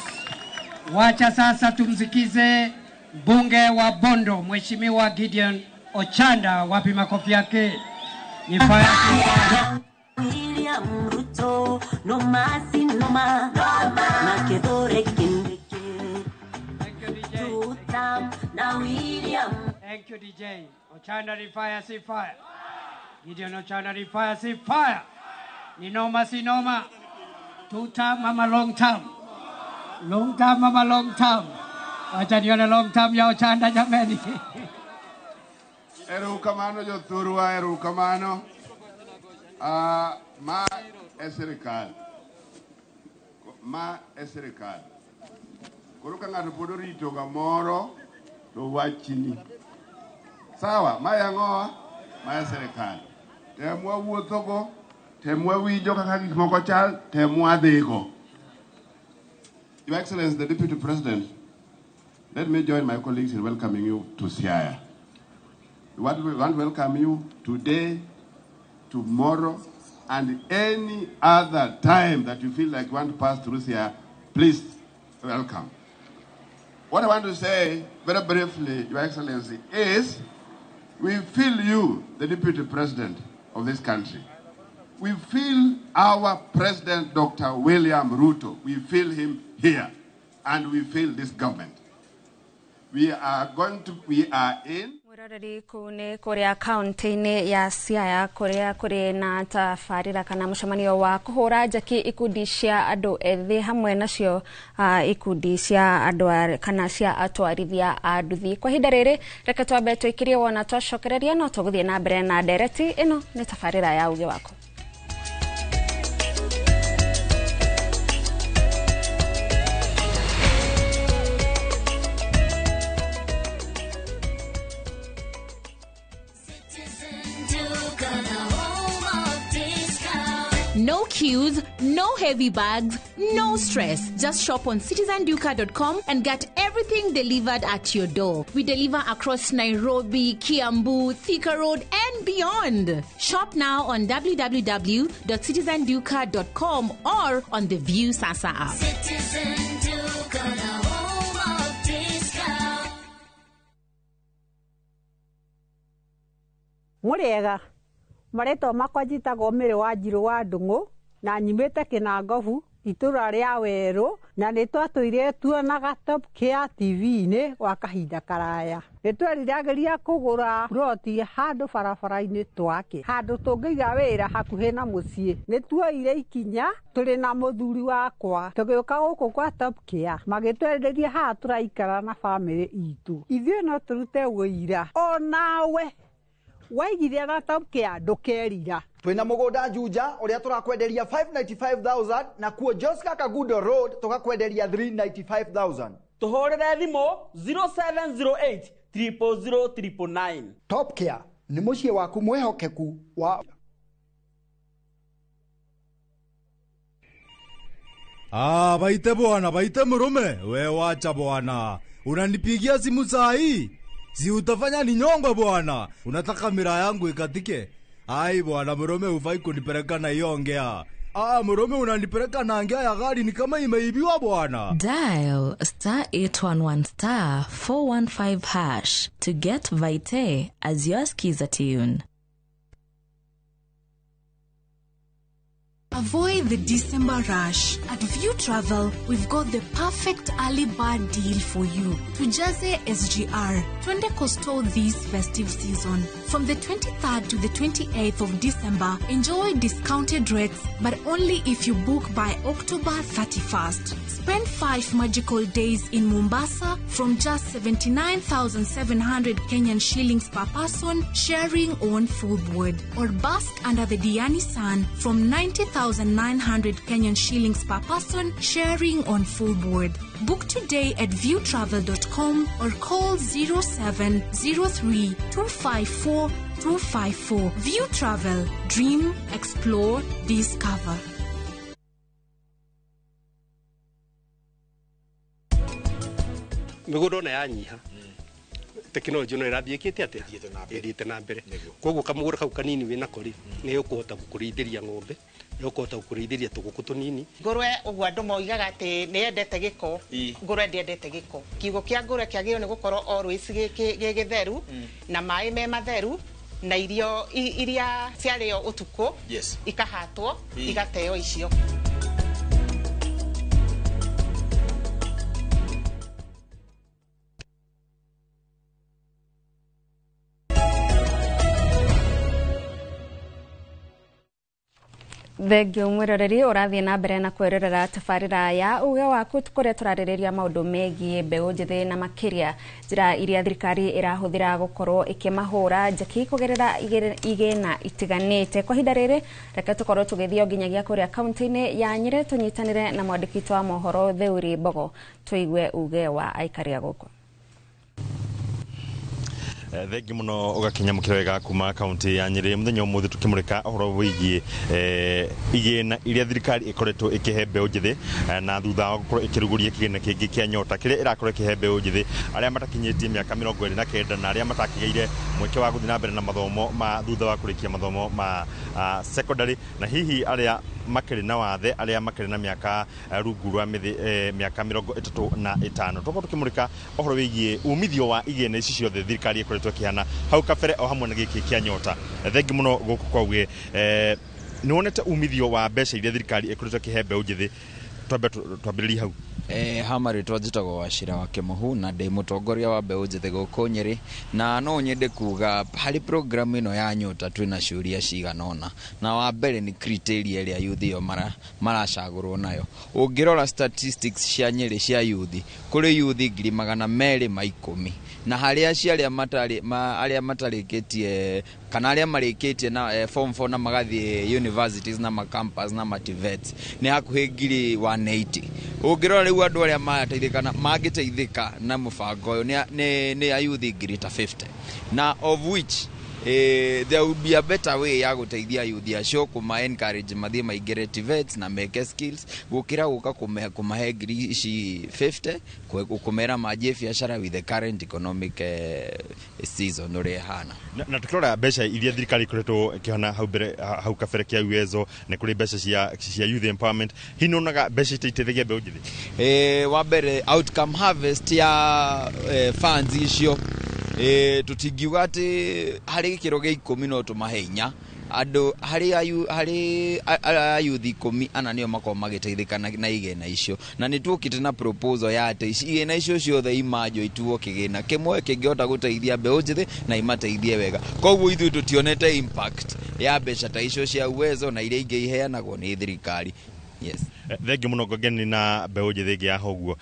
wacha sasa tumsikize mbunge wa Bondo Mheshimiwa Gideon Ochanda. Wapi makofi yake? Ni fire. William Ruto no masi no ma na kedore kindeke. Na William. Thank you DJ. Ochanda ni fire si fire. Gideon Ochanda ni fire si fire. Ni noma si noma. Two term ama long term. Long term ama long term. Wacha nione long term ya Ochanda jameni. Erokamano jothurwa, erokamano. Ma e sirikal. Ma e sirikal. Koro ka ng'ato pod orito kamoro to wachni. Sawa, mae ang'owa? Mae sirikal. Temwa wuothogo, temwa winjo kaka gik moko chal, temwa dhigo. Your Excellency, the Deputy President, let me join my colleagues in welcoming you to Siaya. We want to welcome you today, tomorrow, and any other time that you feel like you want to pass through Siaya, please welcome. What I want to say very briefly, Your Excellency, is we feel you, the Deputy President of this country. We feel our President, Dr. William Ruto. We feel him here, and we feel this government. We are in. Mwiroreri kuu nĩ kũrĩa kaunti-inĩ ya Siaya kũrĩa kũrĩ na tabarĩra kana mũcemanio wa kũhũra njeki ikundi cia andũ ethĩ hamwe nacio ikundi cia andũ kana cia atwarithia a nduthi. Kwa ihinda rĩrĩ reke twambe tũikirie wona twacokereria no tũgũthiĩ na mbere na ndereti ĩno nĩ tabarĩra ya Uge Waku. No queues, no heavy bags, no stress. Just shop on citizenduka.com and get everything delivered at your door. We deliver across Nairobi, Kiambu, Thika Road, and beyond. Shop now on www.citizenduka.com or on the View Sasa app. Citizen Duka, the home of discount. Muriega. Marĩtwa makwa njĩtagwo Mary Wanjirũ wa Ndung'u na nyumĩte Kĩnangobu itũra rĩa Werũ na nĩ twatũire tuonaga Top Care TV-inĩ gwa kahinda karaya. Nĩ tweriragĩria kũgũra ploti handũ barabara-inĩ twake handũ tũngĩiga wĩra hakuhĩ na mũciĩ. Nĩ tuoire ikinya tũrĩ na mũthuri wakwa tũgĩũka gũkũ kwa Top Care magĩtwenderia haha tũraikara na bamĩrĩ itũ. Ithuĩ no tũrute ũira onawe waigithia na Top Care ndũkerira. Twina mugunda Juja uria turakwenderia 595,000 na kuo Joska Kagudo Road tukakwenderia 395,000. Tuhurire thimu 0708 000 999. Top Care ni muciĩ waku mwihokeku wa. Ah, baite bwana, baite murume. We wacha bwana. Unanipigia simu saa hii? Si utafanya ni nyongo bwana. Unataka mira yangu ikatike? Ai bwana murume, hufai kunipeleka na hiyo ongea. Ah, murume unanipeleka na ngea ya gari ni kama imeibiwa bwana. Dial star 811 star 415 hash to get Vite as your skiza tune. Avoid the December rush. At View Travel, we've got the perfect early bird deal for you. Tujaze SGR, twende Coastal this festive season. From the 23rd to the 28th of December, enjoy discounted rates, but only if you book by October 31st. Spend 5 magical days in Mombasa from just 79,700 Kenyan shillings per person, sharing on full board. Or bask under the Diani sun from 90,900 Kenyan shillings per person, sharing on full board. Book today at viewtravel.com or call 0703 254 254. View Travel. Dream, explore, discover. Mĩgũnda ona yanyiha tekinoronjĩ no ĩrathiĩ ĩkĩte atĩa ĩthiĩte na mbere koguo kamũgũnda kau kanini wĩnako rĩ nĩ ũkũhota gũkũrĩithĩria ng'ombe nĩ ũkũhota gũkũrĩithĩria tũgũkũ tũnini. Ngũrwe ũguo andũ moigaga atĩ nĩ yendete gĩko, ngũrwe ndĩendete gĩko. Kiugũ kĩa ngũrwe kĩagĩrĩirwo nĩ gũkorwo always gĩ gĩtheru na maĩ me matheru na irio iria ciarĩo ũtukũ ikahatwo igateo icio. Thengio mwiroreri urathie na mbere na kwirorera tabarira ya uge waku kuria turaririria maundu megie mbeu njithi na makiria njira iria thirikari irahuthira gukorwo ikimahura njeki kugerera igina itiganite. Kwa ihinda riri reke tukorwo tugithio nginyagia kuria kaunti-ini ya Nyeri tunyitanire na mwandiki wa mohoro Theuri Mbogo tuigue uge wa aikari a guku. Thengi muno ugakinya mukira wega kuma kaunti ya Nyeri muthenya umuthi tukimurika uhoro wigie igina iria thirikari ikoretwo ikihe mbeu njithi na thutha wa gukorwo ikiruguria kigina kingi kia Nyota kiria irakorwo ikihe mbeu njithi aria matakinyitie miaka 29 na aria matakigeire mweke wa guthii na mbere na mathomo ma thutha wa kurikia mathomo ma secondary na hihi aria makiri na wathe aria makiri na miaka rungu rwa miaka 35. Tukorwo tukimurika uhoro wigie umithio wa igina ici ciothe thirikari ikoretwo ikihana hau kabere o hamwe na giki kia Nyota. Thengi muno guku kwa uge niwonete umithio wa mbeca iria thirikari ikoretwo ikihe mbeu njithi twambĩrĩrie hau. Ha marĩtwa njĩtagwo Wachira wa Kĩmũhu na ndĩ mũtongoria wa mbeũ njĩthĩ gũkũ Nyĩrĩ, na no nyende kuga harĩ programu ĩno ya Nyota twĩna ciũria cigana ũna, na wa mbere nĩ criteria ĩrĩa youth ĩyo maracagũrwo nayo. Ũngĩrora statistics cia Nyĩrĩ cia youth, kũrĩ youth 210,000 na harĩ acio arĩa matarĩkĩtie kana arĩa marĩkĩtie na form 4 na magathiĩ universities na macampus na mativets nĩ hakuhĩ 180,000. Ũngĩrora rĩu andũ arĩa marateithĩka mangĩteithĩka na mũbango ũyũ nĩ ayuthi 50,000 na of which there will be a better way ya gũteithia youth acio kũma encourage mathiĩ maingĩre TVETs na meke skills gũkĩra gũka kũmahe 50,000 kũmera manjie biacara with the current economic season ũrĩa ĩhana. Na tukirora mbeca iria thirikari ikoretwo ĩkĩhana hau mbere hau kabere kia Uwezo na kũrĩ mbeca cia youth empowerment, hihi nĩwonaga mbeca iteithagia mbeũ njĩthĩ? Wa mbere outcome harvest ya funds icio tutingiuga atĩ harĩ gĩkĩro gĩa 10 no tũmahe 4 andũ harĩ ayuthi 10 ana nĩo makorwo magĩteithĩka na igĩna icio, na nĩ tuokĩte na proposal ya atĩ igĩna icio ciothe imanjwo ituo kĩgĩna kĩmwe kĩngĩhota gũteithia mbeũ njĩthĩ na imateithie wega. Koguo ithuĩ tũtionete impact ya mbeca ta icio cia Uwezo na iria ingĩ iheanagwo nĩ thirikari. Yes. Thengiũ mũno ngongeni na mbeũ njĩthĩ ĩngĩ ya hoguo.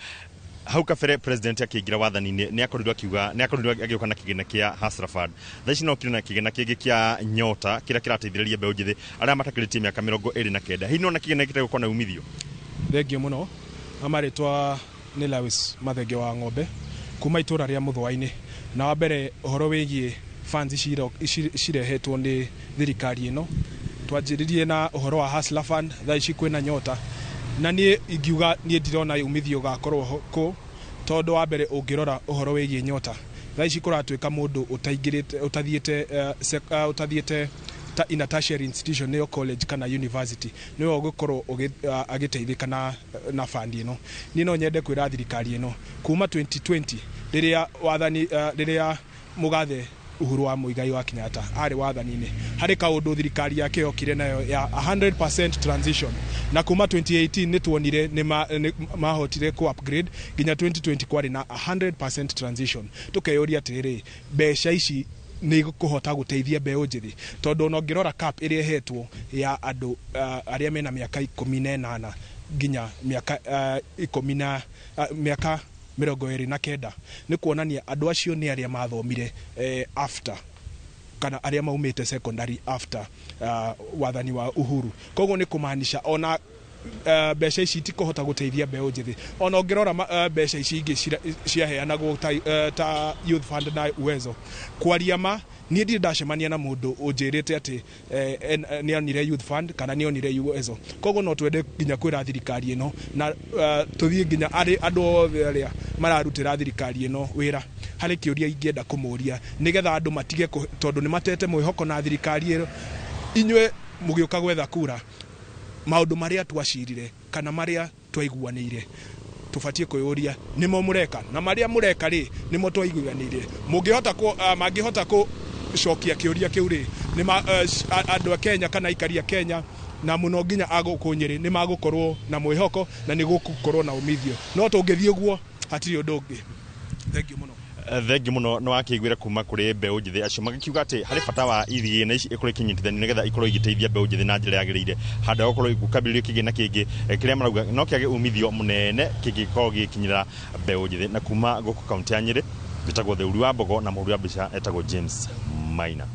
Hau kabere president akĩingĩra wathani-inĩ nĩ akorirwo akiuga nĩ akorirwo agĩũka na kĩgĩna kĩa Hustler Fund. Thaa ici no kĩrĩ na kĩgĩna kĩngĩ kĩa Nyota kĩrĩa kĩrateithĩrĩria mbeũ njĩthĩ arĩa matakĩrĩtie mĩaka 29. Hihi nĩwona kĩgĩna gĩkĩ gĩgũkorwo na umithio? Thengio mũno. Marĩtwa nĩ Lewis Mathenge wa Ng'ombe kuma itũra rĩa Mũthũa-inĩ. Na wa mbere ũhoro wĩgiĩ funds cirehetwo nĩ thirikari ĩno, twanjĩrĩrie na ũhoro wa Hustler Fund, thaa ici kwĩna Nyota. Na niĩ ingiuga niĩ ndirona umithio ũgakorwo kũ tondũ wa mbere ũngĩrora ũhoro wĩgiĩ Nyota thaa ici kũratuĩka mũndũ ũtaingĩrĩte ũtathiĩte ta in a tertiary institution nĩyo college kana university nĩwe ũgũkorwo agĩteithĩka na fund ĩno. Niĩ no nyende kwĩra thirikari ĩno kuma 2020 rĩrĩa wathani rĩrĩa mũgathe Uhuru wa Muigai wa Kenyatta arĩ wathani-inĩ harĩ kaũndũ thirikari yake yokire nayo ya 100% transition, na kuma 2018 nĩ tuonire nĩ mahotire ku upgrade nginya 2020 kwarĩ na 100% transition. Tukeyũria atĩrĩrĩ, mbeca ici nĩ igũkũhota gũteithia mbeũ njĩthĩ? Tondũ ona ũngĩrora cap ĩrĩa ĩhetwo ya andũ arĩa mena mĩaka 18 nginya mĩaka mĩaka 29 nĩ kuonania andũ acio nĩ arĩa mathomire after kana arĩa maumĩte secondary after wathani wa Uhuru. Koguo nĩ kũmaanisha ona mbeca ici itikũhota gũteithia mbeũ njĩthĩ. Ona ũngĩrora mbeca ici ingĩ ciaheanagwo ta Youth Fund na Uwezo, kwaria ma niĩ ndirĩ ndacemania na mũndũ ũnjĩrĩte atĩ nĩ onire Youth Fund kana nĩ onire Uwezo. Koguo no twende nginya kwĩra thirikari ĩno na tũthiĩ nginya andũ othe arĩa mararutĩra thirikari ĩno wĩra, harĩ kĩũria ingĩenda kũmũria nĩgetha andũ matige tondũ nĩ matete mwĩhoko na thirikari ĩno. Inyuĩ mũgĩũka gwetha kura, maũndũ marĩa twacirire kana marĩa twaiguanĩire tũbatiĩ kwĩyũria nĩmo mũreka, na marĩa mũreka rĩ nĩmo twaiguanĩire. Mũngĩhota mangĩhota gũcokia kĩũria kĩu rĩ, nĩ andũ a Kenya kana aikari a Kenya na mũno nginya a gũkũ Nyĩrĩ nĩ magũkorwo na mwĩhoko na nĩ gũgũkorwo na umithio. No tũngĩthiĩ ũguo hatirĩ ũndũ ũngĩ. Thank you mũno. Thengi muno nĩ wakĩiguĩra kuma kũrĩ mbeũ njĩthĩ acio magĩkiuga atĩ harĩ bata wa igĩna ici ikorwo ikĩnyitithanio nĩgetha ikorwo igĩteithia mbeũ njĩthĩ na njĩra yagĩrĩire handũ ha gũkorwo gũkambĩrĩrio kĩgĩna kĩngĩ kĩrĩa marauga no kĩage umithio mũnene kĩngĩkorwo gĩgĩkinyĩra mbeũ njĩthĩ. Na kuma gũkũ kaunti ya Nyĩrĩ, njĩtagwo Theuri wa Mbogo na mũhũri wa mbica etagwo James Maina.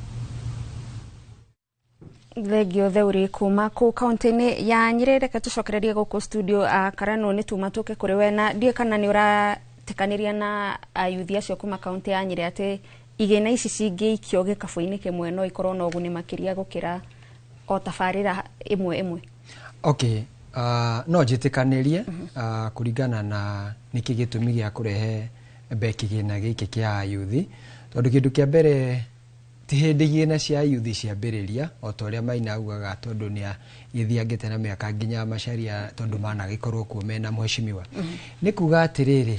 Thengio Theuri kuma kuu kaunti-inĩ ya Nyĩrĩ. Reke tũcokererie gũkũ studio. Karano nĩ tuma tũke kũrĩ we, na ndiũĩ kana nĩ ũratĩkanĩria na ayuthi acio kuma kaunti ya Nyĩrĩ atĩ igĩna ici cingĩikio gĩkabũ-inĩ kĩmwe no ikorwo na ũguni makĩria gũkĩra o tabarĩra ĩmwe ĩmwe. Okay, no njĩtĩkanĩrie kũringana na nĩkĩ gĩtũmi gĩa kũrehe mbe kĩgĩna gĩkĩ kĩa ayuthi, tondũ kĩndũ kĩa mbere ti hĩndĩ igĩna cia ayuthi ciambĩrĩria o ta ũrĩa Maina augaga, tondũ nĩ gĩthiangĩte na mĩaka nginya Macharia, tondũ managĩkorwo kuo mena mheshimiwa. Nĩ kuga atĩrĩrĩ,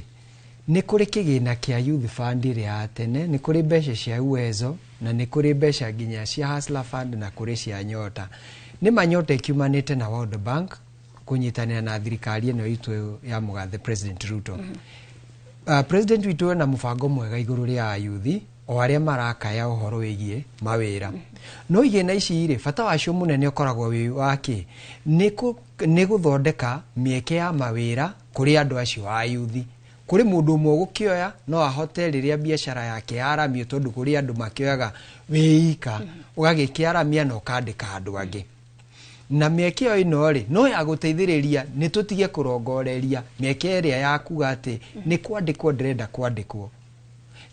nĩ kũrĩ kĩgĩna kĩa Youth Fund ĩrĩa ya tene, nĩ kũrĩ mbeca cia Uwezo, na nĩ kũrĩ mbeca nginya cia Hustler Fund, na kũrĩ cia Nyota. Nĩ ma Nyota ikiumanĩte na World Bank kũnyitanĩra na thirikari ĩno itũ ya mũgathe President Ruto. President witũ ena mũbango mwega igũrũ rĩa ayuthi o arĩa marakaya ũhoro wĩgiĩ mawĩra. No igĩna ici rĩ, bata wacio mũnene ũkoragwo wĩ wa kĩ? Nĩ gũthondeka mĩeke ya mawĩra kũrĩ andũ acio a yuthi. Kũrĩ mũndũ ũmwe ũgũkĩoya no ahote rĩrĩa biacara yake yaramio, tondũ kũrĩ andũ makĩoyaga wĩika ũgagĩkĩaramia na ũkandĩka andũ angĩ. Na mĩeke ĩyo ĩno rĩ, no ya gũteithĩrĩria nĩ tũtige kũrongoreria mĩeke ĩrĩa ya kuga atĩ nĩ kwandĩkwo ndĩrenda kwandĩkwo,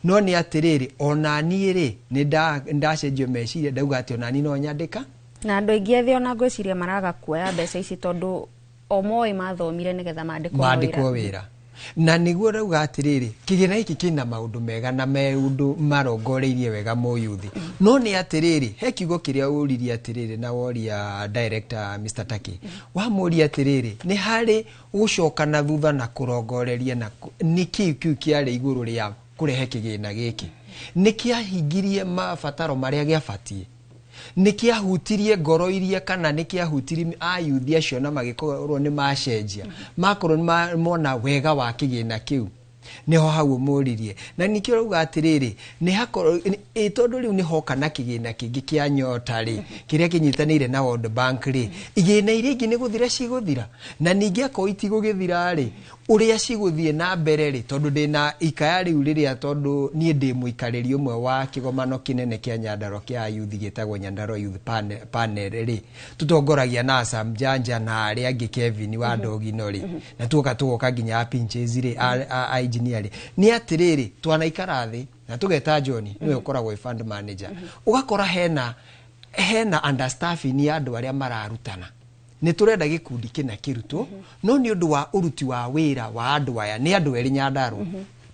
no nĩ atĩrĩrĩ, ona niĩ rĩ, nĩ ndacenjio meciria, ndauga atĩ ona niĩ no nyandĩka. Na andũ aingĩ ethĩ ona ngwĩciria maraga kuoya mbeca ici tondũ o moĩ mathomire nĩgetha mandĩkwo mandĩkwo wĩra. Na nĩguo rauga atĩrĩrĩ, kĩgĩna gĩkĩ kĩna maũndũ mega na maũndũ marongoreirie wega mũyuthi. No nĩ atĩrĩrĩ, he kiugo kĩrĩa ũririe atĩrĩrĩ, na woria director Mr. Taki, wamũria atĩrĩrĩ, nĩ harĩ gũcoka na thutha na kũrongoreria na nĩkĩ kĩu kĩarĩ igũrũ rĩa kũrehe kĩgĩna gĩkĩ, nĩ kĩahingirie mabataro marĩa gĩabatiĩ, nĩ kĩahutirie ngoro iria, kana nĩ kĩahutirie ayuthi acio na magĩkorwo nĩ macenjia, makorwo nĩ mona wega wa kĩgĩna kĩu? Nĩho hau ũmũririe, na nĩkĩo rauga atĩrĩrĩ, nĩ hakorwo ĩ tondũ rĩu nĩ hoka na kĩgĩna kĩngĩ kĩa Nyota rĩ, kĩrĩa kĩnyitanĩire na World Bank rĩ, igĩna iria ingĩ nĩ gũthira cigũthira? Na ningĩ akorwo itigũgĩthira rĩ, ũrĩa cigũthiĩ na mbere rĩ, tondũ ndĩna ikaya rĩu rĩrĩa, tondũ niĩ ndĩ mũikarĩri ũmwe wa kĩgomano kĩnene kĩa Nyandarua kĩa youth gĩtagwo Nyandarua Youth Panel rĩ, tũtongoragia na Sam Janja na arĩa angĩ, Kevin wa Ndogino rĩ, na tuoka tũgoka nginya a Pinches rĩ, a engineer rĩ, nĩ atĩrĩrĩ, twanaikara thĩ na tũgeta John, nĩwe ũkoragwo wĩ fund manager, ũgakora hena understaffing ya andũ arĩa mararutana. Nĩ tũrenda gĩkundi kĩna kĩrutwo, no nĩ ũndũ wa ũruti wa wĩra wa andũ aya, nĩ andũ erĩ Nyandarua,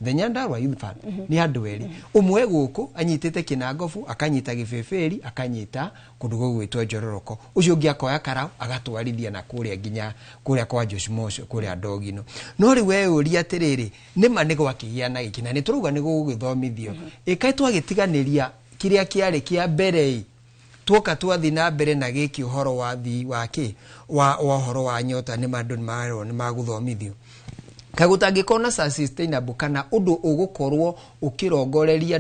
the Nyandarua Youth Fund nĩ andũ erĩ, ũmwe gũkũ anyitĩte kĩnangobu, akanyita gĩbĩbĩri, akanyita kũndũ gũgwĩtwo Njororoko, ũcio ũngĩ akoya karau agatwarithia na kũrĩa nginya kũrĩa kwa Josh Mosho kũrĩa Ndogino. No rĩu we ũria atĩrĩrĩ, nĩma nĩ gwakĩgĩa na gĩkĩ na nĩ tũrauga nĩ gũgũgĩthomithio, ĩkaĩ twagĩtiganĩria kĩrĩa kĩarĩ kĩa mbere ĩ, tuoka twathi na mbere na gĩkĩ ũhoro wa thi wa kĩ wa ũhoro wa Nyota, nĩ andũ nĩ marerwo nĩ magũthomithio, kaĩ gũtangĩkorwo na sustainable kana ũndũ ũgũkorwo ũkĩrongoreria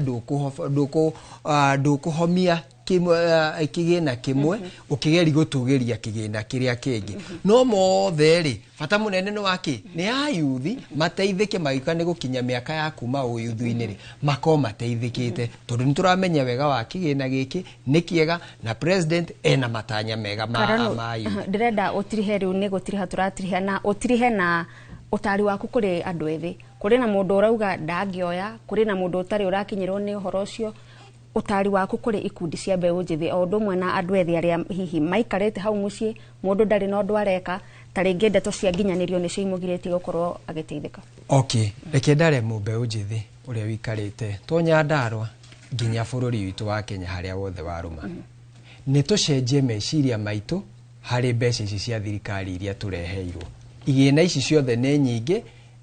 ndũkũhomia kĩgĩna kĩmwe ũkĩgeria gũtũgĩria kĩgĩna kĩrĩa kĩngĩ. No mothe rĩ, bata mũnene nĩ wakĩ? Nĩ ayuthi mateithĩke, magĩũka nĩ gũkinya mĩaka ya kuma ũyuthu-inĩ rĩ, makorwo mateithĩkĩte, tondũ nĩ tũramenya wega wa kĩgĩna gĩkĩ nĩ kĩega na president ena matanya mega ma Karano, ma youth. Ndĩrenda ũtirihe rĩu, nĩ gũtiriha tũratiriha, na ũtirihe na ũtari waku kũrĩ andũ ethĩ. Kũrĩ na mũndũ ũrauga ndangĩoya, kũrĩ na mũndũ ũtarĩ ũrakinyĩrwo nĩ ũhoro ũcio. Ũtari waku kũrĩ ikundi cia mbeũ njĩthĩ o ũndũ ũmwe na andũ ethĩ arĩa hihi maikarĩte hau mũciĩ, mũndũ ndarĩ na ũndũ areka, ta rĩngĩ ndeto cia nginyanĩrio nĩcio imũgirĩtie gũkorwo agĩteithĩka. Okay, reke ndare mũmbeũ njĩthĩ ũrĩa wĩikarĩte to Nyandarua nginya bũrũri witũ wa Kenya harĩa wothe warũma, nĩ tũcenjie meciria maitũ harĩ mbeca ici cia thirikari iria tũreheirwo. Igĩna ici ciothe nĩ nyingĩ,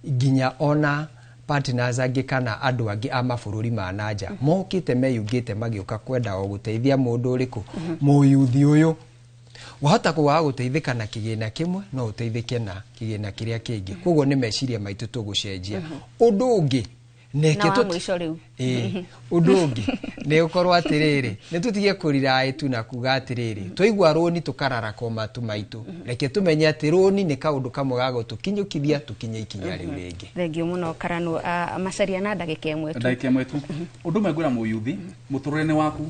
nginya ona partners angĩ kana andũ angĩ a mabũrũri ma nanja mokĩte meyungĩte magĩũka kwenda o gũteithia mũndũ ũrĩkũ, mũyuthi ũyũ. Wahota kwaga gũteithĩka na kĩgĩna kĩmwe, no ũteithĩke na kĩgĩna kĩrĩa kĩngĩ. Koguo nĩ meciria maitũ tũgũcenjia. Ũndũ ũngĩ Na wa mũico rĩu. Ĩĩ, ũndũ ũngĩ nĩ ũkorwo atĩrĩrĩ, nĩ tũtige kũriraĩ tu na kuga atĩrĩrĩ, twaigua rũni tũkararakwo matũ maitũ. Reke tũmenye atĩ rũni nĩ kaũndũ kamwe ga gũtũkinyũkithia tũkinye ikinya rĩu rĩngĩ. Thengio mũno Karanu. Macaria na ndagĩka ĩmwe tu. Ndagĩka ĩmwe tu. Ũndũ ũmwe ngwĩra mũyuthi, mũtũrĩre-inĩ waku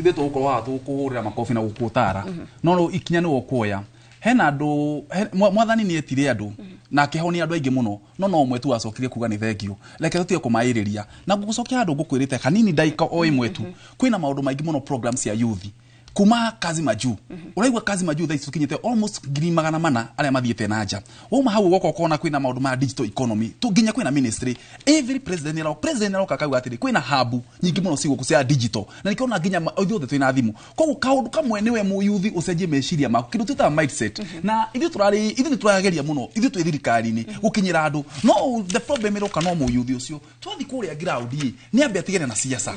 ithuĩ tũgũkorwo haha tũgũkũhũrĩra makobi na gũkũtara, no rĩu ikinya nĩwe ũkuoya. Hena andũ, mwathani nĩ etire andũ na akĩhonia andũ aingĩ mũno, no no ũmwe tu wacokire kuga nĩ thengio. Reke tũtige kũmaĩrĩria na ngũgũcokia handũ ngũkwĩrĩte kanini ndagĩka o ĩmwe tu. Kwĩna maũndũ maingĩ mũno program cia youth kuma kazi majuu. Ũraigua kazi majuu thaa ici tũkinyĩte almost 400,000 arĩa mathiĩte na nja. Wauma hau ũgoka ũkona kwĩna maũndũ ma digital economy tu, nginya kwĩna ministry. Every president nĩaroka, president nĩaroka akauga atĩrĩ kwĩna hub nyingĩ mũno cigũkũ cia digital, na nĩkĩo nginya ithuothe twĩna thimũ. Koguo kaũndũ kamwe nĩwe mũyuthi ũcenjie meciria maku, kĩndũ twĩtaga mindset. Na ithuĩ tũrarĩ, ithuĩ nĩtũrageria mũno, ithuĩ twĩ thirikari-inĩ gũkinyĩra andũ, no the problem ĩroka no mũyuthi ũcio twathiĩ kũrĩa ground ĩ, nĩ ambe atigane na siasa,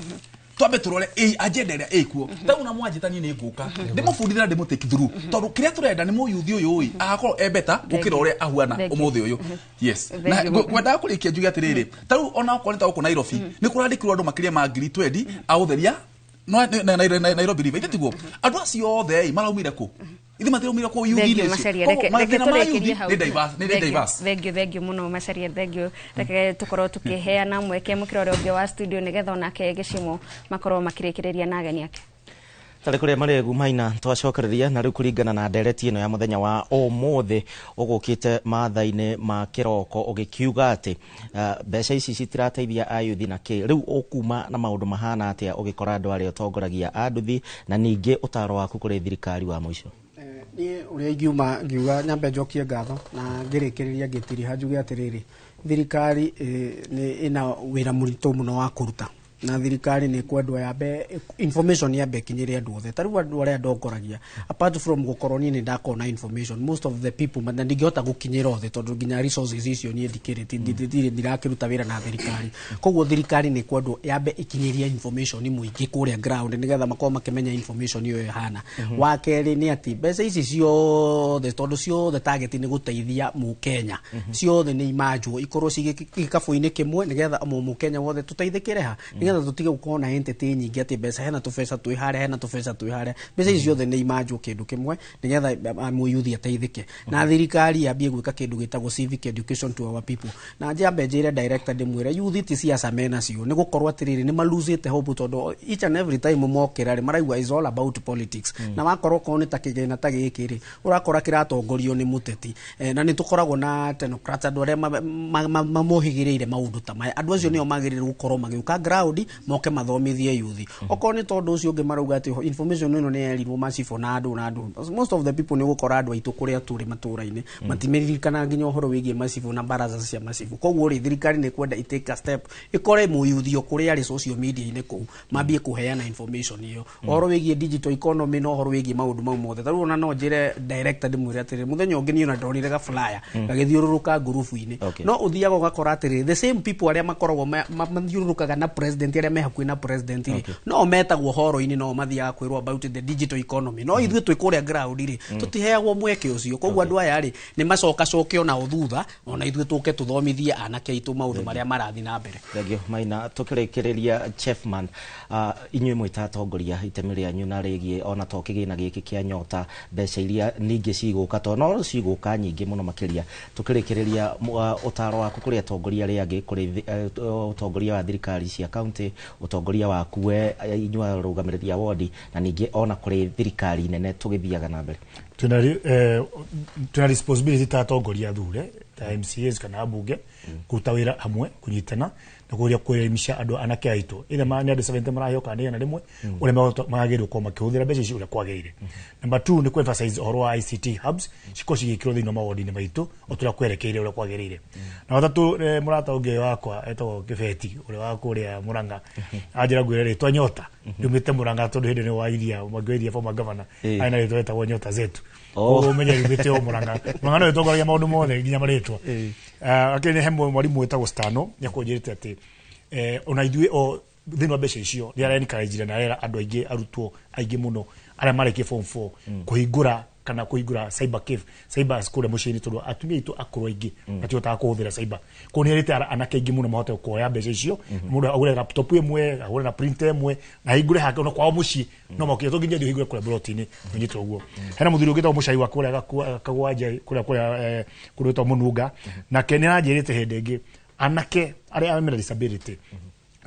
twambe turore agenda ĩrĩa ĩkuo. Rĩu na mwanjĩta niĩ nĩ ngũka ndĩmũbundithie na ndĩmũ take through, tondũ kĩrĩa tũrenda nĩ mũyuthi ũyũ ĩ agakorwo e better gũkĩra ũrĩa ahuana ũmũthĩ ũyũ. Yes, na ngwendaga kũrĩkia njuge atĩrĩrĩ, ta rĩu ona okorwo nĩ ta gũkũ Nairobi nĩ kũrandĩkirwo andũ makĩria ma 20,000 a gũtheria Nairobi River. Ithe tiguo andũ acio othe ĩ maraumire kũ? Ithe matiraumire kũ youth-inĩ ũcio? Mathĩna ma youth nĩ diverse, nĩ diverse. Thengio, thengio mũno Macharia, thengio. Reke tũkorwo tũkĩheana mweke mũkĩra ũrĩa ũngĩ wa studio nĩgetha onake gĩcimo makorwo makĩrĩkĩrĩria na ageni ake. Tarĩ kũrĩa maregu maina twacokereria na rĩu kũringana na ndereti ĩno ya mũthenya wa ũmũthĩ ũgũkĩte mathaa-inĩ ma kĩroko ũgĩkiuga atĩ mbeca ici citirateithia ayuthi na kĩ rĩu ũkuma na maũndũ mahana atĩa ũgĩkora andũ arĩa ũtongoragia anduthi, na ningĩ ũtaro waku kũrĩ thirikari wa mũico. Niĩ ũrĩa ingiuma ngiuga nyambe njokie ngatho na ngĩrĩkĩrĩria ngĩtiriha njuge atĩrĩrĩ, thirikari nĩ ĩna wĩra mũritũ mũno wa kũruta, na thirikari nĩ kwendwo yambe information yambe ĩkinyĩre andũ othe. Ta rĩu andũ arĩa ndongoragia, apart from gũkorwo niĩ nĩ ndakorwo na information, most of the people na ndingĩhota gũkinyĩra othe tondũ nginya resources icio niĩ ndikĩrĩ, ndirĩ ndirakĩruta wĩra na thirikari. Koguo thirikari nĩ kwendwo yambe ĩkinyĩrie information mũingĩ kũrĩa ground nĩgetha makorwo makĩmenya information ĩyo ĩhana. Wa kerĩ nĩ atĩ mbeca ici ciothe, tondũ ciothe target nĩ gũteithia mũkenya, ciothe nĩ imanjwo ikorwo ci gĩkabũ-inĩ kĩmwe nĩgetha mũkenya wothe tũteithĩkĩre ha, nĩgetha tũtige gũkorwo na entity nyingĩ atĩ mbeca hena tũbeca twĩ harĩa, hena tũbeca twĩ harĩa. Mbeca ici ciothe nĩ imanjwo kĩndũ kĩmwe nĩgetha mũyuthi ateithĩke. Na thirikari yambie gwĩka kĩndũ gĩtagwo civic education to our people. Na njambe njĩre director ndĩmwĩre youth ti siasa menacio, nĩ gũkorwo atĩrĩrĩ nĩ malosĩte hope tondũ each and every time mokĩra rĩ maraigua is all about politics. Na wakorwo okorwo nĩ ta kĩgĩna ta gĩkĩ rĩ ũrakora kĩratongorio nĩ mũteti, na nĩ tũkoragwo na technocrats, andũ arĩa mamohĩgĩrĩire maũndũ ta maya. Andũ acio nĩo magĩrĩirwo gũkorwo magĩũka ground moke mathomithie youth. Okorwo nĩ tondũ ũcio ũngĩ marauga atĩ information ĩno nĩ yerirwo macibũ na andũ na andũ, most of the people nĩ gũkora andũ aitũ kũrĩa tũrĩ matũra-inĩ matimeririkanaga nginya ũhoro wĩgiĩ macibũ na baraza cia macibũ. Koguo rĩ thirikari nĩ kwenda i take a step ĩkore mũyuthi o kũrĩa arĩ social media-inĩ kũu mambie kũheana information ĩyo, ũhoro wĩgiĩ digital economy na ũhoro wĩgiĩ maũndũ mau mothe. Ta rĩu ona no njĩre director ndĩmwĩre atĩrĩrĩ, mũthenya ũngĩ niĩ ona ndonire ga flyer gagĩthiũrũrũka ngurubu-inĩ, no ũthiaga ũgakora atĩrĩrĩ the same people arĩa makoragwo mathiũrũrũkaga na president, arĩa me hakuhĩ na president rĩ no metagwo horo-inĩ, no mathiaga kwĩrwo about the digital economy, no ithuĩ twĩ kũrĩa ground rĩ tũtiheagwo mweke ũcio. Koguo andũ aya rĩ nĩ macokacoke ona o thutha, ona ithuĩ tũke tũthomithie anake aitũ maũndũ marĩa marathiĩ na mbere. Thengio Maina. Tũkĩrĩkĩrĩria Chefman, inyuĩ mwĩ ta atongoria itemi rĩanyu na rĩgiĩ ona to kĩgĩna gĩkĩ kĩa nyota, mbeca iria ningĩ cigũka to no cigũka nyingĩ mũno makĩria, tũkĩrĩkĩrĩria ũtaro waku kũrĩ atongoria arĩa angĩ, kũrĩ ũtongoria wa thirikari cia county, ũtongoria waku we inyuĩ arũgamĩrĩri a wodi, na ningĩ ona kũrĩ thirikari nene tũgĩthiaga na mbere. Twĩna responsibility ta atongoria athure ta MCAs kana ambunge kũruta wĩra hamwe, kũnyitana na kũgeria kwelimisha andũ anake aitũ ĩrĩa nĩ andũ 70 maraheo kana 100 ũrĩa magagĩrĩirwo gũkorwo makĩhũthĩra mbeca ici ũrĩa kwagĩrĩire. Number 2 nĩ kũ-emphasize ũhoro wa ICT hubs cikorwo cigĩkĩrwo thĩinĩ wa mawodi-inĩ maitũ o ta ũrĩa kwerekeire ũrĩa kwagĩrĩire. Na gatatũ, mũrata ũngĩ wakwa etagwo Kĩbeti ũrĩa wa kũrĩa Mũrang'a anjĩra ngwĩre rĩtwa Nyota riumĩte Mũrang'a tondũ hĩndĩ nĩ wa iria Mwangi wa Iria former governor arĩ na rĩtwa rĩtagwo Nyota Zetu. Koguo ũmenye riumĩte o Mũrang'a. Mũrang'a nĩwe ũtongoragia maũndũ mothe nginya marĩtwa. Akĩrĩ he mwarimũ wĩtagwo Stano nĩakũnjĩrĩte atĩ ona ithuĩ o thĩinĩ wa mbeca icio nĩ ara encourage na arera andũ aingĩ arutwo aingĩ mũno arĩa marĩkie form 4 kũhingũra Kana kũhingũra cyber cave, cyber kũrĩa mũciĩ-inĩ, tondũ atumia aitũ akũrũ aingĩ matihotaga kũhũthĩra cyber. Koguo nĩ erĩte anake aingĩ mũno mahote kuoya mbeca icio, mũndũ agũre laptop ĩmwe, agũre na printer ĩmwe, na ahingũre hake ona kwao mũciĩ, no makĩria to nginya thiĩ ũhingũre kũrĩa plot-inĩ ũnyitwo ũguo. Hena mũthuri ũngĩ wĩtagwo Mũcai wa kũrĩa Kagwanja, kũrĩa kũrĩa kũrĩa wĩtagwo Mũnunga, nake nĩ aranjĩrĩte hĩndĩ ĩngĩ anake arĩa mena disability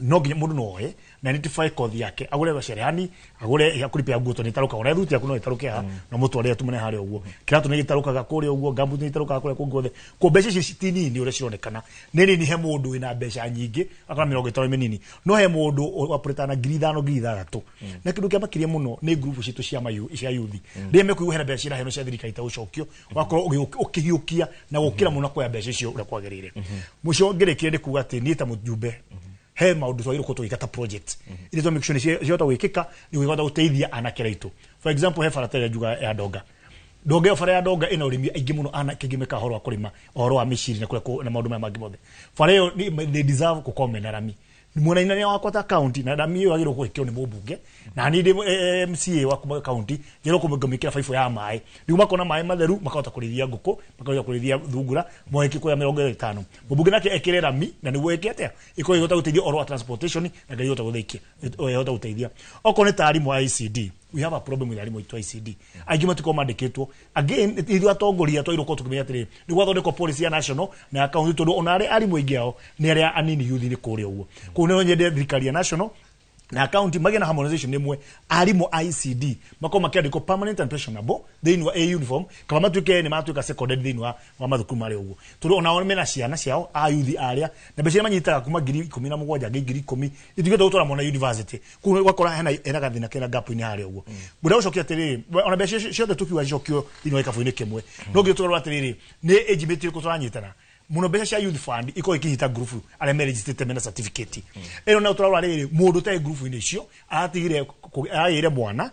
no nginya mũndũ no oe na identify kothi yake, agũre gacerehani, agũre ya kũripia nguo, tondũ nĩtarũkaga, ona thuti yaku no ĩtarũke haha na mũtwarĩre tumane harĩa ũguo, kĩratũ nĩ gĩtarũkaga kũrĩa ũguo, gumboot nĩ itarũkaga kũrĩa kũngĩ guothe. Ko mbeca ici ti nini ũrĩa cironekana nĩ nini. He mũndũ wĩna mbeca nyingĩ akona 50 mĩnini, no he mũndũ operate na 5,000, 6,000. Na kĩndũ kĩa makĩria mũno nĩ group citũ cia mayu cia yuthi rĩrĩa mekũigua hena mbeca ciraheanwo cia thirikari itagũcokio, wakorwo ũkĩhiũkia na gũkĩra mũno kuoya mbeca icio ũrĩa kwagĩrĩire. Mũico ngĩrĩkĩrie nĩ kuga atĩ niĩ ta mũjumbe he maũndũ twagĩrĩirwo gũkorwo tũgĩka ta project iria twa make sure nĩ ciahota gwĩkĩka nĩguo ikahota gũteithia anake aitũ. For example, he bara ta ĩrĩa njuga ya Ndonga. Ndonga ĩyo, bara ya Ndonga ĩna ũrĩmi aingĩ mũno, anake aingĩ mekaga ũhoro wa kũrĩma, ũhoro wa mĩciri na kũrĩa na maũndũ maya mangĩ mothe. Bara ĩyo they deserve gũkorwo mena rami mwena-inĩ wakwa ta county, na rami ĩyo yagĩrĩirwo gwĩkĩrwo nĩ mũmbunge, na niĩ ndĩ MCA wa kuma county njĩrwo kũmĩkĩra baibũ ya maĩ nĩguo makona maĩ matheru, makahota kũrĩithia ngũkũ, makahota kũrĩithia thungura, moe kũrĩa 50. Mũmbunge nake ekĩre rami na nĩguo ĩke atĩa, ĩkorwo ĩhota gũteithia ũhoro wa transportation na ngai ĩhota gũthĩkia ĩhota gũteithia. Okorwo nĩ ta arimũ a ICD, we have a problem with arimũ aitũ a ICD, aingĩ matikorwo mandĩkĩtwo. Again, ithuĩ atongoria twagĩrĩirwo gũkorwo tũkĩmenya atĩrĩrĩ, nĩ gwathondekwo policy ya national na ya county, tondũ ona arĩa arimũ aingĩ ao nĩ arĩa anini youth-inĩ kũrĩa ũguo. Koguo no nyende thirikari ya national na county magĩe na harmonization ĩmwe, arimũ a ICD makorwo makĩandĩkwo permanent and pensionable thĩinĩ wa a uniform, kaba matuĩke nĩ matuĩka secondary thĩinĩ wa mathukuru marĩa ũguo, tondũ onao mena ciana ciao a youth arĩa na mbeca iria manyitaga kuma 17,000 nginya 10,000 itigĩte gũtwara mwana university. Koguo ũgakora hena gathĩna kena gap-inĩ harĩa ũguo. Ngwenda gũcokia atĩrĩrĩ, ona mbeca ciothe tukiuga cicokio thĩinĩ wa gĩkabũ-inĩ kĩmwe, no nginya tũrore atĩrĩrĩ, nĩ age limit ĩrĩkũ tũranyitana muno. Mbeca cia youth fund ikorwo ikinyita group arĩa merejistĩte mena certificate ĩno, nayo tũrarora rĩrĩ, mũndũ ũtarĩ group-inĩ icio, aratigire aragĩire mwana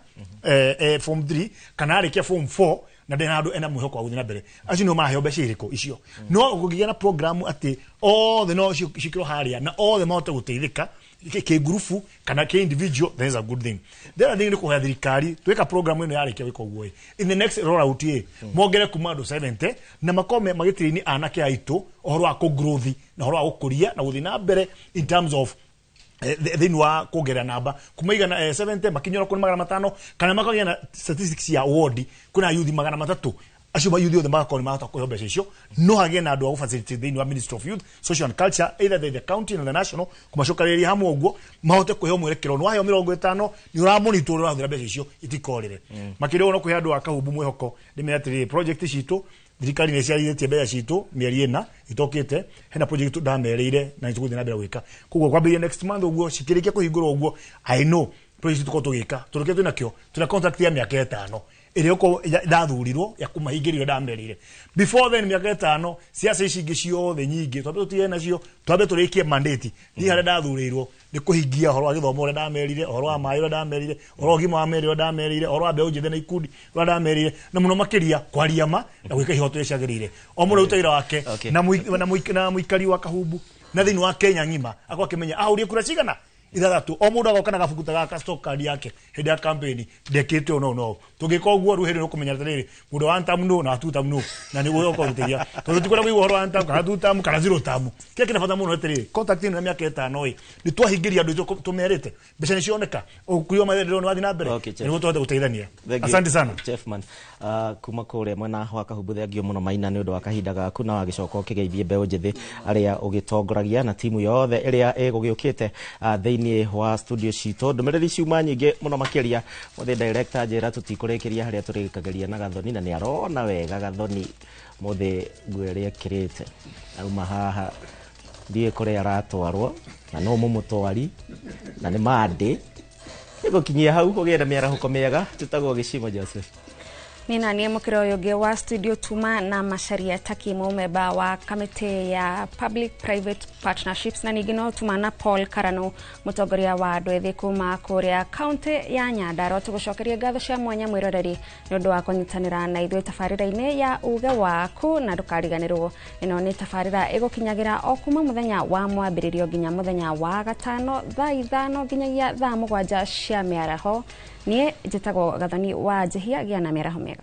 form 3 kana arĩkia form 4 na ndena handũ ena mwĩhoko wa gũthiĩ na mbere, acio nĩo maraheo mbeca irĩkũ icio. No kũngĩgĩa na program atĩ othe no cikĩrwo harĩa na othe mahote gũteithĩka kĩ group kana kĩ individual, then is a good thing. The other thing nĩ kũhoya thirikari, twĩka program ĩno yarĩkia gwĩka ũguo ĩ, in the next rollout ĩ mongere kuma andũ 70 na makorwo magĩtrain anake aitũ ũhoro wa kũ growth na ũhoro wa gũkũria na gũthiĩ na mbere in terms of thĩinĩ wa kuongerera namba kuma igana 70 makinyora kũrĩ 500, kana makagĩa na statistics ya ward kwĩna yuthi 300, acio ma yuthi othe magakorwo nĩ mahota kũheo mbeca icio. No hagĩe na andũ a gũfacilitate thĩinĩ wa Ministry of Youth, Social and Culture, either the county and the national, kũmacokanĩrĩria hamwe ũguo mahote kũheo mwerekero. Nĩ waheo 50 nĩ ũramonitor ũrĩa ũrahũthĩra mbeca icio itikorĩre. Makĩria ũguo no kũhe andũ a Kahumbu mwĩhoko, ndĩmere atĩrĩrĩ, project citũ thirikari nĩ ciarithĩtie mbeca citũ mĩeri 4 itokĩte, hena project ndamerĩire na nĩtũgũthiĩ na mbere gwĩka. Koguo kwambĩrĩria next month ũguo cikĩrĩkia kũhingũrwo ũguo, I know project tũkorwo tũgĩka, tondũ kĩrĩa twĩnakĩo, twĩna contract ya mĩaka 5 ĩrĩa ũkorwo ndathurirwo ya kũmahingĩria ũrĩa ndamerĩire before then. Mĩaka 5, ciaca ici ingĩ ciothe nyingĩ twambe tũtige nacio, twambe tũrĩkie mandate. Niĩ harĩa ndathurĩirwo nĩ kũhingia ũhoro wa gĩthomo ũrĩa ndamerire, ũhoro wa maĩ ũrĩa ndamerire, ũhoro wa ũgima wa mwĩrĩ ũrĩa ndamerire, ũhoro wa mbeũ njĩthĩ na ikundi ũrĩa ndamerire, na mũno makĩria kwaria ma na gwĩka ihoto iria ciagĩrĩire, o mũndũ arute wĩra wake na mũikari wa Kahumbu na thĩinĩ wa Kenya ng'ima akorwo akĩmenya ahũrie kura cigana ithathatũ. O mũndũ agoka na gabuku ta gaka, stock card yake hĩndĩ ya campaign, ndekĩte ũũ no tũngĩka ũguo rĩu hĩndĩ ĩyo ũkũmenya atĩrĩrĩ, mũndũ wa one term no na wa two term no, na nĩguo ũkorwo gũteithia, tondũ tikwenda kũigua ũhoro wa one term kana two term kana zero term. Kĩrĩa kĩna bata mũno atĩrĩrĩ, contract ĩno ya mĩaka 5 ĩ nĩ twahingĩria andũ aitũ tũmerĩte, mbeca nĩ cioneka, ũkuria wa maendeleo nĩ wathiĩ na mbere. Okay, Chief. Nĩguo tũhote gũteithania. Thank you. Asante sana. Chefman, kuma kũrĩa mwena wa Kahumbu, thengio mũno Maina nĩ ũndũ wa kahinda gaku na wagĩcoka ũkĩgeithie mbeũ njĩthĩ arĩa ũgĩtongoragia na timu yothe ĩrĩa ĩgũgĩũkĩte thĩinĩ wa studio citũ. Ndũmĩrĩri ciuma nyingĩ mũno makĩria. Mũthĩ director njĩra tũtikũrĩkĩria harĩa tũrĩkagĩria na Gathoni, na nĩ arona wega Gathoni mũthĩ nguo ĩrĩa ĩkĩrĩte auma haha, ndiũĩ kũrĩa aratwarwo na no mũmũtwari na nĩ mandĩ ĩgũkinyia hau. Ũgĩe na mĩarahũko mĩega. Tũtagwo Gĩcimo Joseph. Nĩ naniĩ mũkĩra ũyũ ũngĩ wa studio tuma na Macharia Taki, mũmemba wa kamĩtĩ ya Public Private Partnerships, na ningĩ no tuma na Paul Karano, mũtongoria wa andũ ethĩ kuma kũrĩa kaunti ya Nyandarua. Tũgũcokeria ngatho cia mwanya mwĩroreri nĩ ũndũ wa kũnyitanĩra na ithuĩ tabarĩra-inĩ ya uge waku, na ndũkariganĩrwo ĩno nĩ tabarĩra ĩgũkinyagĩra o kuma mũthenya wa mwambĩrĩrio nginya mũthenya wa gatano thaa 5 nginyagia thaa 7 cia mĩaraho. Niĩ njĩtagwo Gathoni wa Njĩhia. Gĩa na mĩaraho mĩega.